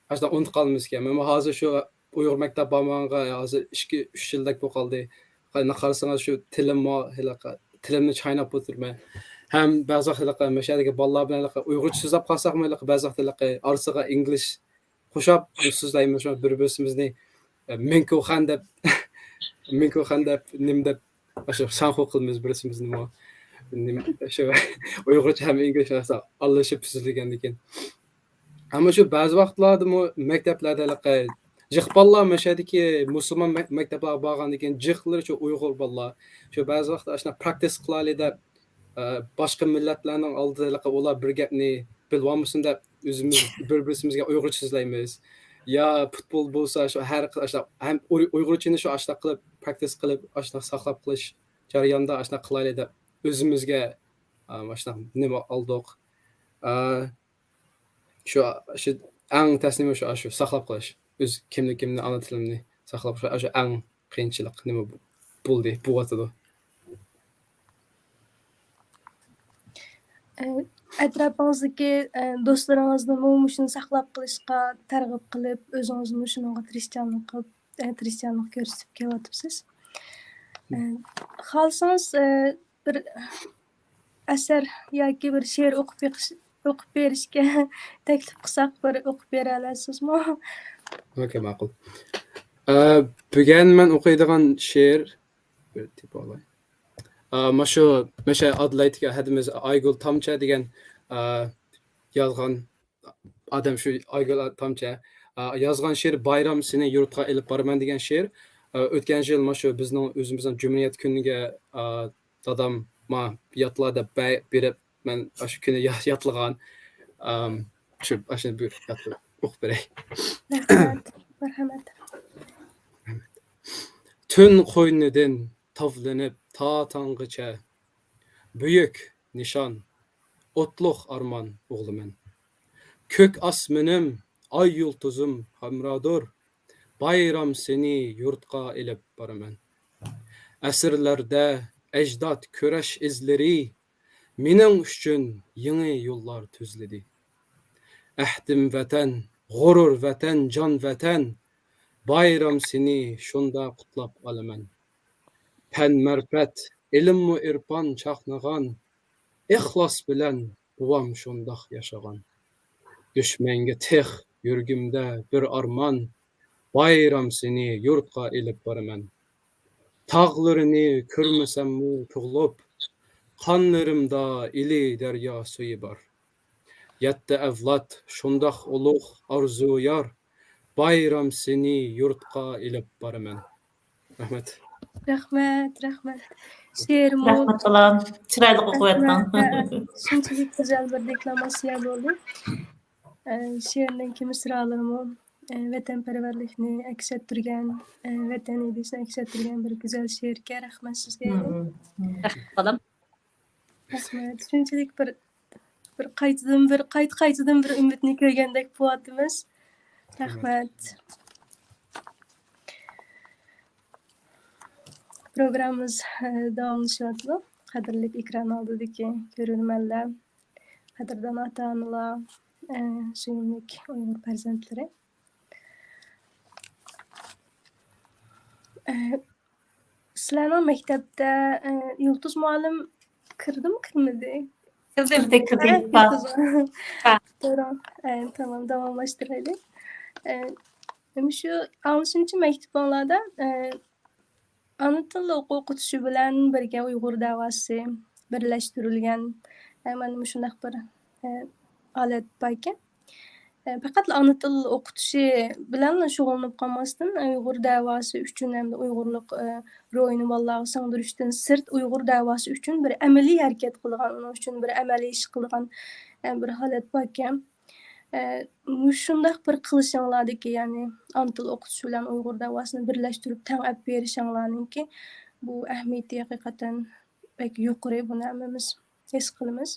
ئاشۇنداق ئۇنتۇپ قالىمىزكەن. مەن ھازىر شۇ ئۇيغۇر مەكتەپ بارمىغانغا ھازىر ئىككى، ئۈچ يىلدەك بولۇپ قالدى. قانداق قارىسىڭىز شۇ تىلىممۇ ھېلىقى، تىلىمنى چايناپ ئولتۇرىمەن. ھەم بەزى ۋاقىت ھېلىقى مەشەدىكى بالىلار بىلەن ھېلىقى ئۇيغۇرچە سۆزلەپ قالساقمۇ ھېلىقى بەزى ۋاقىت ھېلىقى ئارىسىغا ئىنگلىش قوشاپ سۆزلەيمىز، شۇ بىر-بىرسىمىزنى، ئە، مىڭكۇخەن دەپ، مىڭكۇخەن دەپ، نېمە دەپ، شۇ شاڭخۇ قىلىمىز بىرسىمىزنىمۇ. نېمە، شۇ ئۇيغۇرچە ھەم ئىنگلىزچە ئالىشىپ سۆزلىگەندىكىن. ئەمما شۇ بەزى ۋاقىتلاردىمۇ مەكتەپلەردە ھېلىقى جىق بالىلار مەشەدىكى مۇسۇلمان مەك-، مەكتەپلەرگە بارغاندىن كېيىن جىقلىرى شۇ ئۇيغۇر بالىلار. شۇ بەزى ۋاقىتتا ئاشۇنداق پراكتىس قىلايلى دەپ، ئە، باشقا مىللەتلەرنىڭ ئالدىدا ھېلىقى ئۇلار بىر گەپنى بىلىۋالمىسۇن دەپ، ئۆزىمىز بىر-بىرسىمىزگە ئۇيغۇرچە سۆزلەيمىز. يا پۇتبول بولسا، شۇ ھەر خىل ئاشۇنداق ھەم ئۇي-، ئۇيغۇرچىنى شۇ ئاشۇنداق قىلىپ، پراكتىس قىلىپ، ئاشۇنداق ساقلاپ قېلىش جەريانىدا ئاشۇنداق قىلايلى دەپ، ئۆزىمىزگە، ئا، ئاشۇنداق نېمە ئالدۇق. ئا، شۇ، شۇ ئەڭ تەس نېمە شۇ، شۇ ساقلاپ قېلىش. ئۆز كىملىكىمنى، ئانا تىلىمنى ساقلاپ قېلىش، شۇ ئەڭ قىيىنچىلىق نېمە بولدى، بولۇۋاتىدۇ. ئە، ئەتراپىڭىزدىكى، ئە، دوستلىرىڭىزنىمۇ مۇشۇنى ساقلاپ قېلىشقا تەرغىب قىلىپ، ئۆزىڭىزمۇ شۇنىڭغا تىرىشچانلىق قىلىپ، ئە، تىرىشچانلىق كۆرسىتىپ كېلىۋاتىپسىز. ئە، خالىسىڭىز، ئە، بىر ئەسەر ياكى بىر شېئىر ئوقۇپ بېقىش، ئوقۇپ بېرىشكە تەكلىپ قىلساق، بىر ئوقۇپ بېرەلەيسىزمۇ؟ ئوكەي، ماقۇل. ئە، بۈگۈن مەن ئوقۇيدىغان شېئىر، بىر تېپىۋالاي. ئە، مانا شۇ، مەشە ئادىلايتتىكى ھەدىمىز ئايگۈل تامچە دېگەن، ئە، يازغان ئادەم شۇ ئايگۈل تامچە. ئە، يازغان شېئىر بايرام سېنى يۇرتقا ئېلىپ بارىمەن دېگەن شېئىر. ئە، ئۆتكەن يىل مانا شۇ بىزنىڭ ئۆزىمىزنىڭ جۇمھۇرىيەت كۈنىگە، ئە، دادام ما ياتلا دەپ بە-، بېرىپ، مەن ئاشۇ كۈنى يا-، ياتلىغان. ئام، شۇ، ئاشۇنى بىر ياتلىغان، ئوقۇپ بېرەي. رەھمەت، مەرھەمەت. تۈن قوينىدىن تاۋلىنىپ تا تاڭغىچە، بۈيۈك نىشان، ئوتلۇق ئارمان ئوغلىمەن. كۆك ئاسمىنىم، ئاي يۇلتۇزۇم ھەمرادۇر، بايرام سېنى يۇرتقا ئېلىپ بارىمەن. ئەسىرلەردە ئەجداد كۈرەش ئىزلىرى، مېنىڭ ئۈچۈن يېڭى يوللار تۈزلىدى. ئەھدىم ۋەتەن، غۇرۇر ۋەتەن، جان ۋەتەن، بايرام سېنى شۇندا قۇتلاپ ئالىمەن. پەن-مەرىپەت، ئىلىممۇ ئېرپان چاقنىغان، ئىخلاس بىلەن بوۋام شۇنداق ياشىغان. دۈشمەنگە تىغ، يۈرىكىمدە بىر ئارمان، بايرام سېنى يۇرتقا ئېلىپ بارىمەن. تاغلىرىنى كۆرمىسەممۇ تۇغۇلۇپ، قانلىرىمدا ئىلى دەريا سۈيى بار. يەتتە ئەۋلاد شۇنداق ئۇلۇغ ئارزۇ يار، بايرام سېنى يۇرتقا ئېلىپ بارىمەن. رەھمەت. رەھمەت، رەھمەت. شېئىرمۇ رەھمەت، بالام. چىرايلىق ئوقۇۋەتتىڭ. رەھمەت. ھە، شۇنچىلىك گۈزەل بىر دېكلاماتسىيە بولدى. ئە، شېئىرنىڭكى مىسرالىرىمۇ، ئە، ۋەتەنپەرۋەرلىكنى ئەكس ئەتتۈرگەن، ئە، ۋەتەن ئىدىيىسىنى ئەكس ئەتتۈرگەن بىر گۈزەل شېئىركەن. رەھمەت سىزگە. مم، مم. رەھمەت، بالام. رەھمەت. شۇنچىلىك بىر، بىر قايتىدىن بىر، قايتا قايتىدىن بىر ئۈمىدنى كۆرگەندەك بولۇۋاتىمىز. رەھمەت. پروگراممىمىز، ئە، داۋاملىشىۋاتىدۇ. قەدىرلىك ئېكران ئالدىدىكى كۆرۈرمەنلەر، قەدىردان ئاتا-ئانىلار، ئە، سۆيۈملۈك ئۇيغۇر پەرزەنتلىرى. ئە، سىلەرنىڭ مەكتەپتە، ئە، يۇلتۇز مۇئەللىم كىردىمۇ، كىرمىدى؟ كىردى، بىردە كىردى. ھە، ھە. يۇلتۇز. ھە. تۇرۇڭ. ئە، تامام، داۋاملاشتۇرايلى. ئە، مۇشۇ ئاڭلىشىمچە مەكتىپىڭلاردا، ئە، ئانا تىل ئوقۇتۇشى بىلەن بىرگە ئۇيغۇر دەۋاسى بىرلەشتۈرۈلگەن، ئە، مانا مۇشۇنداق بىر، ئە، ھالەت باركەن. ئە، پەقەتلا ئانا تىل ئوقۇتۇشى بىلەنلا شۇغۇللىنىپ قالماستىن، ئۇيغۇر دەۋاسى ئۈچۈن ھەمدە ئۇيغۇرلۇق، ئە، روھىنى بالىلارغا سىڭدۈرۈشتىن سىرت، ئۇيغۇر دەۋاسى ئۈچۈن بىر ئەمەلىي ھەرىكەت قىلغان، ئۇنىڭ ئۈچۈن بىر ئەمەلىي ئىش قىلغان، ئە، بىر ھالەت باركەن. ئە، مۇشۇنداق بىر قىلىشىڭلاردىكى، يەنى ئانا تىل ئوقۇتۇش بىلەن ئۇيغۇر دەۋاسىنى بىرلەشتۈرۈپ تەڭ ئەپ بېرىشىڭلارنىڭكى بۇ ئەھمىيىتى ھەقىقەتەن بەك يۇقىرى، بۇنى ھەممىمىز ھېس قىلىمىز.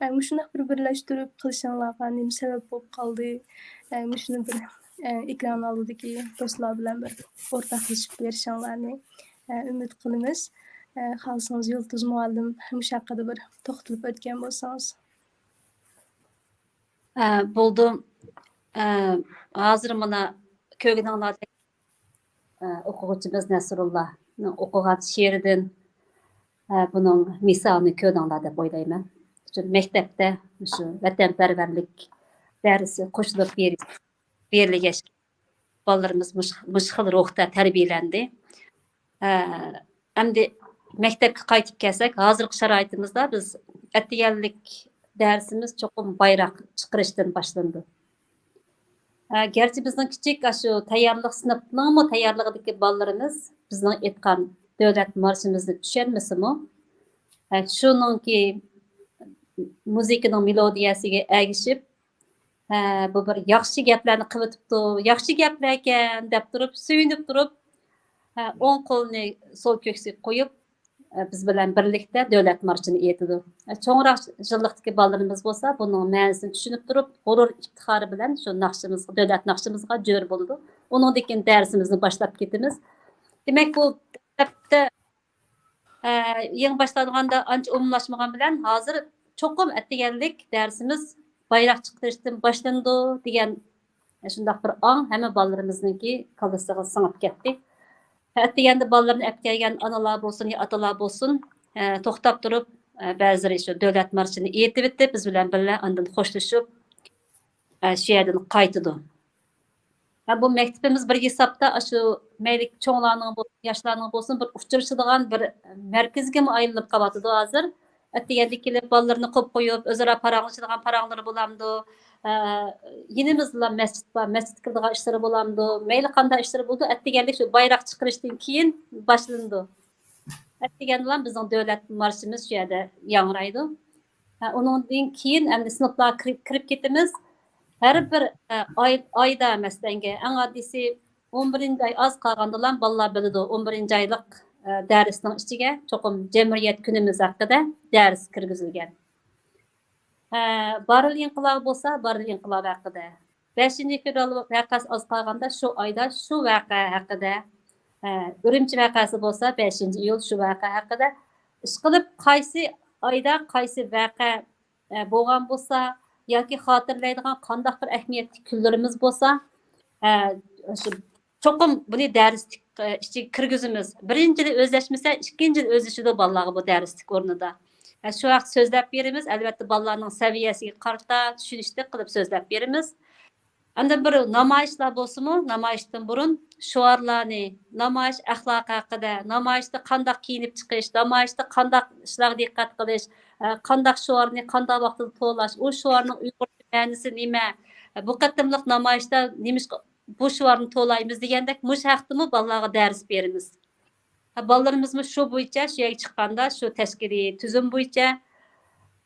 ئە، مۇشۇنداق بىر بىرلەشتۈرۈپ قىلىشىڭلارغا نېمە سەۋەب بولۇپ قالدى؟ ئە، مۇشۇنى بىر، ئە، ئېكران ئالدىدىكى دوستلار بىلەن بىر ئورتاقلىشىپ بېرىشىڭلارنى، ئە، ئۈمىد قىلىمىز. ئە، خالىسىڭىز يۇلتۇز مۇئەللىم مۇشۇ ھەققىدە بىر توختىلىپ ئۆتكەن بولسىڭىز. ئە، بولدى. ئە، ھازىر مانا كۆرگىنىڭلاردەك، ئە، ئوقۇغۇچىمىز نەسرۇللانىڭ ئوقۇغان شېئىرىدىن، ئە، بۇنىڭ مىسالىنى كۆردۈڭلار دەپ ئويلايمەن. شۇ مەكتەپتە مۇشۇ ۋەتەنپەرۋەرلىك دەرسى قوشۇلۇپ بېرىلگەچ، بالىلىرىمىز مۇش-، مۇشۇ خىل روھتا تەربىيەلەندى. ئە، ئەمدى مەكتەپكە قايتىپ كەلسەك، ھازىرقى شارائىتىمىزدا بىز ئەتىگەنلىك دەرسىمىز چوقۇم بايراق چىقىرىشتىن باشلىنىدۇ. ئە، گەرچە بىزنىڭ كىچىك ئاشۇ تەييارلىق سىنىپنىڭمۇ تەييارلىقىدىكى بالىلىرىمىز بىزنىڭ ئېيتقان دۆلەت مارشىمىزنى چۈشەنمىسىمۇ، ئە، شۇنىڭكى مۇزىكىنىڭ مېلودىيەسىگە ئەگىشىپ، ھە، بۇ بىر ياخشى گەپلەرنى قىلىۋېتىپتۇ، ياخشى گەپلەركەن دەپ تۇرۇپ، سۆيۈنۈپ تۇرۇپ، ھە، ئوڭ قولىنى سول كۆكسىگە قويۇپ، بىز بىلەن بىرلىكتە دۆلەت مارشىنى ئېيتىدۇ. چوڭراق يىللىقتىكى بالىلىرىمىز بولسا بۇنىڭ مەنىسىنى چۈشىنىپ تۇرۇپ، غۇرۇر ئىپتىخارى بىلەن شۇ ناخشىمىزغا، دۆلەت ناخشىمىزغا جۆر بولىدۇ. ئۇنىڭدىن كېيىن دەرسىمىزنى باشلاپ كېتىمىز. دېمەك، بۇ دەسلەپتە، ئە، يېڭى باشلانغاندا ئانچە ئومۇملاشمىغان بىلەن، ھازىر چوقۇم ئەتىگەنلىك دەرسىمىز بايراق چىقىرىشتىن باشلىنىدۇ دېگەن شۇنداق بىر ئاڭ ھەممە بالىلىرىمىزنىڭكى كاللىسىغا سىڭىپ كەتتى. ئەتىگەندە بالىلىرىنى ئەپ كەلگەن ئانىلار بولسۇن يا ئاتىلار بولسۇن، ئە، توختاپ تۇرۇپ، ئە، بەزىلىرى شۇ دۆلەت مارشىنى ئېيتىۋېتىپ، بىز بىلەن بىللە ئاندىن خوشلىشىپ، ئە، شۇ يەردىن قايتىدۇ. ھە، بۇ مەكتىپىمىز بىر ھېسابتا ئاشۇ مەيلى چوڭلارنىڭ بولسۇن، ياشلارنىڭ بولسۇن، بىر ئۇچرىشىدىغان بىر مەركىزگىمۇ ئايلىنىپ قېلىۋاتىدۇ ھازىر. ئەتىگەندە كېلىپ بالىلىرىنى قويۇپ قويۇپ، ئۆزئارا پاراڭلىشىدىغان پاراڭلىرى بولامدۇ؟ ئە، يېنىمىزدىلا مەسچىت بار، مەسچىتكە كېلىدىغان ئىشلىرى بولامدۇ؟ مەيلى قانداق ئىشلىرى بولىدۇ، ئەتىگەنلىك شۇ بايراق چىقىرىشتىن كېيىن باشلىنىدۇ. ئەتىگەندىلا بىزنىڭ دۆلەت مارشىمىز شۇ يەردە ياڭرايدۇ. ھە، ئۇنىڭدىن كېيىن ئەمدى سىنىپلارغا كىرىپ، كىرىپ كېتىمىز. ھەر بىر، ئە، ئاي، ئايدا، مەسىلەنگە، ئەڭ ئاددىيسى، ئون بىرىنچى ئاي ئاز قالغاندىلا بالىلار بىلىدۇ، ئون بىرىنچى ئايلىق، ئە، دەرسنىڭ ئىچىگە چوقۇم جەمئىيەت كۈنىمىز ھەققىدە دەرس كىرگۈزۈلگەن. ئە، بارلىق ئىنقىلابى بولسا، بارلىق ئىنقىلابى ھەققىدە. بەشىنچى فېۋرال ۋەقەسى ئاز قالغاندا شۇ ئايدا شۇ ۋەقە ھەققىدە. ئە، ئۈرۈمچى ۋەقەسى بولسا، بەشىنچى ئىيۇل شۇ ۋەقە ھەققىدە. ئىشقىلىپ، قايسى ئايدا قايسى ۋەقە، ئە، بولغان بولسا ياكى خاتىرىلەيدىغان قانداق بىر ئەھمىيەتلىك كۈنلىرىمىز بولسا، ئە، شۇ چوقۇم بۇنى دەرسلىك، ئە، ئىچىگە كىرگۈزىمىز. بىرىنچى يىلى ئۆزلەشمىسە، ئىككىنچى يىلى ئۆزلىشىدۇ بالىلارغا بۇ دەرسلىك ئورنىدا. ئە، شۇ ھەقتە سۆزلەپ بېرىمىز. ئەلۋەتتە، بالىلارنىڭ سەۋىيەسىگە قارىتا چۈشىنىشلىك قىلىپ سۆزلەپ بېرىمىز. ئاندىن بىر نامايىشلار بولسىمۇ، نامايىشتىن بۇرۇن شوئارلارنى، نامايىش ئەخلاقى ھەققىدە، نامايىشتا قانداق كىيىنىپ چىقىش، نامايىشتا قانداق ئىشلارغا دىققەت قىلىش، ئە، قانداق شوئارنى قانداق ۋاقتىدا توۋلاش، ئۇ شوئارنىڭ ئۇيغۇرچە مەنىسى نېمە، بۇ قېتىملىق نامايىشتا نېمىشقا بۇ شوئارنى توۋلايمىز دېگەندەك مۇشۇ ھەقتىمۇ بالىلارغا دەرس بېرىمىز. ھە، بالىلىرىمىزمۇ شۇ بويىچە، شۇ يەرگە چىققاندا شۇ تەشكىلىي تۈزۈم بويىچە،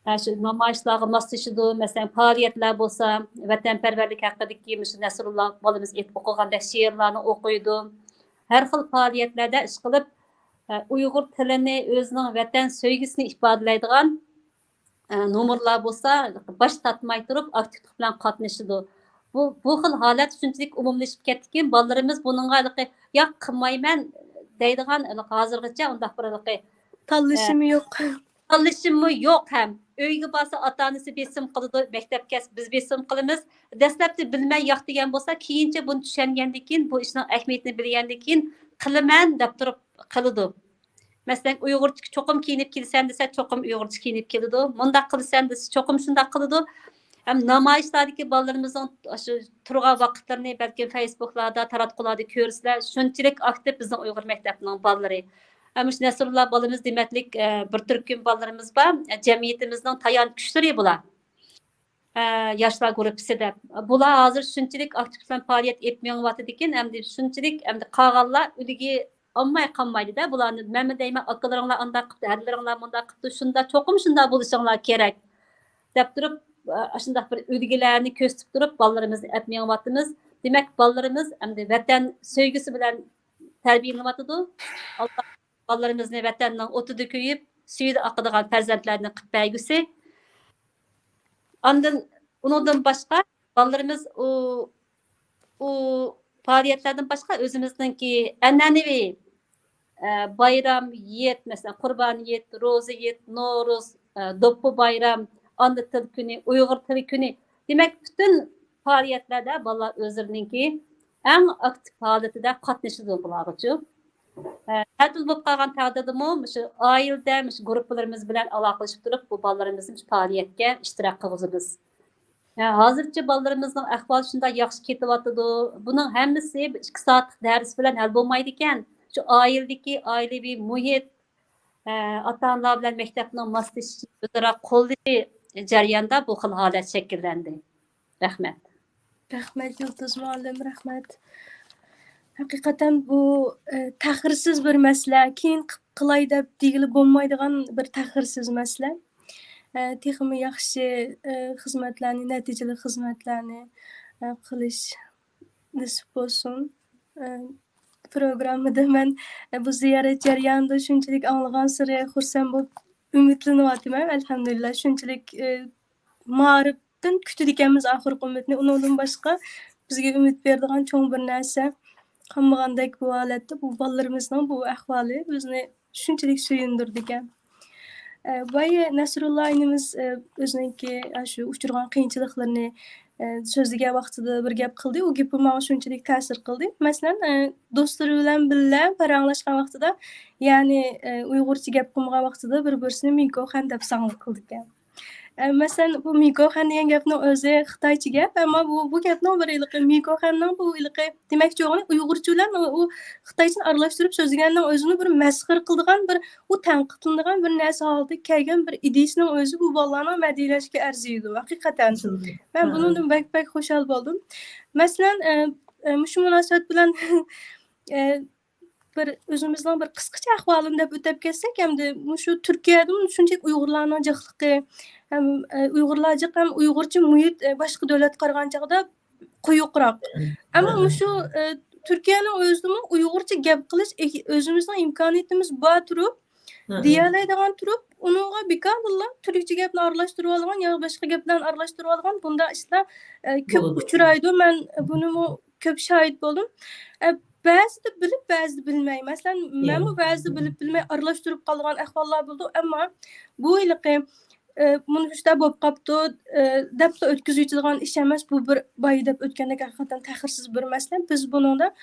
ھە، شۇ نامايىشلارغا ماسلىشىدۇ. مەسىلەن، پائالىيەتلەر بولسا، ۋەتەنپەرۋەرلىك ھەققىدىكى مۇشۇ نەسرۇللا بالىمىز ئېيتىپ ئوقۇغاندەك شېئىرلارنى ئوقۇيدۇ. ھەر خىل پائالىيەتلەردە ئىشقىلىپ، ھە، ئۇيغۇر تىلىنى، ئۆزىنىڭ ۋەتەن سۆيگۈسىنى ئىپادىلەيدىغان ئە، نومۇرلار بولسا باش تارتماي تۇرۇپ ئاكتىپلىق بىلەن قاتنىشىدۇ. بۇ، بۇ خىل ھالەت شۇنچىلىك ئومۇملىشىپ كەتتىكى، بالىلىرىمىز بۇنىڭغا ھېلىقى «ياق، قىلمايمەن» دەيدىغان، ھېلىقى ھازىرغىچە ئۇنداق بىر ھېلىقى، ئە، تاللىشىمۇ يوق. تاللىشىممۇ يوق ھەم. ئۆيگە بارسا ئاتا-ئانىسى بېسىم قىلىدۇ، مەكتەپكە بىز بېسىم قىلىمىز. دەسلەپتە بىلمەي ياق دېگەن بولسا، كېيىنچە بۇنى چۈشەنگەندىن كېيىن، بۇ ئىشنىڭ ئەھمىيىتىنى بىلگەندىن كېيىن قىلىمەن دەپ تۇرۇپ قىلىدۇ. مەسىلەن، ئۇيغۇرچە چوقۇم كىيىنىپ كېلىسەن دېسە، چوقۇم ئۇيغۇرچە كىيىنىپ كېلىدۇ. مۇنداق قىلىسەن دېسە، چوقۇم شۇنداق قىلىدۇ. ھەم نامايىشلاردىكى بالىلىرىمىزنىڭ ئاشۇ تۇرغان ۋاقىتلىرىنى بەلكىم فەيسبۇكلاردا، تاراتقۇلاردا كۆرىسىلەر، شۇنچىلىك ئاكتىپ بىزنىڭ ئۇيغۇر مەكتەپنىڭ بالىلىرى. ھەم مۇشۇ نەسرۇللا بالىمىز دېمەتلىك، ئە، بىر تۈركۈم بالىلىرىمىز بار. ئە، جەمئىيىتىمىزنىڭ تايانچ كۈچلىرى بۇلار. ئە، ياشلار گۇرۇپپىسى دەپ. بۇلار ھازىر شۇنچىلىك ئاكتىپ بىلەن پائالىيەت ئېلىپ مېڭىۋاتىدىكەن، ئەمدى شۇنچىلىك، ئەمدى قالغانلار ئۈلگە ئالماي قالمايدۇ-دە، بۇلارنى مەنمۇ دەيمەن، ئاكىلىرىڭلار ئانداق قىپتۇ، ھەدىلىرىڭلار مۇنداق قىپتۇ، شۇنداق، چوقۇم شۇنداق بولۇشۇڭلار كېرەك، دەپ تۇرۇپ، ئاشۇنداق بىر ئۈلگىلەرنى كۆرسىتىپ تۇرۇپ، بالىلىرىمىزنى ئەپ مېڭىۋاتىمىز. دېمەك، بالىلىرىمىز ئەمدى ۋەتەن سۆيگۈسى بىلەن تەربىيەلىنىۋاتىدۇ. ئاللا بالىلىرىمىزنى ۋەتەننىڭ ئوتىدا كۆيۈپ، سۈيىدە ئاقىدىغان پەرزەنتلەردىن قىلىپ بەرگۈسى. ئاندىن ئۇنىڭدىن باشقا بالىلىرىمىز ئۇ، ئۇ پائالىيەتلەردىن باشقا ئۆزىمىزنىڭكى ئەنئەنىۋى، ئە، بايرام، ھېيت، مەسىلەن، قۇربان ھېيت، روزا ھېيت، نورۇز، ئە، دوپپا بايرام، ئانا تىل كۈنى، ئۇيغۇر تىلى كۈنى. دېمەك، پۈتۈن پائالىيەتلەردە بالىلار ئۆزلىرىنىڭكى ئەڭ ئاكتىپ ھالىتىدە قاتنىشىدۇ بۇلارغىچۇ. ئە، تەتىل بولۇپ قالغان تەقدىردىمۇ مۇشۇ ئائىلىدە، مۇشۇ گۇرۇپپىلىرىمىز بىلەن ئالاقىلىشىپ تۇرۇپ، بۇ بالىلىرىمىزنى مۇشۇ پائالىيەتكە ئىشتىراك قىلغۇزىمىز. ھە، ھازىرچە بالىلىرىمىزنىڭ ئەھۋالى شۇنداق ياخشى كېتىۋاتىدۇ. بۇنىڭ ھەممىسى بىر ئىككى سائەتلىك دەرس بىلەن ھەل بولمايدىكەن. شۇ ئائىلىدىكى ئائىلىۋى مۇھىت، ئاتا-ئانىلار بىلەن مەكتەپنىڭ ماسلىشىشى، ئۆزئارا قوللىشى جەريانىدا بۇ خىل ھالەت شەكىللەندى. رەھمەت. رەھمەت، يۇلتۇز مۇئەللىم، رەھمەت. ھەقىقەتەن بۇ، ئە، تەخىرسىز بىر مەسىلە. كېيىن ق-، قىلاي دەپ دېگىلى بولمايدىغان بىر تەخىرسىز مەسىلە. ئە، تېخىمۇ ياخشى، ئە، خىزمەتلەرنى، نەتىجىلىك خىزمەتلەرنى، ئە، قىلىش نېسىپ بولسۇن. ئە، پروگراممىدا مەن، ئە، بۇ زىيارەت جەريانىدا شۇنچىلىك ئاڭلىغانسېرى خۇرسەن بولۇپ ئۈمىدلىنىۋاتىمەن. ئەلھەمدۇلىللا، شۇنچىلىك، ئە، مائارىپتىن كۈتىدىكەنمىز ئاخىرقى ئۈمىدنى. ئۇنىڭدىن باشقا بىزگە ئۈمىد بېرىدىغان چوڭ بىر نەرسە قالمىغاندەك بۇ ھالەتتە. بۇ بالىلىرىمىزنىڭ بۇ ئەھۋالى بىزنى شۇنچىلىك سۆيۈندۈرىدىكەن. ئە، بايا نەسرۇللا ئىنىمىز، ئە، ئۆزىنىڭكى ئاشۇ ئۇچرىغان قىيىنچىلىقلىرىنى، ئە، سۆزلىگەن ۋاقتىدا بىر گەپ قىلدى. ئۇ گېپى ماڭا شۇنچىلىك تەسىر قىلدى. مەسىلەن، ئە، دوستلىرى بىلەن بىللە پاراڭلاشقان ۋاقتىدا، يەنى، ئە، ئۇيغۇرچە گەپ قىلمىغان ۋاقتىدا بىر-بىرسىنى مىكوخەن دەپ زاڭلىق قىلىدىكەن. ئە، مەسىلەن، بۇ مىكوخەن دېگەن گەپنىڭ ئۆزى خىتايچە گەپ، ئەمما بۇ، بۇ گەپنىڭ بىر ھېلىقى مىكوخەننىڭ بۇ ھېلىقى دېمەكچى بولغىنى ئۇيغۇرچە بىلەن ئۇ، ئۇ خىتايچىنى ئارىلاشتۇرۇپ سۆزلىگەننىڭ ئۆزىنى بىر مەسخىرە قىلىدىغان بىر، ئۇ تەنقىدلىنىدىغان بىر نەرسە ھالىتىگە كەلگەن بىر ئىدىيىسىنىڭ ئۆزى بۇ بالىلارنىڭ مەدھىيەلەشكە ئەرزىيدۇ، ھەقىقەتەن. مەن بۇنىڭدىن بەك، بەك خۇشال بولدۇم. مەسىلەن، ئە، ئە، مۇشۇ مۇناسىۋەت بىلەن، ئە، بىر ئۆزىمىزنىڭ بىر قىسقىچە ئەھۋالىنى دەپ ئۆتۈپ كەتسەك، ئەمدى مۇشۇ تۈركىيەدىمۇ شۇنچىلىك ئۇيغۇرلارنىڭ جىقلىقى، ھەم، ئە، ئۇيغۇرلار جىق، ھەم ئۇيغۇرچە مۇھىت، ئە، باشقا دۆلەتكە قارىغاندا قويۇقراق. ئەمما مۇشۇ، ئە، تۈركىيەنىڭ ئۆزىدىمۇ ئۇيغۇرچە گەپ قىلىش ئېھ-، ئۆزىمىزنىڭ ئىمكانىيىتىمىز بار تۇرۇپ، دېيەلەيدىغان تۇرۇپ، ئۇنىڭغا بىكاردىنلا تۈركچە گەپنى ئارىلاشتۇرۇۋالغان يا باشقا گەپ بىلەن ئارىلاشتۇرۇۋالغان بۇنداق ئىشلار، ئە، كۆپ ئۇچرايدۇ. مەن بۇنىمۇ كۆپ شاھىت بولدۇم. ئە، بەزىدە بىلىپ، بەزىدە بىلمەي. مەسىلەن، مەنمۇ بەزىدە بىلىپ بىلمەي ئارىلاشتۇرۇپ قالىدىغان ئەھۋاللار بولىدۇ. ئەمما بۇ ھېلىقى، ئە، مۇنۇ شۇنداق بولۇپ قاپتۇ، ئە، دەپلا ئۆتكۈزۈۋېتىدىغان ئىش ئەمەس. بۇ بىر بايا دەپ ئۆتكەندەك ھەقىقەتەن تەخىرسىز بىر مەسىلە. بىز بۇنىڭدا،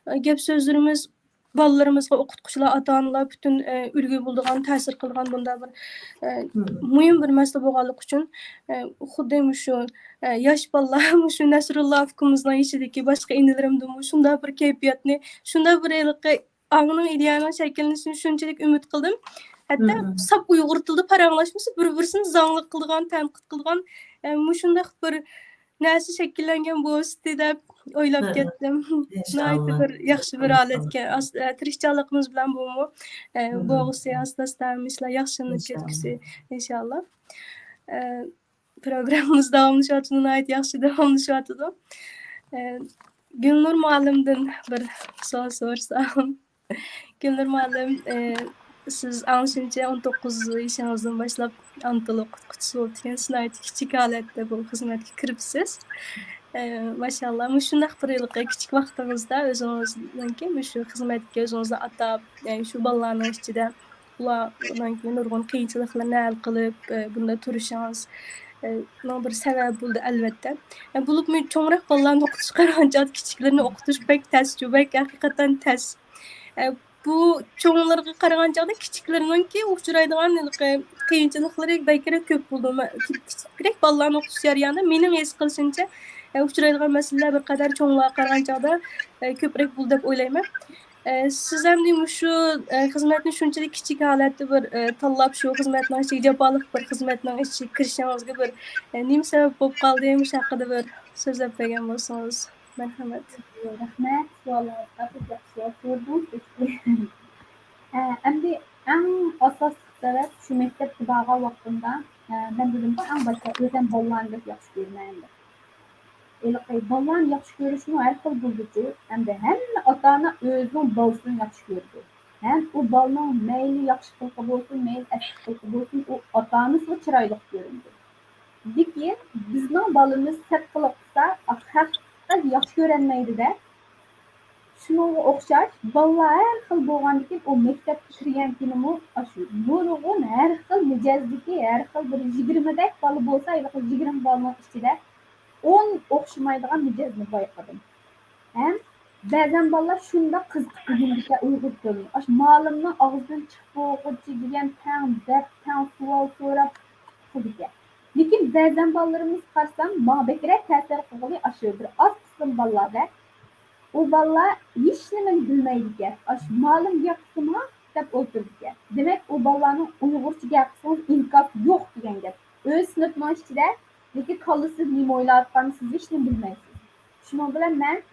ئە، گەپ سۆزلىرىمىز بالىلىرىمىزغا ئوقۇتقۇچىلار، ئاتا-ئانىلار پۈتۈن، ئە، ئۈلگە بولىدىغان، تەسىر قىلىدىغان بۇنداق بىر، ئە، مۇھىم بىر مەسىلە بولغانلىقى ئۈچۈن، ئە، خۇددى مۇشۇ، ئە، ياش بالىلار، مۇشۇ نەسرۇللا ئۇكىمىزنىڭ يېشىدىكى باشقا ئىنىلىرىمدىمۇ شۇنداق بىر كەيپىياتنى، شۇنداق بىر ھېلىقى ئاڭنىڭ، ئىدىيەنىڭ شەكىللىنىشىنى شۇنچىلىك ئۈمىد قىلدىم. ھەتتا ساپ ئۇيغۇر تىلىدا پاراڭلاشمىسا، بىر-بىرسىنى زاڭلىق قىلىدىغان، تەنقىد قىلىدىغان، ئە، مۇشۇنداق بىر نەرسە شەكىللەنگەن بولسىتى دەپ ئويلاپ كەتتىم. ناھايىتى بىر ياخشى بىر ھالەتكە، ئاس-، ئە، تىرىشچانلىقىمىز بىلەن بۇمۇ، ئە، بولغۇسى ئاستا-ئاستا ھەممە ئىشلار ياخشىلىنىپ كەتكۈسى، ئىنشاللا. ئە، پروگراممىمىز داۋاملىشىۋاتىدۇ، ناھايىتى ياخشى داۋاملىشىۋاتىدۇ. ئە، گۈلنۇر مۇئەللىمدىن بىر سوئال سورىسام. گۈلنۇر مۇئەللىم، ئى، سىز ئاڭلىشىمچە ئون توققۇز يېشىڭىزدىن باشلاپ ئانا تىل ئوقۇتقۇچىسى بولۇپ كېيىن ناھايىتى كىچىك ھالەتتە بۇ خىزمەتكە كىرىپسىز. ئى، ماشائاللا، مۇشۇنداق بىر ھېلىقى كىچىك ۋاقتىڭىزدا ئۆزىڭىزنىڭكى مۇشۇ خىزمەتكە ئۆزىڭىزنى ئاتاپ، ئى، شۇ بالىلارنىڭ ئىچىدە ئۇلارنىڭكى نۇرغۇن قىيىنچىلىقلىرىنى ھەل قىلىپ، ئى، بۇندا تۇرۇشىڭىز، ئى، نىڭ بىر سەۋەبى بولدى، ئەلۋەتتە. ئى، بولۇپمۇ چوڭراق بالىلارنى ئوقۇتۇشقا قارىغاندا كىچىكلىرىنى ئوقۇتۇش بەك تەسچۇ، بەك ھەقىقەتەن تەس. ئە، بۇ چوڭلارغا قارىغان چاغدا كىچىكلىرىنىڭكى ئۇچرايدىغان ھېلىقى قىيىنچىلىقلىرى بەكرەك كۆپ بولىدۇ. مە-، كىچىكرەك بالىلارنى ئوقۇتۇش جەريانىدا مېنىڭ ھېس قىلىشىمچە، ئە، ئۇچرايدىغان مەسىلىلەر بىر قەدەر چوڭلارغا قارىغان چاغدا، ئە، كۆپرەك بولىدۇ دەپ ئويلايمەن. ئە، سىز ئەمدى مۇشۇ، ئە، خىزمەتنى شۇنچىلىك كىچىك ھالەتتە بىر، ئە، تاللاپ، شۇ خىزمەتنىڭ ئىچىگە، جاپالىق بىر خىزمەتنىڭ ئىچىگە كىرىشىڭىزگە بىر، ئە، نېمە سەۋەب بولۇپ قالدى؟ مۇشۇ ھەققىدە بىر سۆزلەپ بەرگەن بولسىڭىز. مەرھەمەت. رەھمەت، سوئالىڭىزغا بەك ياخشى سوئال سورىدىڭىز. ئە، ئەمدى ئەڭ ئاساسلىق سەۋەب شۇ مەكتەپكە بارغان ۋاقتىمدا، ئە، مەن دېدىمغۇ، ئەڭ باشتا ئۆزۈم بالىلارنى بەك ياخشى كۆرىمەن دەپ. ھېلىقى بالىلارنى ياخشى كۆرۈشمۇ ھەر خىل بولىدۇچۇ، ئەمدى ھەممە ئاتا-ئانا ئۆزىنىڭ بالىسىنى ياخشى كۆرىدۇ. ھەم ئۇ بالىنىڭ مەيلى ياخشى قىلىقى بولسۇن، مەيلى ئەسكى قىلىقى بولسۇن، ئۇ ئاتا-ئانىسىغا چىرايلىق كۆرۈنىدۇ. لېكىن بىزنىڭ بالىمىز سەت قىلىپ قىلسا، ھەقىقەتەن ياخشى كۆرەلمەيدۇ-دە. شۇنىڭغا ئوخشاش، بالىلار ھەر خىل بولغاندىكىن، ئۇ مەكتەپكە كىرگەنكىنىمۇ ئاشۇ نۇرغۇن ھەر خىل مىجەزدىكى، ھەر خىل بىر يىگىرمىدەك بالا بولسا، ھېلىقى يىگىرمە بالىنىڭ ئىچىدە ئون ئوخشىمايدىغان مىجەزنى بايقىدىم. ھەم بەزەن بالىلار شۇنداق قىزىقىپ ئۆگىنىدىكەن ئۇيغۇر تىلىنى. ئاشۇ مالىمنىڭ ئاغزىدىن چىقىپ بولغۇچە دېگەن تەڭ دەپ، تەڭ سوئال سوراپ قىلىدىكەن. لېكىن بەزەن بالىلىرىمىز قارىسام، ماڭا بەكرەك تەسىر قىلغىنى ئاشۇ بىر ئاز قىسىم بالىلاردا. ئۇ بالىلار ھېچنېمىنى بىلمەيدىكەن. ئاشۇ مالىم گەپ قىلسىمۇ دەپ ئولتۇرىدىكەن. دېمەك، ئۇ بالىلارنىڭ ئۇيغۇرچە گەپ قىلسىڭىز ئىنكاس يوق دېگەن گەپ. ئۆز سىنىپنىڭ ئىچىدە، لېكىن كاللىسىدا نېمە ئويلاۋاتقاننى سىز ھېچنېمە بىلمەيسىز. شۇنىڭ بىلەن مەن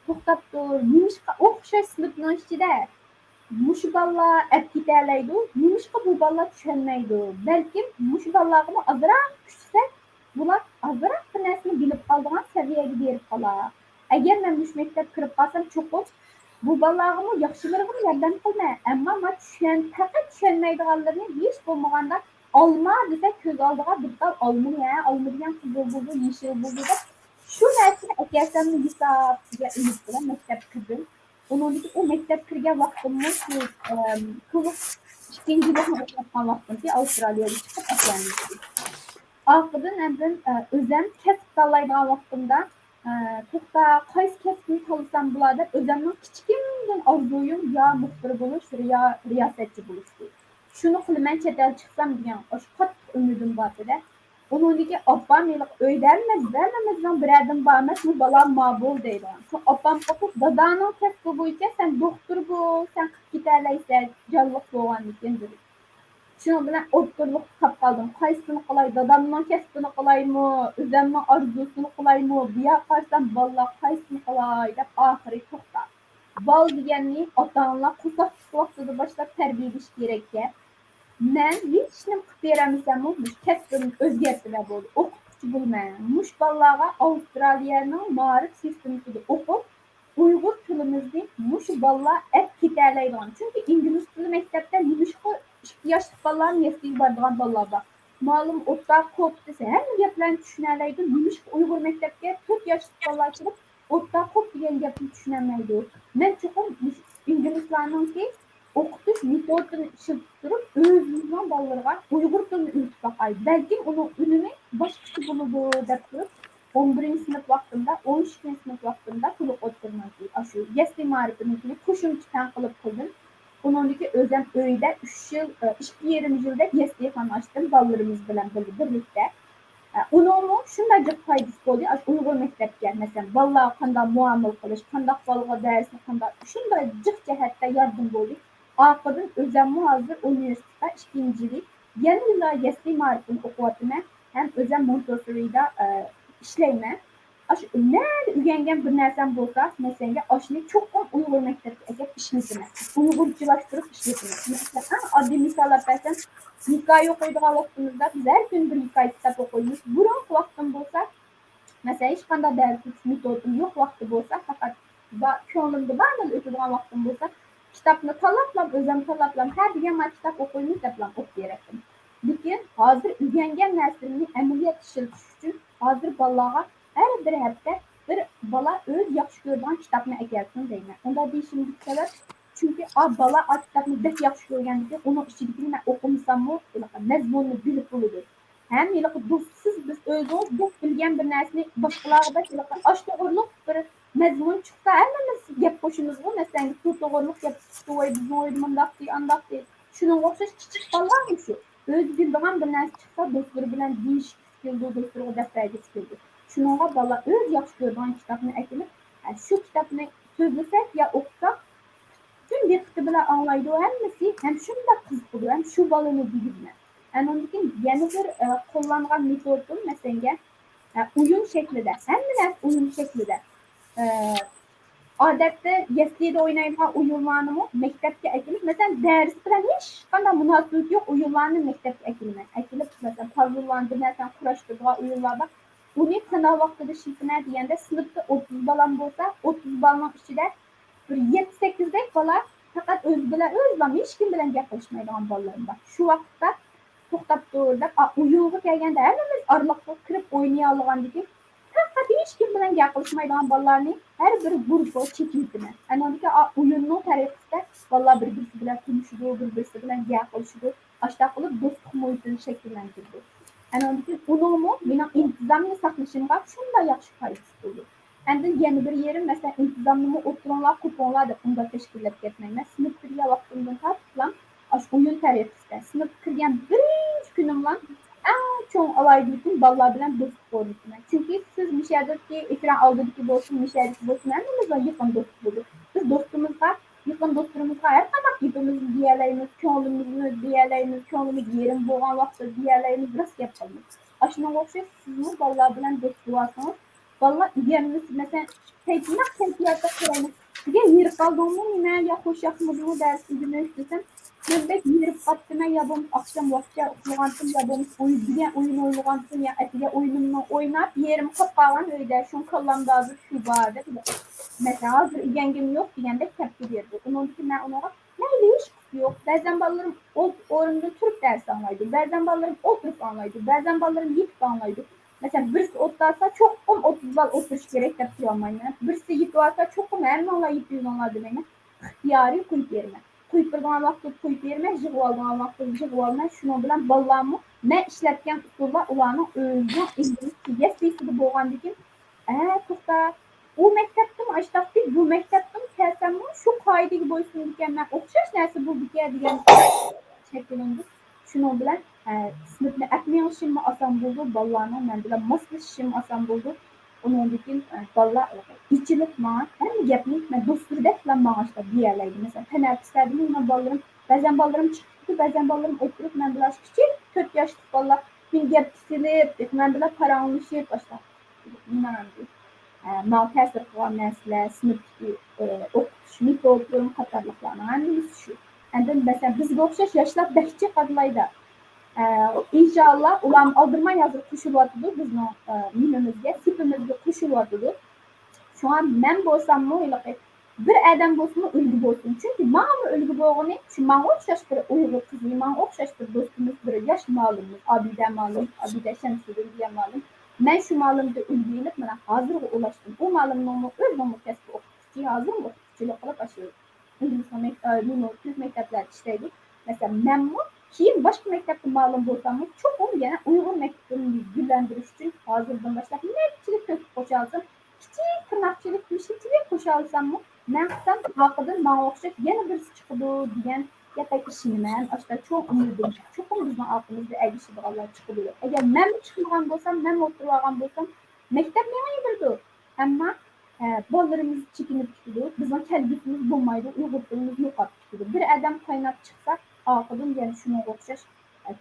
توختاپ تۇر، نېمىشقا ئوخشاش سىنىپنىڭ ئىچىدە مۇشۇ بالىلار ئەپ كېتەلەيدۇ، نېمىشقا بۇ بالىلار چۈشەنمەيدۇ؟ بەلكىم مۇشۇ بالىلارغىمۇ ئازراق كۈچىسەك، بۇلار ئازراق بىر نەرسىنى بىلىپ قالىدىغان سەۋىيەگە بېرىپ قالار. ئەگەر مەن مۇشۇ مەكتەپكە كىرىپ قالسام، چوقۇم بۇ بالىلارغىمۇ ياخشىلىرىغىمۇ ياردەم قىلىمەن، ئەمما ما چۈشەن-، پەقەت چۈشەنمەيدىغانلىرىنى ھېچ بولمىغاندا ئالما دېسە، كۆز ئالدىغا بىر تال ئالمىنى، ھە، ئالما دېگەن قىزىل بولىدۇ، يېشىل بولىدۇ دەپ، شۇ نەرسىنى ئەكەلسەممۇ ھېسابىغا ئېلىپ بىلەن مەكتەپكە كىردىم. ئۇنىڭدىن كېيىن ئۇ مەكتەپكە كىرگەن ۋاقتىممۇ شۇ، ئەم، تولۇق ئىككىنچى يىللىقنى ئوقۇۋاتقان ۋاقتىمكى ئاۋسترالىيەگە چىقىپ ئەكەلدى. ئارقىدىن ئاندىن، ئە، ئۆزەم كەسىپ تاللايدىغان ۋاقتىمدا، ئە، توختا، قايسى كەسىپنى تاللىسام بولا دەپ ئۆزەمنىڭ كىچىكىمدىن ئارزۇيۇم يا مۇخبىر بولۇش، يا رىياسەتچى بولۇش ئىدى. شۇنى قىلىمەن، چەت ئەل چىقسام دېگەن ئاشۇ قاتتىق ئۈمىدىم بار ئىدى. ئۇنىڭدىن كېيىن ئاپام ھېلىقى ئۆيدە ھەممە، ھەممىمىزنىڭ بىرەردىن بار ئەمەسمۇ، بالام ما بول دەيدىغان. شۇ ئاپام قوپۇپ، داداڭنىڭ كەسپى بويىچە سەن دوختۇر بول، سەن قىلىپ كېتەلەيسەن، جانلىق بولغاندىكىن دېدى. شۇنىڭ بىلەن ئوتتۇرىلىقتا قاپ قالدىم. قايسىسىنى قىلاي؟ دادامنىڭ كەسپىنى قىلايمۇ، ئۆزەمنىڭ ئارزۇسىنى قىلايمۇ؟ بۇياققا قارىسام، بالىلار قايسىنى قىلاي دەپ ئاخىرى توختاپ. بال دېگەننى ئاتا-ئانىلار قورساقلىق ۋاقتىدا باشلاپ تەربىيەلىشى كېرەككەن. مەن ھېچنېمە قىلىپ بېرەلمىسەممۇ، مۇشۇ كەسپىمنى ئۆزگەرتىۋەر بولدى. ئوقۇتقۇچى بولىمەن. مۇشۇ بالىلارغا ئاۋسترالىيەنىڭ مائارىپ سىستېمىسىدا ئوقۇپ، ئۇيغۇر تىلىمىزنى مۇشۇ بالىلار ئەپ كېتەلەيدىغان. چۈنكى ئىنگلىز تىلى مەكتەپتە نېمىشقا ئىككى ياشلىق بالىلارمۇ يەسلىگە بارىدىغان بالىلار بار. مالىم ئوتتا قوپ دېسە، ھەممە گەپلەرنى چۈشىنەلەيدۇ. نېمىشقا ئۇيغۇر مەكتەپكە تۆت ياشلىق بالىلار كىرىپ، ئوتتا قوپ دېگەن گەپنى چۈشىنەلمەيدۇ؟ مەن چوقۇم مۇشۇ ئىنگلىزلارنىڭكى ئوقۇتۇش مېتودىنى ئىشلىتىپ تۇرۇپ، ئۆزىمىزنىڭ بالىلىرىغا ئۇيغۇر تىلىنى ئۆگىتىپ باقاي. بەلكىم ئۇنىڭ ئۈنۈمى باشقىچە بولىدۇ، دەپ تۇرۇپ، ئون بىرىنچى سىنىپ ۋاقتىمدا، ئون ئىككىنچى سىنىپ ۋاقتىمدا تولۇق ئوتتۇرىنىڭكى، ئاشۇ يەسلى مائارىپىنىڭكىنى قوشۇمچە تەڭ قىلىپ قىلدىم. ئۇنىڭدىن كېيىن ئۆزەم ئۆيدە ئۈچ يىل، ئىككى يېرىم يىلدەك يەسلىخانا ئاچتىم بالىلىرىمىز بىلەن بىر-، بىرلىكتە. ئۇنىڭمۇ شۇنداق جىق پايدىسى بولدى. ئاشۇ ئۇيغۇر مەكتەپكە، مەسىلەن، بالىلارغا قانداق مۇئامىلە قىلىش، قانداق بالىغا دەرسنى قانداق، شۇنداق جىق جەھەتتە ياردىمى بولدى. ئارقىدىن ئۆزەممۇ ھازىر ئۇنىۋېرسىتېتتا ئىككىنچى يىلى يەنىلا يەسلى مائارىپىنى ئوقۇۋاتىمەن ھەم ئۆزەم مونتېسسورىدا، ئە، ئىشلەيمەن. ئاشۇ نەدە ئۆگەنگەن بىر نەرسەم بولسا، مەسىلەن، ئاشۇنى چوقۇم ئۇيغۇر مەكتەپكە ئەكەپ ئىشلىتىمەن. ئۇيغۇرچىلاشتۇرۇپ ئىشلىتىمەن. مەسىلەن، ئەڭ ئاددىي مىسال ئەپ بەرسەم، ھېكايە ئوقۇيدىغان ۋاقتىمىزدا بىز ھەر كۈنى بىر ھېكايە كىتاب ئوقۇيمىز. بۇرۇنقى ۋاقتىم بولسا، مەسىلەن، ھېچقانداق دەرس ئۆتۈش مېتودۇم يوق ۋاقتى بولسا، پەقەت با-، كۆڭلۈمدە بارلا ئۆتىدىغان ۋاقتىم بولسا، كىتابنى تاللاپلا، ئۆزۈم تاللاپلا، ھە دېگەن ما كىتاب ئوقۇيمىز دەپلا ئوقۇپ بېرەتتىم. لېكىن ھازىر ئۆگەنگەن نەرسىلىرىمنى ئەمەلىيەتتە ئىشلىتىش ئۈچۈن ھازىر بالىلارغا ھەر بىر ھەپتە بىر بالا ئۆزى ياخشى كۆرىدىغان كىتابنى ئەكەلسۇن دەيمەن. ئۇنداق دېيىشىمدىكى سەۋەب، چۈنكى ئا بالا ئا كىتابنى بەك ياخشى كۆرگەندىكىن، ئۇنىڭ ئىچىدىكىنى مەن ئوقۇمىساممۇ، ھېلىقى مەزمۇننى بىلىپ بولىدۇ. ھەم ھېلىقى دوستسىز بىز ئۆزىمىز دوست بىلگەن بىر نەرسىنى باشقىلارغا بەك ھېلىقى ئاش توغرۇلۇق بىر مەزمۇن چىقسا، ھەممىمىز گەپ قوشىمىزغۇ، مەسىلەن، سۇ توغرۇلۇق گەپ چىقسا، ۋاي، بىزنىڭ ئۆيدە مۇنداق دېدى، ئانداق دېدى. شۇنىڭغا ئوخشاش كىچىك بالىلارمۇ شۇ. ئۆزى بىلىدىغان بىر نەرسە چىقسا، دوستلىرى بىلەن دېيىشكۈسى كېلىدۇ، دوستلىرىغا دەپ بەرگۈسى كېلىدۇ. شۇنىڭغا بالىلار ئۆزى ياخشى كۆرىدىغان كىتابنى ئەكېلىپ، ھە، شۇ كىتابنى سۆزلىسەك يا ئوقۇساق، پۈتۈن دىققىتى بىلەن ئاڭلايدۇ ھەممىسى، ھەم شۇنداق قىزىقىدۇ، ھەم شۇ بالىنى دېگۈزىمەن. ئاندىن كېيىن يەنە بىر، ئە، قوللانغان مېتودۇم، مەسىلەن، ئە، ئويۇن شەكلىدە، ھەممە نەرسە ئويۇن شەكلىدە. ئە، ئادەتتە يەسلىدە ئوينايدىغان ئويۇنلارنىمۇ مەكتەپكە ئەكېلىپ، مەسىلەن، دەرس بىلەن ھېچقانداق مۇناسىۋىتى يوق ئويۇنلارنى مەكتەپكە ئەكېلىمەن. ئەكېلىپ، مەسىلەن، پازللارنى، بىر نەرسىنى قۇراشتۇرىدىغان ئويۇنلار بار. ئۇنى قانداق ۋاقتىدا ئىشلىتىمەن دېگەندە، سىنىپتا ئوتتۇز بالام بولسا، ئوتتۇز بالىنىڭ ئىچىدە بىر يەتتە، سەككىزدەك بالا پەقەت ئۆزى بىلەن ئۆزىلا، ھېچكىم بىلەن گەپ قىلىشمايدىغان بالىلىرىم بار. شۇ ۋاقىتتا توختاپ تۇر دەپ، ئا، ئويۇنغا كەلگەندە ھەممىمىز ئارىلىققا كىرىپ ئوينىيالىغاندىكىن، پەقەت ھېچكىم بىلەن گەپ قىلىشمايدىغان بالىلارنى ھەر بىر گۇرۇپپىغا چېكىۋېتىمەن. ئەنىڭدىكى، ئا، ئويۇننىڭ تەرىقىسىدە بالىلار بىر-بىرسى بىلەن تونۇشىدۇ، بىر-بىرسى بىلەن گەپ قىلىشىدۇ. ئاشۇنداق قىلىپ دوستلۇق مۇھىتىنى شەكىللەندۈرىدۇ. ئەنىڭدىكى ئۇنىڭمۇ مېنىڭ ئىنتىزامنى ساقلىشىمغا شۇنداق ياخشى پايدىسى بولىدۇ. ئاندىن يەنە بىر يېرىم، مەسىلەن، ئىنتىزامنىمۇ ئولتۇرۇڭلار، قوپۇڭلار دەپ ئۇنداق تەشكىللەپ كەتمەيمەن. سىنىپقا كىرگەن ۋاقتىمدىن تارتىپلا ئاشۇ ئويۇن تەرىقىسىدە، سىنىپقا كىرگەن بىرىنچى كۈنۈملا ئەڭ چوڭ ئالاھىدىلىكىم بالىلار بىلەن دوستلۇق ئورنىتىمەن. چۈنكى سىز مۇشۇ يەردىكى ئېكران ئالدىدىكى بولسۇن، مۇشۇ يەردىكى بولسۇن، ھەممىمىز بىلەن يېقىن دوست بولدۇق. بىز دوستىمىزغا، يېقىن دوستلىرىمىزغا ھەر قانداق گېپىمىزنى دېيەلەيمىز، كۆڭلىمىزنى دېيەلەيمىز، كۆڭلىمىز يېرىم بولغان ۋاقىتتا دېيەلەيمىز، راست گەپ قىلىمىز. ئاشۇنىڭغا ئوخشاش سىزمۇ بالىلار بىلەن دوست بولسىڭىز، بالىلار ئۆگەنمىسى، مەسىلەن، كەيپىناق كەيپىياتتا قارايمىز. بۈگۈن ھېرىپ قالدىڭمۇ نېمە يا خوش ياقمىدىڭمۇ دەرس ئۆگىنىش دېسەم، مەن بەك ھېرىپ قاپتىمەن يا بولمىسا ئاخشام ۋاقچە ئۇخلىغانتىم يا بولمىسا ئوي-، دېگەن ئويۇن ئوينىغانتىم يا ئەتىگەن ئويۇنۇمنى ئويناپ ھېرىپ قاپ قالغان ئۆيدە، شۇ كاللامدا ھازىر شۇ بار دەپ، مەسىلەن، ھازىر ئۆگەنگىنىم يوق دېگەندەك كەپكە بېرىدۇ. ئۇنىڭدىن كېيىن مەن ئۇنىڭغا مەيلى، ھېچقىسى يوق. بەزەن بالىلىرىم ئولت-، ئورنىدىن تۇرۇپ دەرس ئاڭلايدۇ، بەزەن بالىلىرىم ئولتۇرۇپ ئاڭلايدۇ، بەزەن بالىلىرىم يېتىپ ئاڭلايدۇ. مەسىلەن، بىرسى ئولتۇرسا، چوقۇم ئوتتۇز بال ئولتۇرۇش كېرەك دەپ تۇرالمايمەن. بىرسى يېتىۋالسا، چوقۇم ھەممىڭلار يېتىۋېلىڭلار دېمەيمەن. ئىختىيارىي قويۇپ بېرىمەن. قويۇپ بېرىدىغان ۋاقىتتا قويۇپ بېرىمەن، يىغىۋالىدىغان ۋاقىتتا يىغىۋالىمەن. شۇنىڭ بىلەن بالىلارمۇ مەن ئىشلەتكەن ئۇسۇللار ئۇلارنىڭ ئۆزىنىڭ ئىنگلىزچە يەسلىسىدە بولغاندىكىن، ئە، توختا، ئۇ مەكتەپتىمۇ ئاشتاقتى، بۇ مەكتەپتىمۇ كەلسەممۇ شۇ قائىدىگە بويسۇنىدىكەنمەن، ئوخشاش نەرسە بولىدىكەن دېگەن شەكىللىنىدۇ. شۇنىڭ بىلەن، ئە، سىنىپنى ئەپ مېڭىشىممۇ ئاسان بولىدۇ، بالىلارنىڭ مەن بىلەن ماسلىشىشىمۇ ئاسان بولىدۇ. ئۇنىڭدىن كېيىن، ئە، بالىلار ئېچىلىپ ماڭا ھەممە گەپنى مەن دوستلىرىدەكلا ماڭا ئاشۇنداق دېيەلەيدۇ. مەسىلەن، تەنەپپۇسلەردىمۇ مەن بالىلىرىم، بەزەن بالىلىرىم چىقىپ كېتىدۇ، بەزەن بالىلىرىم ئولتۇرۇپ مەن بىلەن كىچىك تۆت ياشلىق بالىلار مېنى گەپكە سېلىپ، مەن بىلەن پاراڭلىشىپ، ئاشۇنداق. نېمە ئەمدى، ئە، ماڭا تەسىر قىلغان نەرسىلەر، سىنىپتىكى، ئە، ئوقۇتۇش مېتودلىرىمۇ قاتارلىقلارنىڭ ھەممىسى شۇ. ئاندىن، مەسىلەن، بىزگە ئوخشاش ياشلار بەك جىق ئادىلايدا. ئە، ئىنشاللا، ئۇلارمۇ ئالدىرىماي ھازىر قوشۇلۇۋاتىدۇ بىزنىڭ، ئە، نېمىمىزگە، سېپىمىزگە قوشۇلۇۋاتىدۇ. شۇڭا مەن بولساممۇ ھېلىقى بىر ئادەم بولسىمۇ ئۈلگە بولسۇن. چۈنكى ماڭىمۇ ئۈلگە بولغىنى شۇ ماڭا ئوخشاش بىر ئۇيغۇر قىزى، ماڭا ئوخشاش بىر دوستىمىز، بىر ياش مۇئەللىمىمىز، ئابىدە مۇئەللىم، ئابىدە شەمسىدىن دېگەن مۇئەللىم. مەن شۇ مۇئەللىمدىن ئۈلگە ئېلىپ، مانا ھازىرغا ئۇلاشتىم. ئۇ مۇئەللىمنىڭمۇ ئۆزىنىڭمۇ كەسپى ئوقۇتقۇچى، ھازىرمۇ ئوقۇتقۇچىلىق قىلىپ، ئاشۇ ئىنگلىز مەك-، ئە، نېمە، تۈرك مەكتەپلەردە ئىشلەيدۇ. مەسىلەن، مەنمۇ كېيىن باشقا مەكتەپتە مۇئەللىم بولساممۇ، چوقۇم يەنە ئۇيغۇر مەكتىپىنى گۈللەندۈرۈش ئۈچۈن ھازىردىن باشلاپ نەچچىلىك تۆھپە قوشالىسام، كىچىك تىرناقچىلىك، كىچىك قوشالساممۇ، مەن قىلسام ئارقىدىن ماڭا ئوخشاش يەنە بىرسى چىقىدۇ دېگەن گەپكە ئىشىنىمەن. ئاشۇنداق چوڭ ئۈمىدىم، چوقۇم بىزنىڭ ئارقىمىزدا ئەگىشىدىغانلار چىقىدۇ. ئەگەر مەنمۇ چىقمىغان بولسام، مەنمۇ ئولتۇرۇۋالغان بولسام، مەكتەپ مېڭىۋېرىدۇ. ئەمما، ئە، بالىلىرىمىز چېكىنىپ كېتىدۇ. بىزنىڭ كەلگۈسىمىز بولمايدۇ، ئۇيغۇر تىلىمىز يوقاپ كېتىدۇ. بىر ئادەم قايناپ چىقسا، ئارقىدىن يەنە شۇنىڭغا ئوخشاش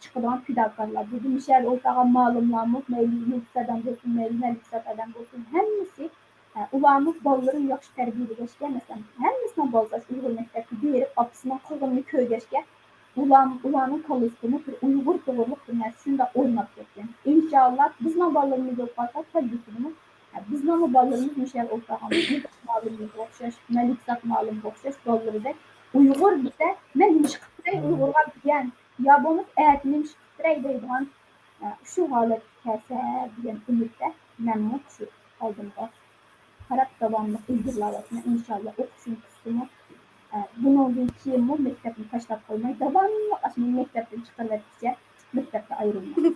چىقىدىغان پىداكارلار. بۇ مۇشۇ يەردە ئولتۇرغان مالىملارمۇ، مەيلى يۇلتۇز ئادەم بولسۇن، مەيلى نەرگىزات ئادەم بولسۇن، ھەممىسى، ئە، ئۇلارمۇ بالىلىرىنى ياخشى تەربىيەلىگەچكە، مەسىلەن، ھەممىسىنىڭ بالىسى ئاشۇ ئۇيغۇر مەكتەپكە بېرىپ، ئاپىسىنىڭ قىلغىنىنى كۆرگەچكە، ئۇلار، ئۇلارنىڭ كاللىسىدىمۇ بىر ئۇيغۇر توغرىلىق بىر نەرسە شۇنداق ئورناپ كەتكەن. ئىنشاللا، بىزنىڭ بالىلىرىمىز بولۇپ قالسا، كەلگۈسىدىمۇ، ئە، بىزنىڭمۇ بالىلىرىمىز مۇشۇ يەردە ئولتۇرغان مۇھىت مۇئەللىمىمىزگە ئوخشاش، مەلىكزات مۇئەللىمگە ئوخشاش بالىلىرىدەك ئۇيغۇر دېسە، مەن نېمىشقا قىلىپ بېرەي ئۇيغۇرغا دېگەن، يا بولمىسا ئەتە نېمىشقا قىلىپ بېرەي دەيدىغان، ئە، شۇ ھالەتكە كەلسە دېگەن ئۈمىدتە مەنمۇ شۇ ئالدىمغا قاراپ داۋاملىق ئىلگىرىلەۋاتىمەن. ئىنشاللا ئوقۇشۇم پۈتسىمۇ، ئە، بۇنىڭدىن كېيىنمۇ مەكتەپنى تاشلاپ قويماي، داۋاملىق ئاشۇ مەكتەپتىن چىقىرىۋەتكۈچە مەكتەپتىن ئايرىلماي.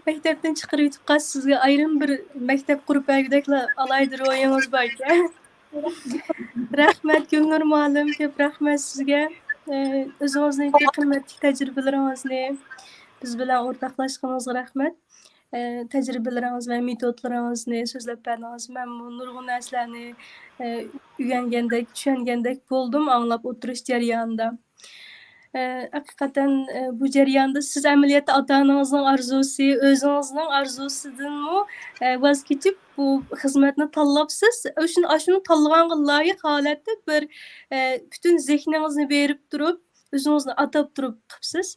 مەكتەپتىن چىقىرىۋېتىپ قالسا، سىزگە ئايرىم بىر مەكتەپ قۇرۇپ بەرگۈدەكلا ئالاھىدە روھىڭىز باركەن. رەھمەت، گۈلنۇر مۇئەللىم، كۆپ رەھمەت سىزگە. ئە، ئۆزىڭىزنىڭكى قىممەتلىك تەجرىبىلىرىڭىزنى بىز بىلەن ئورتاقلاشقىنىڭىزغا رەھمەت. ئە، تەجرىبىلىرىڭىز ۋە مېتودلىرىڭىزنى سۆزلەپ بەردىڭىز. مەنمۇ نۇرغۇن نەرسىلەرنى، ئە، ئۆگەنگەندەك، چۈشەنگەندەك بولدۇم، ئاڭلاپ ئولتۇرۇش جەريانىدا. ئە، ھەقىقەتەن، ئە، بۇ جەرياندا سىز ئەمەلىيەتتە ئاتا-ئانىڭىزنىڭ ئارزۇسى، ئۆزىڭىزنىڭ ئارزۇسىدىنمۇ، ئە، ۋاز كېچىپ، بۇ خىزمەتنى تاللاپسىز. ئاشۇنى، ئاشۇنى تاللىغانغا لايىق ھالەتتە بىر، ئە، پۈتۈن زېھنىڭىزنى بېرىپ تۇرۇپ، ئۆزىڭىزنى ئاتاپ تۇرۇپ قىپسىز.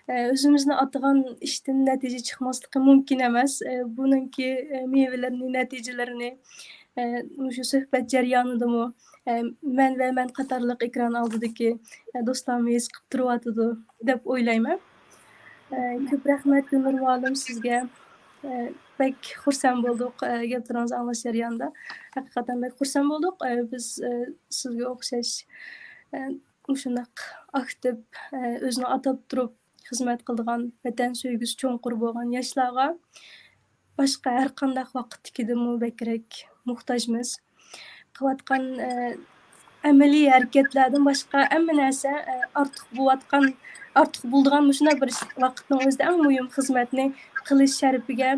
ئە، ئۆزىمىزنى ئاتىغان ئىشتىن نەتىجە چىقماسلىقى مۇمكىن ئەمەس. ئە، بۇنىڭكى، ئە، مېۋىلىرىنى، نەتىجىلىرىنى، مۇشۇ سۆھبەت جەريانىدىمۇ، ئە، مەن ۋە مەن قاتارلىق ئېكران ئالدىدىكى، ئە، دوستلارمۇ ھېس قىلىپ تۇرۇۋاتىدۇ دەپ ئويلايمەن. ئە، كۆپ رەھمەت، گۈلنۇر مۇئەللىم، سىزگە. ئە، بەك خۇرسەن بولدۇق، ئە، گەپلىرىڭىزنى ئاڭلاش جەريانىدا. ھەقىقەتەن بەك خۇرسەن بولدۇق. ئە، بىز، ئە، سىزگە ئوخشاش، ئە، مۇشۇنداق ئاكتىپ، ئە، ئۆزىنى ئاتاپ تۇرۇپ خىزمەت قىلىدىغان، ۋەتەن سۆيگۈسى چوڭقۇر بولغان ياشلارغا باشقا ھەر قانداق ۋاقىتتىكىدىنمۇ بەكرەك موھتاجمىز. قىلىۋاتقان، ئە، ئەمەلىي ھەرىكەتلەردىن باشقا ھەممە نەرسە، ئە، ئارتۇق بولۇۋاتقان، ئارتۇق بولىدىغان مۇشۇنداق بىر ئىش، ۋاقىتنىڭ ئۆزىدە ئەڭ مۇھىم خىزمەتنى قىلىش شەرىپىگە،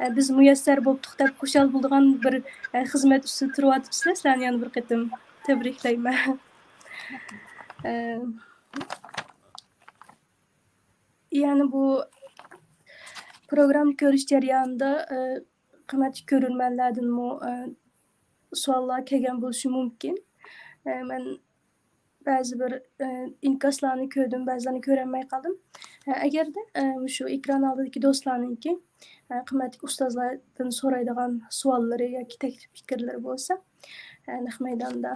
ئە، بىز مۇيەسسەر بوپتۇق دەپ خۇشال بولىدىغان بىر، ئە، خىزمەت ئۈستىدە تۇرۇۋاتىپسىلەر. سىلەرنى يەنە بىر قېتىم تەبرىكلەيمەن. ئە، يەنى بۇ پروگرامما كۆرۈش جەريانىدا، ئە، قىممەتلىك كۆرۈرمەنلەردىنمۇ، ئە، سوئاللار كەلگەن بولۇشى مۇمكىن. ئە، مەن بەزى بىر، ئە، ئىنكاسلارنى كۆردۈم، بەزىلەرنى كۆرەلمەي قالدىم. ئە، ئەگەردە، ئە، مۇشۇ ئېكران ئالدىدىكى دوستلارنىڭكى، ئە، قىممەتلىك ئۇستازلاردىن سورايدىغان سوئاللىرى ياكى تەكلىپ پىكىرلىرى بولسا، ئە، نەق مەيداندا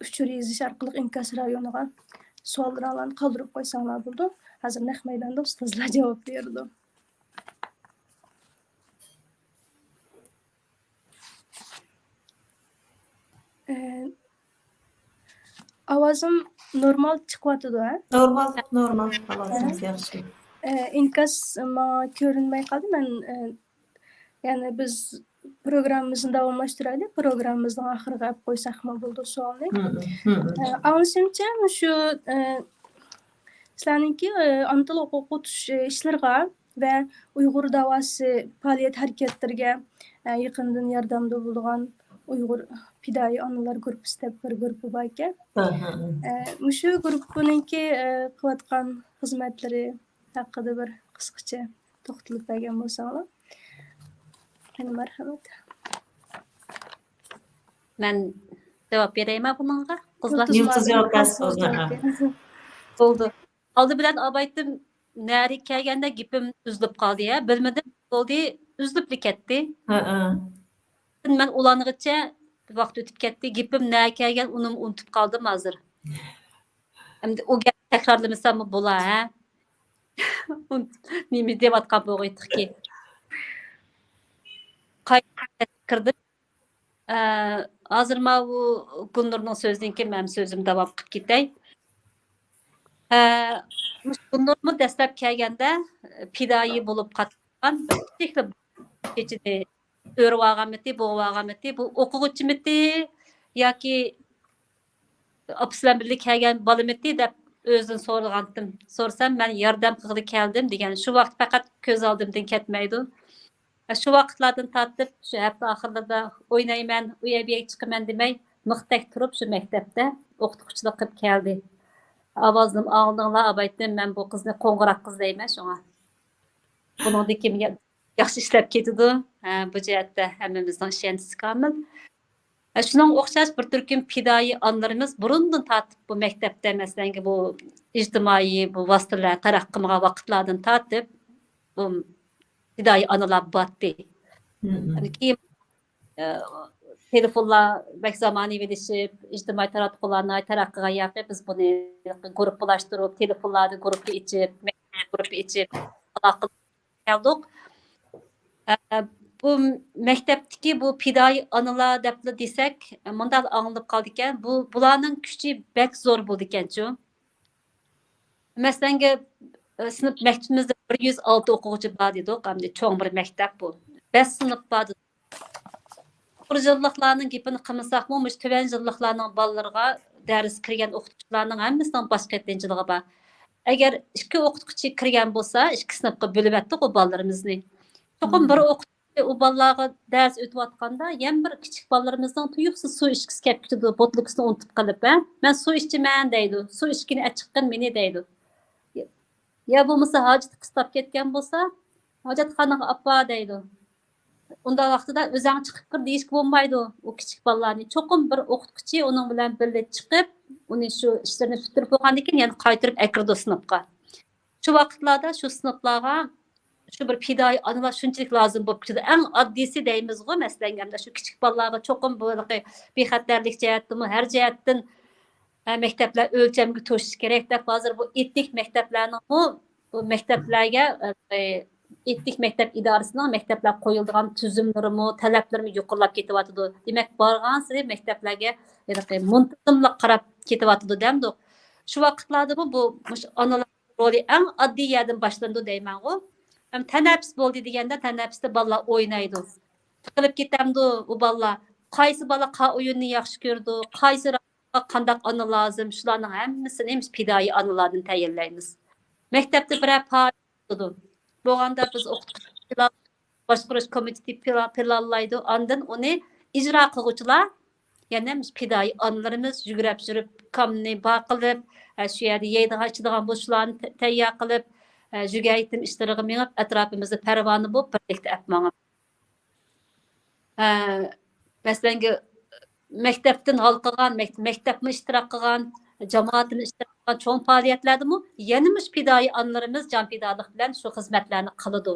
ئۇچۇر يېزىش ئارقىلىق ئىنكاس رايونىغا سوئاللىرىڭلارنى قالدۇرۇپ قويساڭلار بولىدۇ. ھازىر نەق مەيداندا ئۇستازلار جاۋاب بېرىدۇ. ئە، ئاۋازىم نورمال چىقىۋاتىدۇ، ھە؟ نورمال، نورمال. ئاۋازىڭىز ياخشى. ئە، ئىنكاس ماڭا كۆرۈنمەي قالدى. مەن، ئە، يەنى بىز پروگراممىمىزنى داۋاملاشتۇرايلى. پروگراممىمىزنىڭ ئاخىرىغا ئەپ قويساقمۇ بولىدۇ سوئالنى. مم، مم. ئە، ئاڭلىشىمچە، مۇشۇ، ئە، سىلەرنىڭكى، ئە، ئانا تىل ھوقۇق ئوقۇتۇش، ئە، ئىشلىرىغا ۋە ئۇيغۇر داۋاسى پائالىيەت ھەرىكەتلىرىگە، ئە، يېقىندىن ياردەمدە بولىدىغان ئۇيغۇر پىدائىي ئانىلار گۇرۇپپىسى دەپ بىر گۇرۇپپا بار ئىكەن. ئە، مۇشۇ گۇرۇپپىنىڭكى، ئە، قىلىۋاتقان خىزمەتلىرى ھەققىدە بىر قىسقىچە توختىلىپ بەرگەن بولساڭلار. قېنى، مەرھەمەت. مەن جاۋاب بېرەيمەن بۇنىڭغا، قىزلار؟ يۇلتۇز، يۇلتۇز جاۋاب بەرسە بولىدۇ. بولدى. ئالدى بىلەن ئابايتىم نەرىگە كەلگەندە گېپىم ئۈزۈلۈپ قالدى، ھە، بىلمىدىم، بولدى، ئۈزۈلۈپلا كەتتى. ھە، ھە. مەن ئۇلانغىچە ۋاقىت ئۆتۈپ كەتتى، گېپىم نەگە كەلگەن، ئۇنىمۇ ئۇنتۇپ قالدىم ھازىر. ئەمدى ئۇ گەپنى تەكرارلىمىساممۇ بولا، ھە؟ نېمە دەۋاتقان بولغىيتتىكى؟ قايتا كىردىم. ئە، ھازىر ماۋۇ گۈلنۇرنىڭ سۆزىدىن كېيىن مەن سۆزۈمنى داۋام قىلىپ كېتەي. ئە، مۇشۇ گۈلنۇرمۇ دەسلەپ كەلگەندە پىدائىي بولۇپ قاتقان، كىچىكلا چېچىنى ئۆرۈۋالغانمىتى، بوغۇۋالغانمىتى، بۇ ئوقۇغۇچىمىتى ياكى ئاپىسى بىلەن بىللە كەلگەن بالىمىتى دەپ ئۆزىدىن سورىغانتىم. سورىسام، مەن ياردەم قىلغىلى كەلدىم دېگەن. شۇ ۋاقىت پەقەت كۆز ئالدىمدىن كەتمەيدۇ. شۇ ۋاقىتلاردىن تارتىپ، شۇ ھەپتە ئاخىرلىرىدا ئوينايمەن، ئۇ يەر بۇ يەرگە چىقىمەن دېمەي، مىختەك تۇرۇپ شۇ مەكتەپتە ئوقۇتقۇچىلىق قىلىپ كەلدى. ئاۋازىنى ئاڭلىدىڭلار، ئابايتىم، مەن بۇ قىزنى قوڭغۇراق قىز دەيمەن شۇڭا. بۇنىڭدىن كېيىن يا-، ياخشى ئىشلەپ كېتىدۇ. ھە، بۇ جەھەتتە ھەممىمىزنىڭ ئىشەنچىسى كامىل. ھە، شۇنىڭغا ئوخشاش بىر تۈركۈم پىدائىي ئانىلىرىمىز بۇرۇندىن تارتىپ بۇ مەكتەپتە، مەسىلەن، بۇ ئىجتىمائىي بۇ ۋاسىتىلەر تەرەققىي قىلمىغان ۋاقىتلاردىن تارتىپ، بۇ پىدائىي ئانىلار بارتى. مم. يەنى كېيىن، ئە، تېلېفونلار بەك زامانىۋىلىشىپ، ئىجتىمائىي تاراتقۇلار ناھايىتى تەرەققىي قىلغان ياقى بىز بۇنى گۇرۇپپىلاشتۇرۇپ، تېلېفونلاردا گۇرۇپپا ئېچىپ، گۇرۇپپا ئېچىپ، ئالاقە كەلدۇق. ئە، بۇ مەكتەپتىكى بۇ پىدائىي ئانىلار دەپلا دېسەك، مۇنداق ئاڭلىنىپ قالىدىكەن، بۇ، بۇلارنىڭ كۈچى بەك زور بولىدىكەنچۇ. مەسىلەنگە، ئە، سىنىپ، مەكتىپىمىزدە بىر يۈز ئالتە ئوقۇغۇچى بار دېدۇق، ئەمدى چوڭ بىر مەكتەپ بۇ. بەش سىنىپ بار دېدۇق. يۇقىرى يىللىقلارنىڭ گېپىنى قىلمىساقمۇ، مۇشۇ تۆۋەن يىللىقلارنىڭ بالىلىرىغا دەرس كىرگەن ئوقۇتقۇچىلارنىڭ ھەممىسىنىڭ باشقا يەتتىنچى يىلىغا بار. ئەگەر ئىككى ئوقۇتقۇچى كىرگەن بولسا، ئىككى سىنىپقا بۆلۈۋەتتۇق ئۇ بالىلىرىمىزنى. چوقۇم بىر ئوقۇتقۇچى ئۇ بالىلارغا دەرس ئۆتۈۋاتقاندا، يەنە بىر كىچىك بالىلىرىمىزنىڭ تۇيۇقسىز سۇ ئىچكۈسى كەپ كېتىدۇ، بوتۇلكىسىنى ئۇنتۇپ قېلىپ، ھە، مەن سۇ ئىچىمەن دەيدۇ، سۇ ئىچكىنى ئەچىققىن مېنى دەيدۇ. يا بولمىسا ھاجىتى قىستاپ كەتكەن بولسا، ھاجەتخانىغا ئاپار دەيدۇ. ئۇنداق ۋاقتىدا ئۆزەڭ چىقىپ كىر دېيىشكە بولمايدۇ ئۇ كىچىك بالىلارنى. چوقۇم بىر ئوقۇتقۇچى ئۇنىڭ بىلەن بىللە چىقىپ، ئۇنى شۇ ئىشلىرىنى پۈتتۈرۈپ بولغاندىن كېيىن يەنە قايتۇرۇپ ئەكىرىدۇ سىنىپقا. شۇ ۋاقىتلاردا شۇ سىنىپلارغا شۇ بىر پىدائىي ئانىلار شۇنچىلىك لازىم بولۇپ كېتىدۇ. ئەڭ ئاددىيسى دەيمىزغۇ، مەسىلەن، ئەمدى شۇ كىچىك بالىلارغا چوقۇم بۇ ھېلىقى بىخەتەرلىك جەھەتتىنمۇ، ھەر جەھەتتىن، ئە، مەكتەپلەر ئۆلچەمگە توشۇشى كېرەك دەپ، ھازىر بۇ ئېتنىك مەكتەپلەرنىڭمۇ، بۇ مەكتەپلەرگە، ئە، ئېتنىك مەكتەپ ئىدارىسىنىڭ مەكتەپلەرگە قويۇلىدىغان تۈزۈملىرىمۇ، تەلەپلىرىمۇ يۇقىرىلاپ كېتىۋاتىدۇ. دېمەك، بارغانسېرى مەكتەپلەرگە ھېلىقى مۇنتىزىملىق قاراپ كېتىۋاتىدۇ دەمدۇق. شۇ ۋاقىتلاردىمۇ بۇ مۇشۇ ئانىلار رولى ئەڭ ئاددىي يەردىن باشلىنىدۇ دەيمەنغۇ. ھەم تەنەپپۇس بولدى دېگەندە، تەنەپپۇستا بالىلار ئوينايدۇ. تىقىلىپ كېتەمدۇ ئۇ بالىلار؟ قايسى بالا قا ئويۇننى ياخشى كۆرىدۇ؟ قايسى رايونغا قانداق ئانا لازىم؟ شۇلارنىڭ ھەممىسىنى بىز پىدائىي ئانىلاردىن تەيىنلەيمىز. مەكتەپتە بىرەر پائالىيەت بولىدۇ. بولغاندا بىز ئوقۇتقۇچى پىلان، باشقۇرۇش كومىتېتى پىلا-، پىلانلايدۇ. ئاندىن ئۇنى ئىجرا قىلغۇچىلار، يەنە مۇشۇ پىدائىي ئانىلىرىمىز يۈگرەپ يۈرۈپ، كامنى بار قىلىپ، ئە، شۇ يەردە يەيدىغان، ئىچىدىغان بولسا شۇلارنى تە-، تەييار قىلىپ، ئە، جۈگە ئېيتىم ئىشلىرىغا مېڭىپ، ئەتراپىمىزدا پەرۋانە بولۇپ، بىرلىكتە ئەپ ماڭىمىز. ئە، مەسىلەنگە، مەكتەپتىن ھالقىغان، مەك-، مەكتەپمۇ ئىشتىراك قىلغان، جامائەتمۇ ئىشتىراك قىلغان چوڭ پائالىيەتلەردىمۇ يەنە مۇشۇ پىدائىي ئانىلىرىمىز جان پىدالىق بىلەن شۇ خىزمەتلەرنى قىلىدۇ.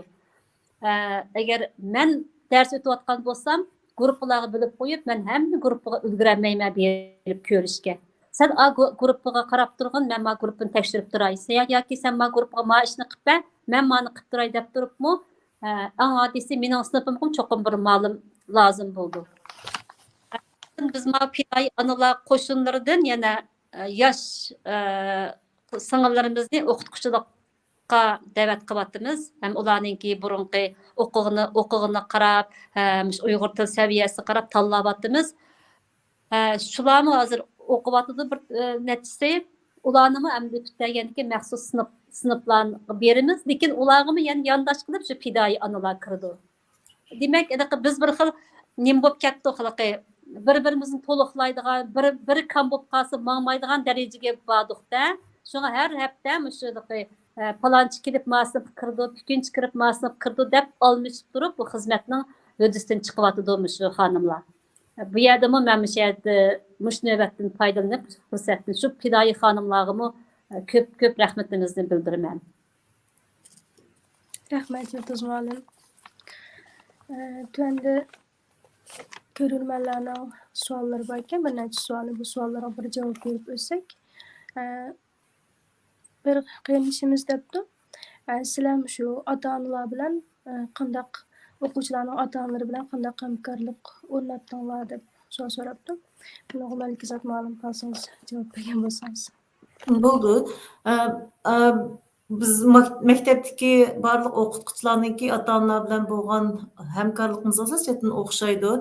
ئە، ئەگەر مەن دەرس ئۆتۈۋاتقان بولسام، گۇرۇپپىلارغا بۆلۈپ قويۇپ، مەن ھەممە گۇرۇپپىغا ئۈلگۈرەلمەيمەن بېرىپ كۆرۈشكە. سەن ئا گۇ-، گۇرۇپپىغا قاراپ تۇرغىن، مەن ما گۇرۇپپىنى تەكشۈرۈپ تۇراي. سەن ياكى سەن ما گۇرۇپپىغا ما ئىشنى قىلىپ بەر، مەن مانى قىلىپ تۇراي دەپ تۇرۇپمۇ، ئە، ئەڭ ئاددىيسى مېنىڭ سىنىپىمغىمۇ چوقۇم بىر مۇئەللىم لازىم بولىدۇ. بىز ما پىدائىي ئانىلار قوشۇنلىرىدىن يەنە، ئە، ياش، ئە، سىڭىللىرىمىزنى ئوقۇتقۇچىلىققا دەۋەت قىلىۋاتىمىز. ھەم ئۇلارنىڭكى بۇرۇنقى ئوقۇغىنى، ئوقۇغىنىغا قاراپ، ھەم شۇ ئۇيغۇر تىل سەۋىيەسىگە قاراپ تاللاۋاتىمىز. ھە، شۇلارمۇ ھازىر ئوقۇۋاتىدۇ بىر، ئە، نەچچىسى. ئۇلارنىمۇ ئەمدى پۈتتۈرگەندىن كېيىن مەخسۇس سىنىپ، سىنىپلارغا بېرىمىز. لېكىن ئۇلارغىمۇ يەنە يانداش قىلىپ شۇ پىدائىي ئانىلار كىرىدۇ. دېمەك، ھېلىقى بىز بىر خىل نېمە بولۇپ كەتتۇق، ھېلىقى بىر-بىرىمىزنى تولۇقلايدىغان، بىر، بىر كام بولۇپ قالسا ماڭمايدىغان دەرىجىگە باردۇق-دە. شۇڭا ھەر ھەپتە مۇشۇ ھېلىقى، ئە، پالانچى كېلىپ ما سىنىپقا كىرىدۇ، پۈكۈنچى كىرىپ ما سىنىپقا كىرىدۇ دەپ ئالمىشىپ تۇرۇپ، بۇ خىزمەتنىڭ ھۆددىسىدىن چىقىۋاتىدۇ مۇشۇ خانىملار. بۇ يەردىمۇ مەن مۇشۇ يەردە مۇشۇ نۆۋەتتىن پايدىلىنىپ، پۇرسەتتىن شۇ پىدائىي خانىملارغىمۇ، ئە، كۆپ، كۆپ رەھمىتىمىزنى بىلدۈرىمەن. رەھمەت، يۇلتۇز مۇئەللىم. ئە، تۆۋەندە كۆرۈرمەنلەرنىڭ سوئاللىرى بار ئىكەن، بىر نەچچە سوئالنى، بۇ سوئاللارغا بىر جاۋاب بېرىپ ئۆتسەك. ئە، بىر قېرىندىشىمىز دەپتۇ، ئە، سىلەر مۇشۇ ئاتا-ئانىلار بىلەن، ئە، قانداق، ئوقۇغۇچىلارنىڭ ئاتا-ئانىلىرى بىلەن قانداق ھەمكارلىق ئورناتتىڭلار دەپ سوئال سوراپتۇ. بۇنىڭغا مەلىكىزات مۇئەللىم قالسىڭىز جاۋاب بەرگەن بولسىڭىز. بولدى. ئە، ئە، بىز مەك-، مەكتەپتىكى بارلىق ئوقۇتقۇچىلارنىڭكى ئاتا-ئانىلار بىلەن بولغان ھەمكارلىقىمىز ئاساسەن ئوخشايدۇ.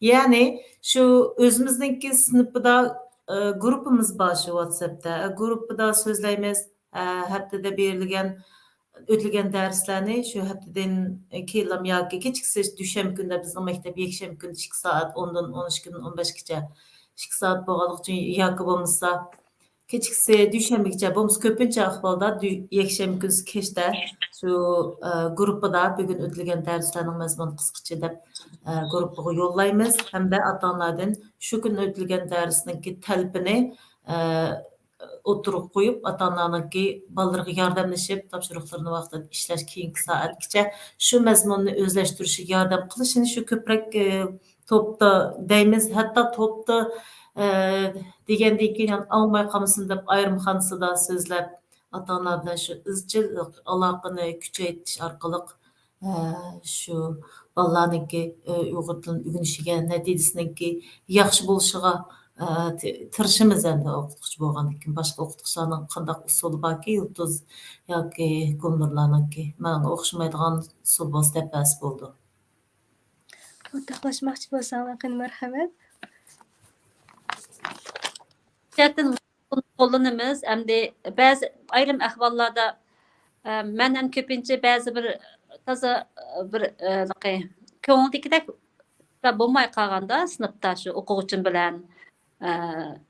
يەنى شۇ ئۆزىمىزنىڭكى سىنىپىدا، ئە، گۇرۇپپىمىز بار شۇ ۋاتساپتا. گۇرۇپپىدا سۆزلەيمىز. ئە، ھەپتىدە بېرىلگەن، ئۆتۈلگەن دەرسلەرنى شۇ ھەپتىدىن كېيىنلا ياكى كېچىكسە دۈشەنبە كۈندە، بىزنىڭ مەكتەپ يەكشەنبە كۈنى ئىككى سائەت، ئوندىن ئون ئىككىدىن ئون بەشكىچە ئىككى سائەت بولغانلىقى ئۈچۈن ياكى بولمىسا كېچىكسە دۈشەنبىگىچە، بولمىسا كۆپىنچە ئەھۋالدا دۈ-، يەكشەنبە كۈنى كەچتە شۇ، ئە، گۇرۇپپىدا بۈگۈن ئۆتۈلگەن دەرسلەرنىڭ مەزمۇنى قىسقىچە دەپ، ئە، گۇرۇپپىغا يوللايمىز ھەمدە ئاتا-ئانىلاردىن شۇ كۈنى ئۆتۈلگەن دەرسنىڭكى تەلىپىنى، ئە، ئوتتۇرىغا قويۇپ، ئاتا-ئانىلارنىڭكى بالىلىرىغا ياردەملىشىپ، تاپشۇرۇقلىرىنى ۋاقتىدا ئىشلەش، كېيىنكى سائەتكىچە شۇ مەزمۇننى ئۆزلەشتۈرۈشىگە ياردەم قىلىشىنى شۇ كۆپرەك، ئە، توپتا دەيمىز، ھەتتا توپتا، ئە، دېگەندىن كېيىن يەنە ئاڭلىماي قالمىسۇن دەپ ئايرىم خانىسىدا سۆزلەپ، ئاتا-ئانىلار بىلەن شۇ ئىزچىل ئالاقىنى كۈچەيتىش ئارقىلىق، ئە، شۇ بالىلارنىڭكى، ئە، ئۇيغۇر تىلىنى ئۆگىنىشىگە، نەتىجىسىنىڭكى ياخشى بولۇشىغا، ئە، تى-، تىرىشىمىز ئەمدى ئوقۇتقۇچى بولغاندىن كېيىن. باشقا ئوقۇتقۇچىلارنىڭ قانداق ئۇسۇلى باركى، يۇلتۇز ياكى گۈلنۇرلارنىڭكى؟ ماڭا ئوخشىمايدىغان ئۇسۇل بولسا دەپ بەرسە بولىدۇ. ئورتاقلاشماقچى بولساڭلار قېنى، مەرھەمەت. جەھەتتىن قوللىنىمىز. ئەمدى بەزى ئايرىم ئەھۋاللاردا، ئە، مەن ھەم كۆپىنچە بەزى بىر تازا، بىر، ئە، كۆڭۈلدىكىدەك بولماي قالغاندا، سىنىپتا شۇ ئوقۇغۇچىم بىلەن، ئە،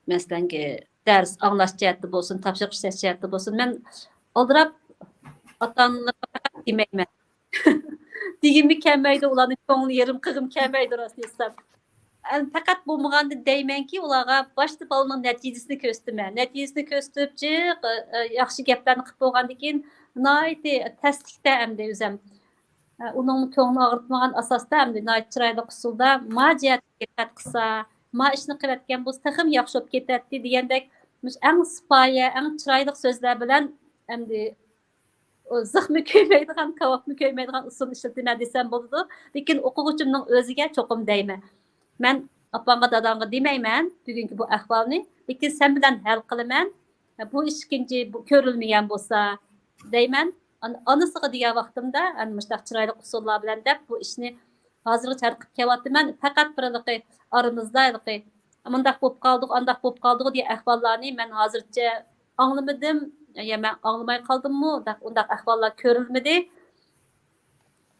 مەسىلەنكى، دەرس ئاڭلاش جەھەتتە بولسۇن، تاپشۇرۇق ئىشلەش جەھەتتە بولسۇن، مەن ئالدىراپ ئاتا-ئانىلارغا دېمەيمەن. دېگۈممۇ كەلمەيدۇ، ئۇلارنىڭ كۆڭلىنى يېرىم قىلغۇم كەلمەيدۇ، راستىنى ئېيتسام. ئەمدى پەقەت بولمىغاندا دەيمەنكى، ئۇلارغا باشتا بالىنىڭ نەتىجىسىنى كۆرسىتىمەن. نەتىجىسىنى كۆرسىتىپ، جىق، ئە، ئە، ياخشى گەپلەرنى قىلىپ بولغاندىن كېيىن، ناھايىتى تەسلىكتە ئەمدى ئۆزەم. ئۇنىڭ كۆڭلىنى ئاغرىتمىغان ئاساستا، ئەمدى ناھايىتى چىرايلىق ئۇسۇلدا ما جەھەتكە دىققەت قىلسا، ما ئىشنى قىلىۋەتكەن بولسا، تېخىمۇ ياخشى بولۇپ كېتەتتى دېگەندەك، مۇشۇ ئەڭ سىپايە، ئەڭ چىرايلىق سۆزلەر بىلەن ئەمدى زىخمۇ كۆيمەيدىغان، كاۋاپمۇ كۆيمەيدىغان ئۇسۇلنى ئىشلىتىمەن دېسەم بولىدۇ. لېكىن ئوقۇغۇچىمنىڭ ئۆزىگە چوقۇم دەيمەن. مەن ئاپاڭغا، داداڭغا دېمەيمەن بۈگۈنكى بۇ ئەھۋالنى، لېكىن سەن بىلەن ھەل قىلىمەن. بۇ ئىش ئىككىنچى بۇ كۆرۈلمىگەن بولسا دەيمەن. ئان-، ئانىسىغا دېگەن ۋاقتىمدا، ئەنە مۇشۇنداق چىرايلىق ئۇسۇللار بىلەن دەپ، بۇ ئىشنى ھازىرغىچە ھەل قىلىپ كېلىۋاتىمەن. پەقەت بىر ھېلىقى ئارىمىزدا ھېلىقى مۇنداق بولۇپ قالدۇق، ئانداق بولۇپ قالدۇق دېگەن ئەھۋاللارنى مەن ھازىرچە ئاڭلىمىدىم. يا مەن ئاڭلىماي قالدىممۇ؟ ئۇنداق، ئۇنداق ئەھۋاللار كۆرۈلمىدى.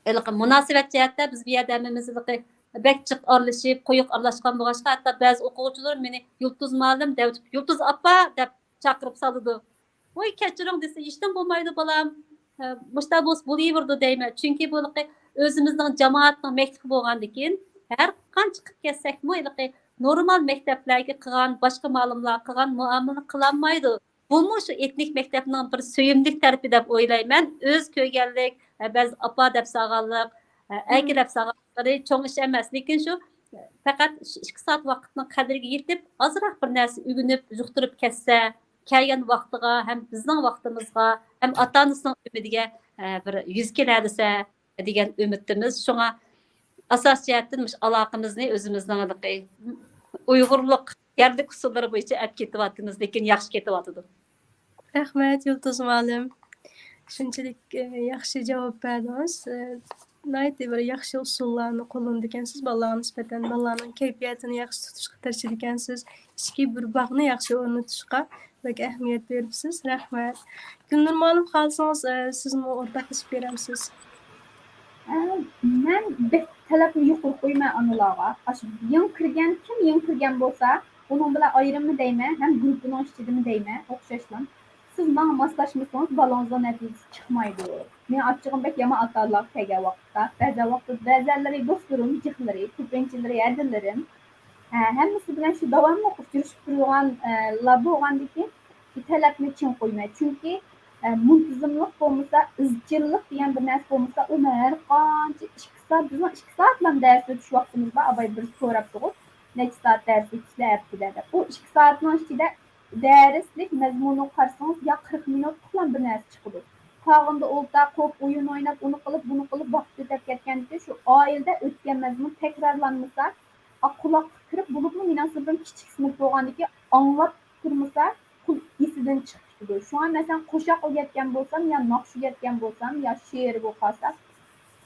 ھېلىقى مۇناسىۋەت جەھەتتە بىز بۇ يەردە ھەممىمىز ھېلىقى بەك جىق ئارىلىشىپ، قويۇق ئارىلاشقان بولغاچقا، ھەتتا بەزى ئوقۇغۇچىلار مېنى يۇلتۇز مۇئەللىم دەۋېتىپ، يۇلتۇز ئاپا دەپ چاقىرىپ سالىدۇ. ۋاي، كەچۈرۈڭ دېسە، ھېچنېمە بولمايدۇ بالام. ھە، مۇشۇنداق بولسا بولۇۋېرىدۇ دەيمەن. چۈنكى بۇ ھېلىقى ئۆزىمىزنىڭ جامائەتنىڭ مەكتىپى بولغاندىكىن، ھەر قانچە قىلىپ كەتسەكمۇ، ھېلىقى نورمال مەكتەپلەرگە قىلغان، باشقا مۇئەللىملەرگە قىلغان مۇئامىلىنى قىلالمايدۇ. بۇمۇ شۇ ئېتنىك مەكتەپنىڭ بىر سۆيۈملۈك تەرىپى دەپ ئويلايمەن. ئۆز كۆرگەنلىك، ھە، بەزى ئاپا دەپ سالغانلىق، ھە، ئەكە دەپ سالغانلىقلىرى چوڭ ئىش ئەمەس. لېكىن شۇ پەقەت شۇ ئىككى سائەت ۋاقىتنىڭ قەدرىگە يېتىپ، ئازراق بىر نەرسە ئۆگىنىپ، يۇقتۇرۇپ كەتسە، كەلگەن ۋاقتىغا ھەم بىزنىڭ ۋاقتىمىزغا، ھەم ئاتا-ئانىسىنىڭ ئۈمىدىگە، ئە، بىر يۈز كېلەلىسە دېگەن ئۈمىدتىمىز. شۇڭا ئاساسىي جەھەتتىن مۇشۇ ئالاقىمىزنى ئۆزىمىزنىڭ ھېلىقى ئۇيغۇرلۇق يەرلىك ئۇسۇللىرى بويىچە ئەپ كېتىۋاتىمىز، لېكىن ياخشى كېتىۋاتىدۇ. رەھمەت، يۇلتۇز مۇئەللىم. شۇنچىلىك، ئە، ياخشى جاۋاب بەردىڭىز. ئە، ناھايىتى بىر ياخشى ئۇسۇللارنى قوللىنىدىكەنسىز بالىلارغا نىسبەتەن. بالىلارنىڭ كەيپىياتىنى ياخشى تۇتۇشقا تىرىشىدىكەنسىز. ئىچكى بىر باغنى ياخشى ئورنىتىشقا بەك ئەھمىيەت بېرىپسىز. رەھمەت. گۈلنۇر مۇئەللىم، خالىسىڭىز، ئە، سىزمۇ ئورتاقلىشىپ بېرەمسىز؟ ئە، مەن بەك تەلەپنى يۇقىرى قويىمەن ئانىلارغا. ئاشۇ يېڭى كىرگەن، كىم يېڭى كىرگەن بولسا، ئۇنىڭ بىلەن ئايرىممۇ دەيمەن، ھەم گۇرۇپپىنىڭ ئىچىدىمۇ دەيمەن، ئوخشاشلا. سىز ماڭا ماسلاشمىسىڭىز، بالىڭىزنىڭ نەتىجىسى چىقمايدۇ. مېنىڭ ئاچچىقىم بەك يامان ئاتا-ئانىلارغا كەلگەن ۋاقىتتا. بەزەن ۋاقىتتا بەزەنلىرى دوستلىرىم، جىقلىرى، كۆپىنچىلىرى ھەدىلىرىم. ھە، ھەممىسى بىلەن شۇ داۋاملىق ئۇچرىشىپ تۇرىدىغان، ئە، لار بولغاندىكىن، شۇ تەلەپنى چىڭ قويماي. چۈنكى، ئە، مۇنتىزىملىق بولمىسا، ئىزچىللىق دېگەن بىر نەرسە بولمىسا، ئۇ ھەر قانچە ئىككى سائەت، بىزنىڭ ئىككى سائەتلا دەرس ئۆتۈش ۋاقتىمىز بار. ئاباي بىرسى سوراپتىغۇ، نەچچە سائەت دەرس ئۆتىسىلەر ھەپتىدە دەپ. ئۇ ئىككى سائەتنىڭ ئىچىدە دەرسلىك مەزمۇنىغا قارىسىڭىز، يا قىرىق مىنۇتلۇقلا بىر نەرسە چىقىدۇ. قالغىنىدا ئولتۇر، قوپ، ئويۇن ئويناپ، ئۇنى قىلىپ، بۇنى قىلىپ، ۋاقىت ئۆتەپ كەتكەندىكىن، شۇ ئائىلىدە ئۆتكەن مەزمۇن تەكرارلانمىسا، ئا، قۇلاققا كىرىپ، بولۇپمۇ مېنىڭ سىنىپىم كىچىك سىنىپ بولغاندىكىن، ئاڭلاپ تۇرمىسا، قۇل-، ئېسىدىن چىقىپ كېتىدۇ. شۇڭا مەسىلەن، قوشاق ئۆگەتكەن بولسام يا ناخشا ئۆگەتكەن بولسام يا شېئىر بولۇپ قالسا،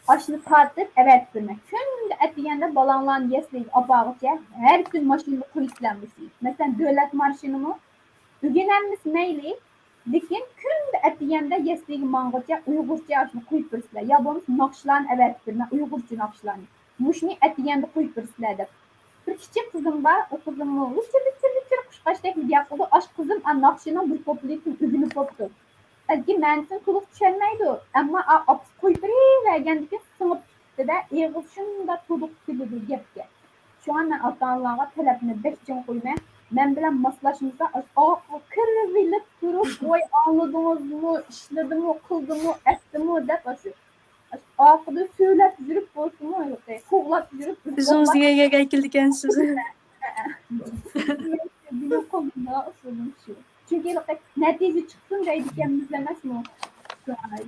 ئاشۇنى تارتىپ ئەۋەتىپ بېرىمەن. كۈندە ئەتىگەندە بالاڭلارنى يەسلىگە ئاپارغۇچە ھەر كۈن ماشىنىدا قويۇپ بېرىمەن مۇشۇنى. مەسىلەن، دۆلەت مارشىنىمۇ ئۆگىنەلمىسە مەيلى، لېكىن كۈندە ئەتىگەندە يەسلىگە ماڭغۇچە ئۇيغۇرچە ئاشۇنى قويۇپ بېرىسىلەر. يا بولمىسا ناخشىلارنى ئەۋەتىپ بېرىمەن، ئۇيغۇرچە ناخشىلارنى. مۇشۇنى ئەتىگەندە قويۇپ بېرىسىلەر دەپ. بىر كىچىك قىزىم بار، ئۇ قىزىممۇ ۋىچىر، ۋىچىر، ۋىچىر قۇشقاچتەك گەپ قىلىدۇ. ئاشۇ قىزىم ئا ناخشىنىڭ بىر كۇپلېتىنى ئۆگىنىپ بوپتۇ. بەلكى مەنىسىنى تولۇق چۈشەنمەيدۇ، ئەمما ئا-، ئاپىسى قويۇپ بېرىۋەرگەندىكىن سىڭىپ كېتىپتۇ-دە، ئېغىز شۇنداق تولۇق كېلىدۇ گەپكە. شۇڭا مەن ئاتا-ئانىلارغا تەلەپنى بەك چىڭ قويىمەن. مەن بىلەن ماسلاشمىسا، ئاشۇ ئارقىغا كىرىۋېلىپ تۇرۇپ، ۋاي، ئاڭلىدىڭىزمۇ، ئىشلىدىمۇ، قىلدىمۇ، ئەتتىمۇ دەپ ئاشۇ، ئاشۇ ئارقىدا سۆيلەپ يۈرۈپ بولسىمۇ، ھېلىقى قوغلاپ يۈرۈپ، بىز ئۆزىڭىز دېگەن گەپكە كېلىدىكەنسىز. مېنىڭ قولۇمدا ئۇسۇلۇم شۇ. چۈنكى ھېلىقى نەتىجە چىقسۇن دەيدىكەنمىز ئەمەسمۇ؟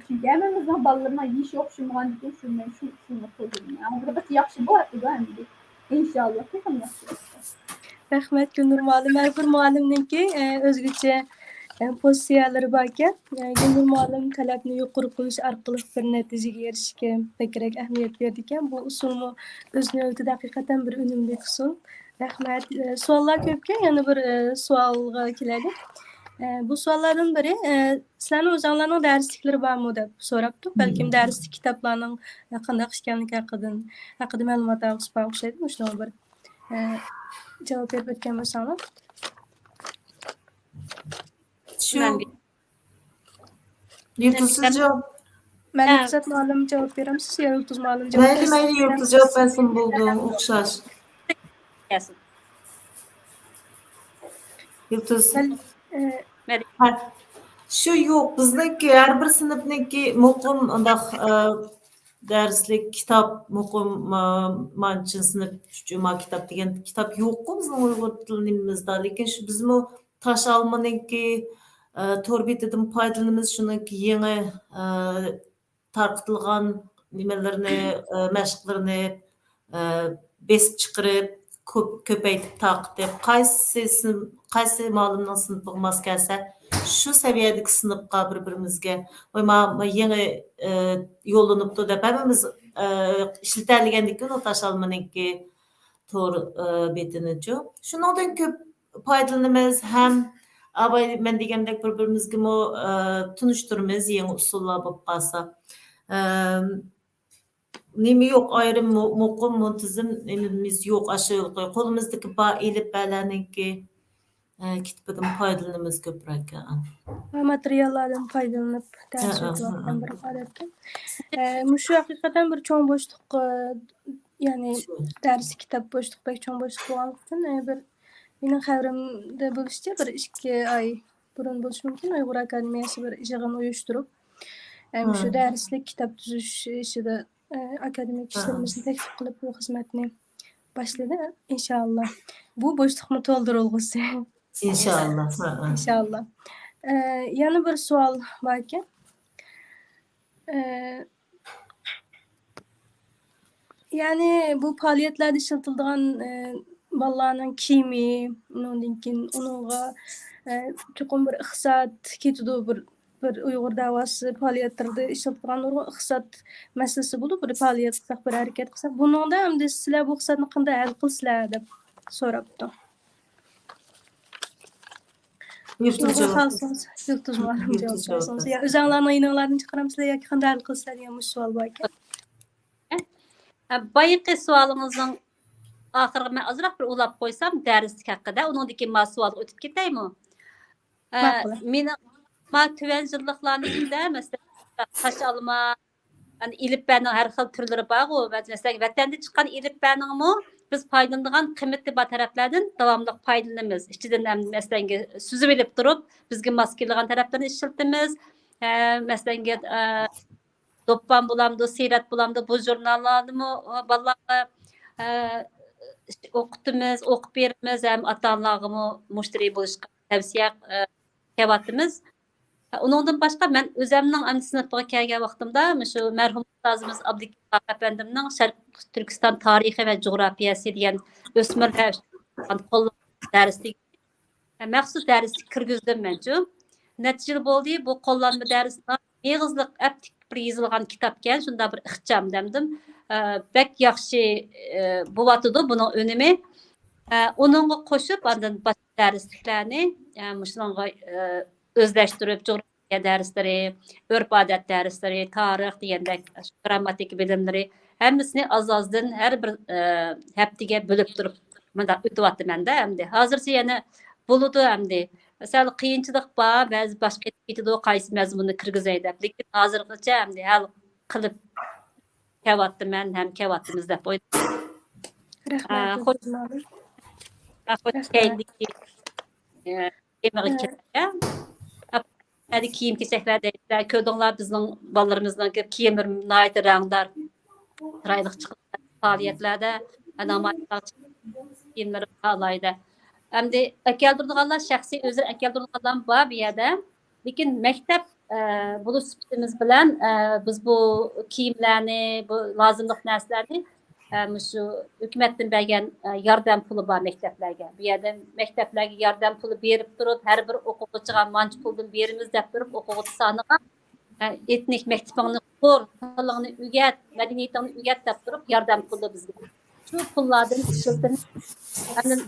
چۈنكى ھەممىمىزنىڭ بالىلىرىنىڭ يېشى ئوخشىمىغاندىكىن شۇ، مەن شۇ ئۇسۇلنى قوللىنىمەن. ھازىرغىچە ياخشى بولۇۋاتىدۇ ئەمدى. ئىنشاللا تېخىمۇ ياخشى بولىدۇ. رەھمەت، گۈلنۇر مۇئەللىم. ھەر بىر مۇئەللىمنىڭكى، ئە، ئۆزگىچە، ئە، پوزىتسىيەلىرى باركەن. ئە، گۈلنۇر مۇئەللىم تەلەپنى يۇقىرى قويۇش ئارقىلىق بىر نەتىجىگە ئېرىشىشكە بەكرەك ئەھمىيەت بېرىدىكەن. بۇ ئۇسۇلمۇ ئۆز نۆۋىتىدە ھەقىقەتەن بىر ئۈنۈملۈك ئۇسۇل. رەھمەت. ئە، سوئاللار كۆپكەن، يەنە بىر، ئە، سوئالغا كېلەيلى. ئە، بۇ سوئاللاردىن بىرى، ئە، سىلەرنىڭ ئۆزۈڭلارنىڭ دەرسلىكلىرى بارمۇ دەپ سوراپتۇ. بەلكىم دەرسلىك كىتابلارنىڭ قانداق ئىكەنلىكى ھەققىدىن، ھەققىدە مەلۇماتلىرىڭىز بار ئوخشايدۇ. مۇشۇنىڭغا بىر، ئە، جاۋاب بېرىپ ئۆتكەن بولساڭلار. شۇ يۇلتۇز، سىز جاۋاب. مەلىكزات مۇئەللىم جاۋاب بېرەمسىز يا يۇلتۇز مۇئەللىم جاۋاب مەيلى، بېرەمسىز؟ مەيلى، يۇلتۇز جاۋاب بەرسۇن، بولدى، ئوخشاش. يۇلتۇز. مەل-، ئە، ھە. شۇ يوق، بىزنىڭكى ھەر بىر سىنىپنىڭكى مۇقىم ئۇنداق، ئە، دەرسلىك كىتاب مۇقىم، ما-، مانچىنچى سىنىپ ئۈچۈن ما كىتاب دېگەن كىتاب يوققۇ بىزنىڭ ئۇيغۇر تىل نېمىمىزدا. لېكىن شۇ بىزمۇ تاش ئالمىنىڭكى، ئە، تور بېتىدىن پايدىلىنىمىز. شۇنىڭكى يېڭى، ئە، تارقىتىلغان نېمىلىرىنى، ئە، مەشىقلىرىنى، ئە، بېسىپ چىقىرىپ، كۆپ، كۆپەيتىپ تارقىتىپ، قايسى سىن-، قايسى مۇئەللىمنىڭ سىنىپىغا ماس كەلسە، شۇ سەۋىيەدىكى سىنىپقا بىر-بىرىمىزگە، ۋاي، ما-، ما يېڭى، ئە، يوللىنىپتۇ دەپ ھەممىمىز، ئە، ئىشلىتەلىگەندىكىن ئۇ تاش ئالمىنىڭكى تور، ئە، بېتىنىچۇ. شۇنىڭدىن كۆپ پايدىلىنىمىز ھەم ئاباي مەن دېگەندەك بىر-بىرىمىزگىمۇ، ئە، تونۇشتۇرىمىز يېڭى ئۇسۇللار بولۇپ قالسا. ئەم، نېمە يوق، ئايرىم مۇ-، مۇقىم، مۇنتىزىم نېمىمىز يوق. ئاشۇ قولىمىزدىكى بار ئېلىپبەلەرنىڭكى، ئە، كىتابىدىن پايدىلىنىمىز كۆپرەك. ۋە ماتېرىياللاردىن پايدىلىنىپ دەرس ھە، ھە، ئۆتۈۋاتقان ھە، بىر ھالەتكە. ئە، مۇشۇ ھەقىقەتەن بىر چوڭ بوشلۇق، ئە، يەنى شۇ. دەرس كىتاب بوشلۇق، بەك چوڭ بوشلۇق بولغانلىقتىن، ئە، بىر مېنىڭ خەۋىرىمدە بولۇشىچە بىر ئىككى ئاي بۇرۇن بولۇشى مۇمكىن، ئۇيغۇر ئاكادېمىيەسى بىر يىغىن ئۇيۇشتۇرۇپ، ئە، مۇشۇ ھە. دەرسلىك كىتاب تۈزۈش ئىشىدا، ئە، ئاكادېمىك ھە. ئىشلىرىمىزنى تەكلىپ قىلىپ بۇ خىزمەتنى باشلىدى. ئىنشائاللا. بۇ بوشلۇقمۇ تولدۇرۇلغۇسى. ئىنشائاللا. ھە، ھە. ئىنشائاللا. ئە، يەنە بىر سوئال باركەن. ئە، يەنى بۇ پائالىيەتلەردە ئىشلىتىلىدىغان، ئە، بالىلارنىڭ كىيىمى، ئۇنىڭدىن كېيىن ئۇنىڭغا، ئە، چوقۇم بىر ئىقتىساد كېتىدۇ، بىر، بىر ئۇيغۇر دەۋاسى پائالىيەتلىرىدە ئىشلىتىدىغان نۇرغۇن ئىقتىساد مەسىلىسى بولىدۇ، بىر پائالىيەت قىلساق، بىر ھەرىكەت قىلساق. بۇنىڭدا ئەمدى سىلەر بۇ ئىقتىسادنى قانداق ھەل قىلىسىلەر دەپ سوراپتۇ. يۇلتۇز شۇنىڭغا جاۋاب. قالسىڭىز، يۇلتۇز مۇئەللىم يۇلتۇز جاۋاب جاۋاب بەرسىڭىز. بەرسۇن. يا ئۆزۈڭلارنىڭ يېنىڭلاردىن چىقىرامسىلەر ياكى قانداق ھەل قىلىسىلەر دېگەن مۇشۇ سوئال بار ئىكەن. ھە، بايىقى سوئالىڭىزنىڭ ئاخىرىغا مەن ئازراق بىر ئۇلاپ قويسام، دەرسلىك ھەققىدە، ئۇنىڭدىن كېيىن ما سوئالغا ئۆتۈپ كېتەيمۇ؟ ھە، ماقۇل. مېنىڭ ما تۆۋەن يىللىقلارنىڭ ئىچىدە، مەسىلەن، تاش ئالما، ئەنە، ئېلىپبەنىڭ ھەر خىل تۈرلىرى بارغۇ. مەسىلەن، ۋەتەندە چىققان ئېلىپبەنىڭمۇ بىز پايدىلىنىدىغان قىممىتى بار تەرەپلەردىن داۋاملىق پايدىلىنىمىز. ئىچىدىن ھەم، مەسىلەنگە، سۈزۈۋېلىپ تۇرۇپ، بىزگە ماس كېلىدىغان تەرەپلىرىنى ئىشلىتىمىز. ھە، مەسىلەنگە، ئە، دوپپام بولامدۇ، سىرەت بولامدۇ، بۇ ژۇرناللارنىمۇ، ئە، بالىلارغا، ئە، ئوقۇتىمىز، ئوقۇپ بېرىمىز ھەم ئاتا-ئانىلارغىمۇ مۇشتەرى بولۇشقا تەۋسىيە، ئە، قىلىۋاتىمىز. ئۇنىڭدىن باشقا، مەن ئۆزەمنىڭ ئەمدى سىنىپىغا كەلگەن ۋاقتىمدا، مۇشۇ مەرھۇم ئۇستازىمىز ئابدۇكېرىم ئەپەندىمنىڭ شەرقىي تۈركىستان تارىخى ۋە جۇغراپىيەسى دېگەن ئۆسمۈرلەر ئۈچۈن قوللىما دەرسلىكى، مەخسۇس دەرسلىك كىرگۈزدۈم مەنچۇ. نەچچە يىل بولدى، بۇ قوللانما دەرسلىك ئېغىزلىق ئەپتىك بىر يېزىلغان كىتابكەن، شۇنداق بىر ئىخچام دەمدىم. ئە، بەك ياخشى، ئە، بوۋاتىدۇ بۇنىڭ ئۈنۈمى. ئە، ئۇنىڭغا قوشۇپ، ئاندىن باشقا دەرسلىكلەرنى، ئە، مۇشۇنىڭغا، ئە، ئۆزلەشتۈرۈپ، جۇغراپىيە دەرسلىرى، ئۆرپ-ئادەت دەرسلىرى، تارىخ دېگەندەك، گىرامماتىكا بىلىملىرى، ھەممىسىنى ئاز-ئازدىن ھەر بىر، ئە، ھەپتىگە بۆلۈپ تۇرۇپ مۇنداق ئۆتۈۋاتىمەن-دە ئەمدى. ھازىرچە يەنە بولىدۇ ئەمدى. سەل قىيىنچىلىق بار، بەزى باشقا كېتىدۇ، قايسى مەزمۇننى كىرگۈزەي دەپ. لېكىن ھازىرغىچە ئەمدى ھەل قىلىپ كەۋاتىمەن ھەم كەۋاتىمىز دەپ ئويلايمەن. رەھمەت، ئە، خوش. ئۆتكۈزمەڭلار. ئە، خوش رەھمەت. كەينىدىكى، ئە، تېمىغا ئە. كىرىپ، ئە، كىيىم-كېچەكلەر دەيسىلەر. كۆردۈڭلار، بىزنىڭ بالىلىرىمىزنىڭ كىيىملىرى ناھايىتى رەڭدار، چىرايلىق چىقىپ، پائالىيەتلەردە نامايىشلار چىقىپ، كىيىملىرى ئالاھىدە. ئەمدى ئەكەلدۈرىدىغانلار، شەخسىي ئۆزلىرى ئەكەلدۈرىدىغانلار بار بۇ يەردە. لېكىن مەكتەپ، ئە، بولۇش سۈپىتىمىز بىلەن، ئە، بىز بۇ كىيىملەرنى، بۇ لازىملىق نەرسىلەرنى، ئە، مۇشۇ ھۆكۈمەتتىن بەرگەن، ئە، ياردەم پۇلى بار مەكتەپلەرگە. بۇ يەردە مەكتەپلەرگە ياردەم پۇلى بېرىپ تۇرۇپ، ھەر بىر ئوقۇغۇچىغا مانچە پۇلدىن بېرىمىز دەپ تۇرۇپ، ئوقۇغۇچى سانىغا، ئە، ئېتنىك مەكتىپىڭنى قۇر، تىلىڭنى ئۆگەت، مەدەنىيىتىڭنى ئۆگەت دەپ تۇرۇپ ياردەم پۇلى بىزگە. شۇ پۇللاردىن ئىشلىتىمىز. ئاندىن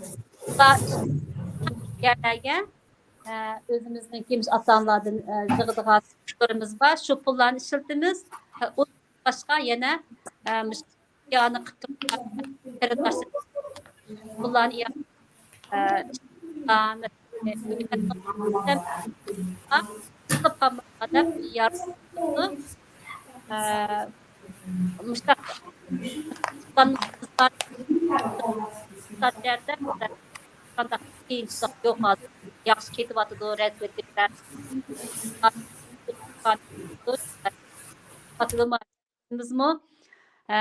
يەرلەرگە، ئە، ئۆزىمىزنىڭكى ئاتا-ئانىلاردىن، ئە، يىغىدىغان پۇللىرىمىز بار. شۇ پۇللارنى ئىشلىتىمىز. ئە، ئۇ باشقا يەنە، ئە، مۇشۇ يانى قىلىپ تۇرغان قېرىنداشلار پۇللارنى يا-، ئە، قىلىپ قالماققا دەپ ياردەم قىلىدۇ. ئە، مۇشۇنداق قانداق قىيىنچىلىق يوق ھازىر. ياخشى كېتىۋاتىدۇ، رەسمىيەتلىكلەر. بىزمۇ، ئە،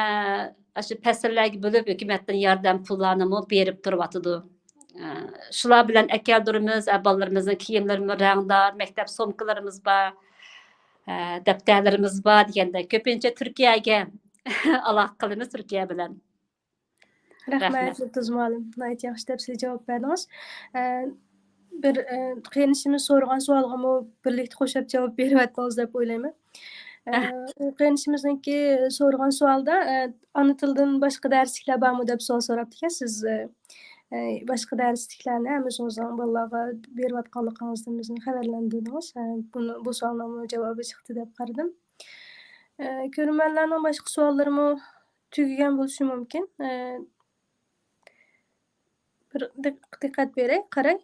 ئاشۇ پەسىللەرگە بۆلۈپ ھۆكۈمەتتىن ياردەم پۇللارنىمۇ بېرىپ تۇرۇۋاتىدۇ. ئە، شۇلار بىلەن ئەكەلدۈرىمىز، ئە، بالىلىرىمىزنىڭ كىيىملىرىمۇ رەڭدار، مەكتەپ سومكىلىرىمىز بار، ئە، دەپتەرلىرىمىز بار دېگەندەك كۆپىنچە تۈركىيەگە ئالاقە قىلىمىز، تۈركىيە بىلەن. رەھمەت، رەھمەت. يۇلتۇز مۇئەللىم، ناھايىتى ياخشى تەپسىلىي جاۋاب بەردىڭىز. ئە، بىر، ئە، قېرىندىشىمىز سورىغان سوئالغىمۇ بىرلىكتە قوشۇپ جاۋاب بېرىۋەتتىڭىز دەپ ئويلايمەن. ئە، ئۇ قېرىندىشىمىزنىڭكى سورىغان سوئالدا، ئە، ئانا تىلدىن باشقا دەرسلىكلەر بارمۇ دەپ سوئال سوراپتىكەن. سىز، ئە، ئە، باشقا دەرسلىكلەرنى ھەم ئۆزىڭىزنىڭ بالىلارغا بېرىۋاتقانلىقىڭىزدىن بىزنى خەۋەرلەندۈردىڭىز. ئە، بۇنى، بۇ سوئالنىڭمۇ جاۋابى چىقتى دەپ قارىدىم. ئە، كۆرۈرمەنلەرنىڭ باشقا سوئاللىرىمۇ تۈگىگەن بولۇشى مۇمكىن. ئە، بىر دىق-، دىققەت بېرەي، قاراي.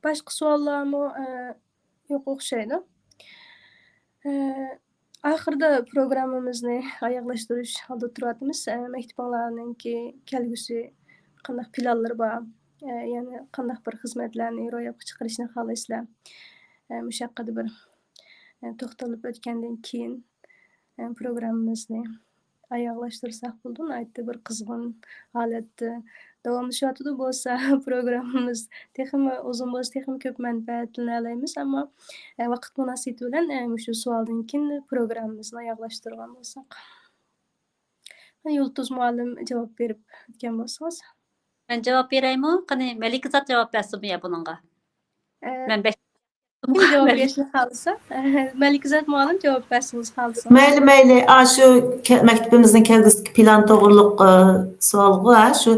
باشقا سوئاللارمۇ، ئە، يوق ئوخشايدۇ. ئە، ئاخىرىدا پروگراممىمىزنى ئاياغلاشتۇرۇش ئالدىدا تۇرۇۋاتىمىز. ئە، مەكتىپىڭلارنىڭكى كەلگۈسى قانداق پىلانلىرى بار؟ ئە، يەنى قانداق بىر خىزمەتلەرنى روياپقا چىقىرىشنى خالايسىلەر؟ ئە، مۇشۇ ھەققىدە بىر، ئە، توختىلىپ ئۆتكەندىن كېيىن، ئە، پروگراممىمىزنى ئاياغلاشتۇرساق بولىدۇ. ناھايىتى بىر قىزغىن ھالەتتە داۋاملىشىۋاتىدۇ. بولسا پروگراممىمىز تېخىمۇ ئۇزۇن بولسا، تېخىمۇ كۆپ مەنپەئەتلىنەلەيمىز. ئەمما، ئە، ۋاقىت مۇناسىۋىتى بىلەن، ئە، مۇشۇ سوئالدىن كېيىن پروگراممىمىزنى ئاياغلاشتۇرغان بولساق. يۇلتۇز مۇئەللىم جاۋاب بېرىپ ئۆتكەن بولسىڭىز. مەن جاۋاب بېرەيمۇ؟ قېنى، مەلىكىزات جاۋاب بەرسىمۇ يا بۇنىڭغا؟ ئە، مەن بەك كىم جاۋاب بەرسە خالىسا، مەلىكىزات مۇئەللىم جاۋاب بەرسىڭىز خالىسا. مەيلى، مەيلى. ئا، شۇ كە-، مەكتىپىمىزنىڭ كەلگۈسىدىكى پىلان توغرۇلۇق، ئە، سوئالغۇ، ھە، شۇ.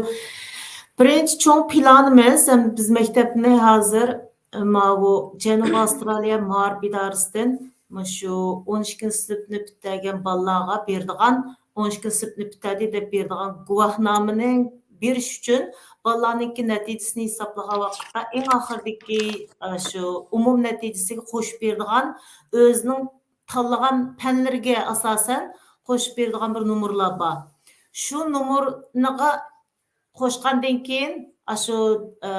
بىرىنچى چوڭ پىلانىمىز، ھەم بىز مەكتەپنى ھازىر، ئە، ماۋۇ جەنۇبىي ئاۋسترالىيە مائارىپ ئىدارىسىدىن مۇشۇ ئون ئىككىنچى سىنىپنى پۈتتۈرگەن بالىلارغا بېرىدىغان، ئون ئىككىنچى سىنىپنى پۈتتۈردى دەپ بېرىدىغان گۇۋاھنامىنى بېرىش ئۈچۈن بالىلارنىڭكى نەتىجىسىنى ھېسابلىغان ۋاقىتتا ئەڭ ئاخىرىدىكى، ئە، شۇ ئومۇم نەتىجىسىگە قوشۇپ بېرىدىغان ئۆزىنىڭ تاللىغان پەنلىرىگە ئاساسەن قوشۇپ بېرىدىغان بىر نومۇرلار بار. شۇ نومۇرنىغا قوشقاندىن كېيىن، ئاشۇ، ئە،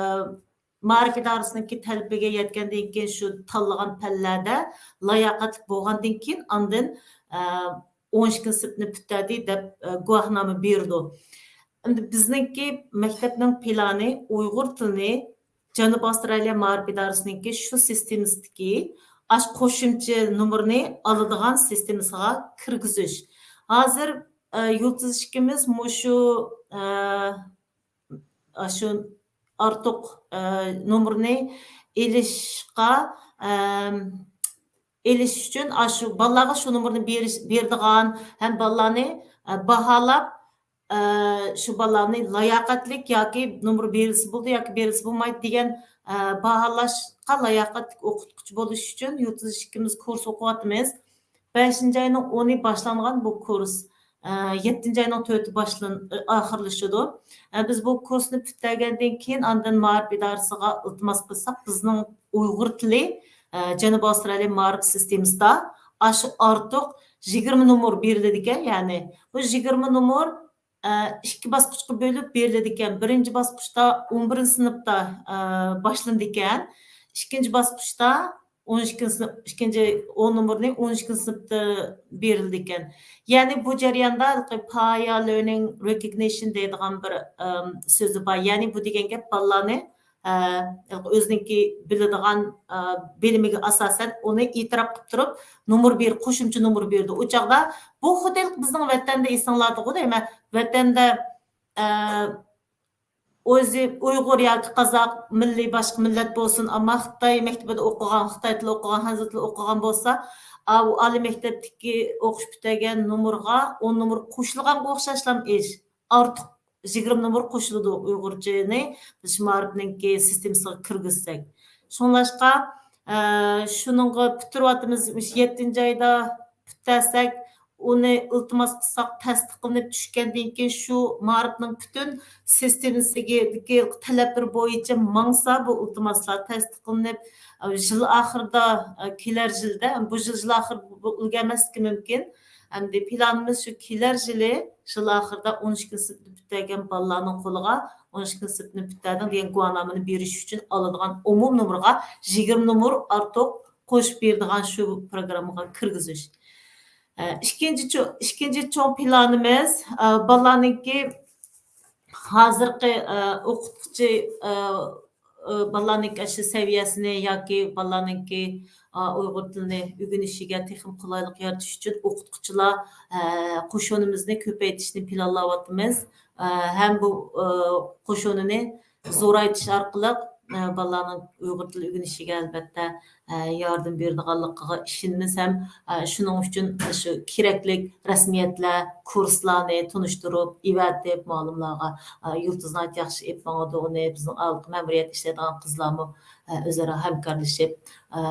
مائارىپ ئىدارىسىنىڭكى تەلىپىگە يەتكەندىن كېيىن، شۇ تاللىغان پەنلەردە لاياقەتلىك بولغاندىن كېيىن، ئاندىن، ئە، ئون ئىككىنچى سىنىپنى پۈتتۈردى دەپ، ئە، گۇۋاھنامە بېرىدۇ. ئەمدى بىزنىڭكى مەكتەپنىڭ پىلانى ئۇيغۇر تىلىنى جەنۇبىي ئاۋسترالىيە مائارىپ ئىدارىسىنىڭكى شۇ سىستېمىسىدىكى ئاش قوشۇمچە نومۇرنى ئالىدىغان سىستېمىسىغا كىرگۈزۈش. ھازىر، ئە، يۇلتۇز ئىككىمىز مۇشۇ، ئە، ئاشۇ ئارتۇق، ئە، نومۇرنى ئېلىشقا، ئەم، ئېلىش ئۈچۈن ئاشۇ بالىلارغا شۇ نومۇرنى بېرىش، بېرىدىغان ھەم بالىلارنى، ئە، باھالاپ، ئە، شۇ بالىلارنى لاياقەتلىك ياكى نومۇر بېرىلسە بولىدۇ ياكى بېرىلسە بولمايدۇ دېگەن، ئە، باھالاشقا لاياقەتلىك ئوقۇتقۇچى بولۇش ئۈچۈن يۇلتۇز ئىككىمىز كۇرس ئوقۇۋاتىمىز. بەشىنچى ئاينىڭ ئونى باشلانغان بۇ كۇرس، ئە، يەتتىنچى ئاينىڭ تۆتى باشلىن-، ئاخىرلىشىدۇ. ئە، بىز بۇ كۇرسنى پۈتتۈرگەندىن كېيىن، ئاندىن مائارىپ ئىدارىسىغا ئىلتىماس قىلساق، بىزنىڭ ئۇيغۇر تىلى، ئە، جەنۇبىي ئاۋسترالىيە مائارىپ سىستېمىسىدا ئاشۇ ئارتۇق يىگىرمە نومۇر بېرىلىدىكەن. يەنى بۇ يىگىرمە نومۇر، ئە، ئىككى باسقۇچقا بۆلۈپ بېرىلىدىكەن. بىرىنچى باسقۇچتا ئون بىرىنچى سىنىپتا، ئە، باشلىنىدىكەن. ئىككىنچى باسقۇچتا ئون ئىككىنچى سىنىپ، ئىككىنچى ئون نومۇرنى ئون ئىككىنچى سىنىپتا بېرىلىدىكەن. يەنى بۇ جەرياندا ھېلىقى پايا لېرنىڭ رېكوگنىشن دەيدىغان بىر، ئەم، سۆزى بار. يەنى بۇ دېگەن گەپ بالىلارنى، ئە، ھېلىقى ئۆزىنىڭكى بىلىدىغان، ئە، بىلىمىگە ئاساسەن ئۇنى ئېتىراپ قىلىپ تۇرۇپ نومۇر بېرىپ، قوشۇمچە نومۇر بېرىدۇ. ئۇ چاغدا بۇ خۇددى ھېلىقى بىزنىڭ ۋەتەندە ئېسىڭلاردا غۇ دەيمەن، ۋەتەندە، ئە، ئۆزى ئۇيغۇر ياكى قازاق، مىللىي باشقا مىللەت بولسۇن، ئەمما خىتاي مەكتىپىدە ئوقۇغان، خىتاي تىلى ئوقۇغان، خەنزۇ تىلى ئوقۇغان بولسا، ئاۋۇ ئالىي مەكتەپتىكى ئوقۇش پۈتتۈرگەن نومۇرغا ئون نومۇر قوشۇلغانغا ئوخشاشلام ئىش. ئارتۇق يىگىرمە نومۇر قوشۇلىدۇ ئۇيغۇرچىنى بىز مائارىپنىڭكى سىستېمىسىغا كىرگۈزسەك. شۇڭلاشقا، ئە، شۇنىڭغا پۈتتۈرۈۋاتىمىز، مۇشۇ يەتتىنچى ئايدا پۈتتۈرسەك، ئۇنى ئىلتىماس قىلساق، تەستىقلىنىپ چۈشكەندىن كېيىن، شۇ مائارىپنىڭ پۈتۈن سىستېمىسىدىكى تەلەپلىرى بويىچە ماڭسا، بۇ ئىلتىماسلار تەستىقلىنىپ، يىل ئاخىرىدا، كېلەر يىلدا، بۇ يىل، يىل ئاخىرى بۇ ئۈلگەرمەسلىكى مۇمكىن. ئەمدى پىلانىمىز شۇ، كېلەر يىلى، يىل ئاخىرىدا ئون ئىككىنچى سىنىپنى پۈتتۈرگەن بالىلارنىڭ قولىغا ئون ئىككىنچى سىنىپنى پۈتتۈردۈڭ دېگەن گۇۋاھنامىنى بېرىش ئۈچۈن ئالىدىغان ئومۇم نومۇرغا يىگىرمە نومۇر ئارتۇق قوشۇپ بېرىدىغان شۇ پروگراممىغا كىرگۈزۈش. ئە، ئىككىنچى چو-، ئىككىنچى چوڭ پىلانىمىز، ئە، بالىلارنىڭكى ھازىرقى، ئە، ئوقۇتقۇچى، ئە، ئە، بالىلارنىڭكى ئاشۇ سەۋىيەسىنى ياكى بالىلارنىڭكى، ئە، ئۇيغۇر تىلىنى ئۆگىنىشىگە تېخىمۇ قولايلىق يارىتىش ئۈچۈن ئوقۇتقۇچىلار، ئە، قوشۇنىمىزنى كۆپەيتىشنى پىلانلاۋاتىمىز. ئە، ھەم بۇ، ئە، قوشۇنىنى زورايتىش ئارقىلىق، ئە، بالىلارنىڭ ئۇيغۇر تىلى ئۆگىنىشىگە، ئەلۋەتتە، ئە، ياردىمى بېرىدىغانلىقىغا ئىشىنىمىز ھەم، ئە، شۇنىڭ ئۈچۈن شۇ كېرەكلىك رەسمىيەتلەر، كۇرسلارنى تونۇشتۇرۇپ، ئەۋەتىپ، مۇئەللىملارغا، ئە، يۇلتۇز ناھايىتى ياخشى ئېلىپ ماڭىدۇ ئۇنى. بىزنىڭ ئارىلىق مەمۇرىيەتتە ئىشلەيدىغان قىزلارمۇ، ئە، ئۆزئارا ھەمكارلىشىپ، ئە،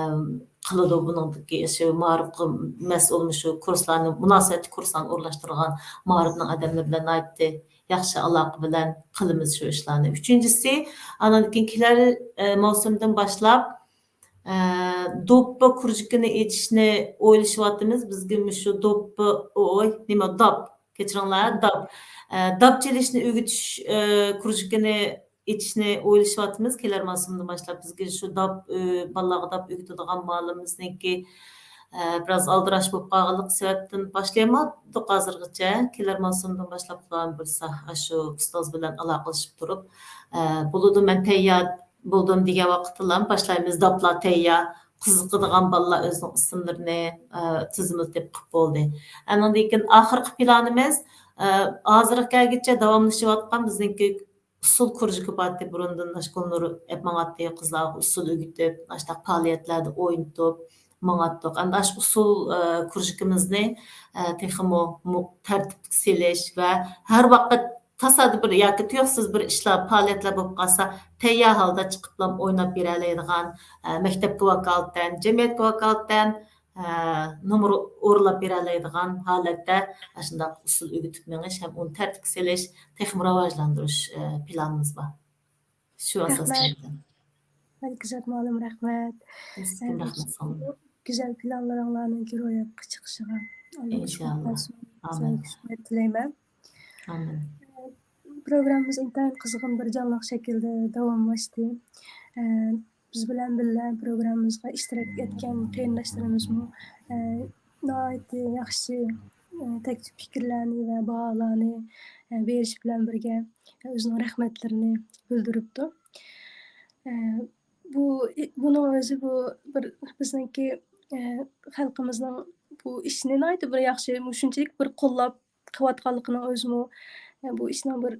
قىلىدۇ. بۇنىڭدىكى شۇ مائارىپقا مەسئۇل شۇ كۇرسلارنى، مۇناسىۋەتلىك كۇرسلارنى ئورۇنلاشتۇرىدىغان مائارىپنىڭ ئادەملىرى بىلەن ناھايىتى ياخشى ئالاقە بىلەن قىلىمىز شۇ ئىشلارنى. ئۈچىنچىسى، ئاندىن كېيىن كېلەر، ئە، مەۋسۇمدىن باشلاپ، ئە، دوپپا كۇرژۇكىنى ئېچىشنى ئويلىشىۋاتىمىز. بىزگە مۇشۇ دوپپا، ئوي، نېمە، داپ، كەچۈرۈڭلار، داپ. ئە، داپ چېلىشنى ئۆگىتىش، ئە، كۇرژۇكىنى ئېچىشنى ئويلىشىۋاتىمىز. كېلەر مەۋسۇمدىن باشلاپ بىزگە شۇ داپ، ئۆ، بالىلارغا داپ ئۆگىتىدىغان مۇئەللىمىمىزنىڭكى، ئە، بىراز ئالدىراش بولۇپ قالغانلىقى سەۋەبتىن باشلىيالمىدۇق ھازىرغىچە. كېلەر مەۋسۇمدىن باشلاپ خۇدايىم بۇيرۇسا، ئاشۇ ئۇستاز بىلەن ئالاقىلىشىپ تۇرۇپ، ئە، بولىدۇ، مەن تەييار بولدۇم دېگەن ۋاقىتتىلا باشلايمىز، داپلار تەييار، قىزىقىدىغان بالىلار ئۆزىنىڭ ئىسىملىرىنى، ئە، تىزىملىتىپ قىلىپ بولدى. ئاندىن كېيىن ئاخىرقى پىلانىمىز، ئە، ھازىرغا كەلگۈچە داۋاملىشىۋاتقان بىزنىڭكى ئۇسسۇل كۇرژۇكى بارتى، بۇرۇندىن ئاشۇ گۈلنۇر ئەپ ماڭاتتى، قىزلارغا ئۇسسۇل ئۆگىتىپ، ئاشۇنداق پائالىيەتلەردە ئوينىتىپ ماڭاتتۇق. ئەمدى ئاشۇ ئۇسسۇل، ئە، كۇرژۇكىمىزنى، ئە، تېخىمۇ مۇ-، تەرتىپكە سېلىش ۋە ھەر ۋاقىت تاسادىپىي بىر ياكى تۇيۇقسىز بىر ئىشلار، پائالىيەتلەر بولۇپ قالسا، تەييار ھالدا چىقىپلا ئويناپ بېرەلەيدىغان، ئە، مەكتەپكە ۋاكالىتەن، جەمئىيەتكە ۋاكالىتەن، ئە، نومۇر ئورۇنلاپ بېرەلەيدىغان ھالەتتە ئاشۇنداق ئۇسسۇل ئۆگىتىپ مېڭىش ھەم ئۇنى تەرتىپكە سېلىش، تېخىمۇ راۋاجلاندۇرۇش، ئە، پىلانىمىز بار. شۇ ئاساستا. رەھمەت. مەلىكىزات مۇئەللىم، رەھمەت. سىزگە رەھمەت سالىمەن. گۈزەل پىلانلىرىڭلارنىڭكى روياپقا چىقىشىغا ئاللا قۇۋۋەت بەرسۇن. ئامىن. سىزگە خۇش ئامىن. تىلەيمەن. ئامىن. پروگراممىمىز ئىنتايىن قىزغىن بىر جانلىق شەكىلدە داۋاملاشتى. ئە، بىز بىلەن بىللە پروگراممىمىزغا ئىشتىراك ئەتكەن قېرىنداشلىرىمىزمۇ، ئە، ناھايىتى ياخشى، ئە، تەكلىپ پىكىرلەرنى ۋە باھالارنى، ئە، بېرىش بىلەن بىرگە، ئە، ئۆزىنىڭ رەھمەتلىرىنى بىلدۈرۈپتۇ. ئە، بۇ، بۇنىڭ ئۆزى بۇ بىر بىزنىڭكى، ئە، خەلقىمىزنىڭ بۇ ئىشنى ناھايىتى بىر ياخشى، مۇشۇنچىلىك بىر قوللاپ قىلىۋاتقانلىقىنىڭ ئۆزىمۇ، ئە، بۇ ئىشنىڭ بىر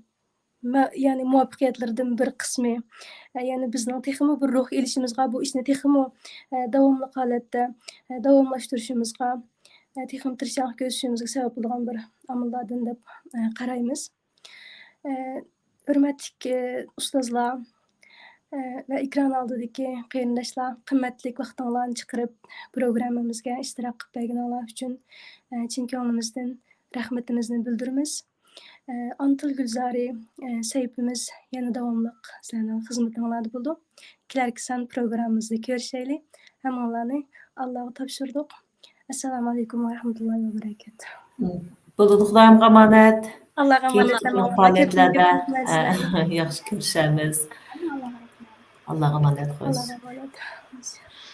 مە-، يەنى مۇۋەپپەقىيەتلىرىدىن بىر قىسمى. ئە، يەنى بىزنىڭ تېخىمۇ بىر روھ ئېلىشىمىزغا، بۇ ئىشنى تېخىمۇ، ئە، داۋاملىق ھالەتتە، ئە، داۋاملاشتۇرۇشىمىزغا، ئە، تېخىمۇ تىرىشچانلىق كۆرسىتىشىمىزگە سەۋەب بولىدىغان بىر ئامىللاردىن دەپ، ئە، قارايمىز. ئە، ھۆرمەتلىك، ئە، ئۇستازلار، ئە، ۋە ئېكران ئالدىدىكى قېرىنداشلار، قىممەتلىك ۋاقتىڭلارنى چىقىرىپ، پروگراممىمىزغا ئىشتىراك قىلىپ بەرگىنىڭلار ئۈچۈن، ئە، چىن كۆڭلىمىزدىن رەھمىتىمىزنى بىلدۈرىمىز. ئانا تىل گۈلزارى، ئە، سەھىپىمىز يەنە داۋاملىق سىلەرنىڭ خىزمىتىڭلاردا بولىدۇ. كېلەركى سان پروگراممىمىزدا كۆرۈشەيلى. ھەممىڭلارنى ئاللاغا تاپشۇردۇق. ئەسسالامۇئەلەيكۇم ۋە رەھمەتۇللاھى ۋە بەرەكاتۇھ. بولىدۇ، خۇدايىمغا ئامانەت. ئاللاغا ئامانەت. كېيىنكى پائالىيەتلەردە، ئە، ياخشى كۆرۈشەرمىز. ئاللاغا ئامانەت، خوش. ئاللاغا ئامانەت.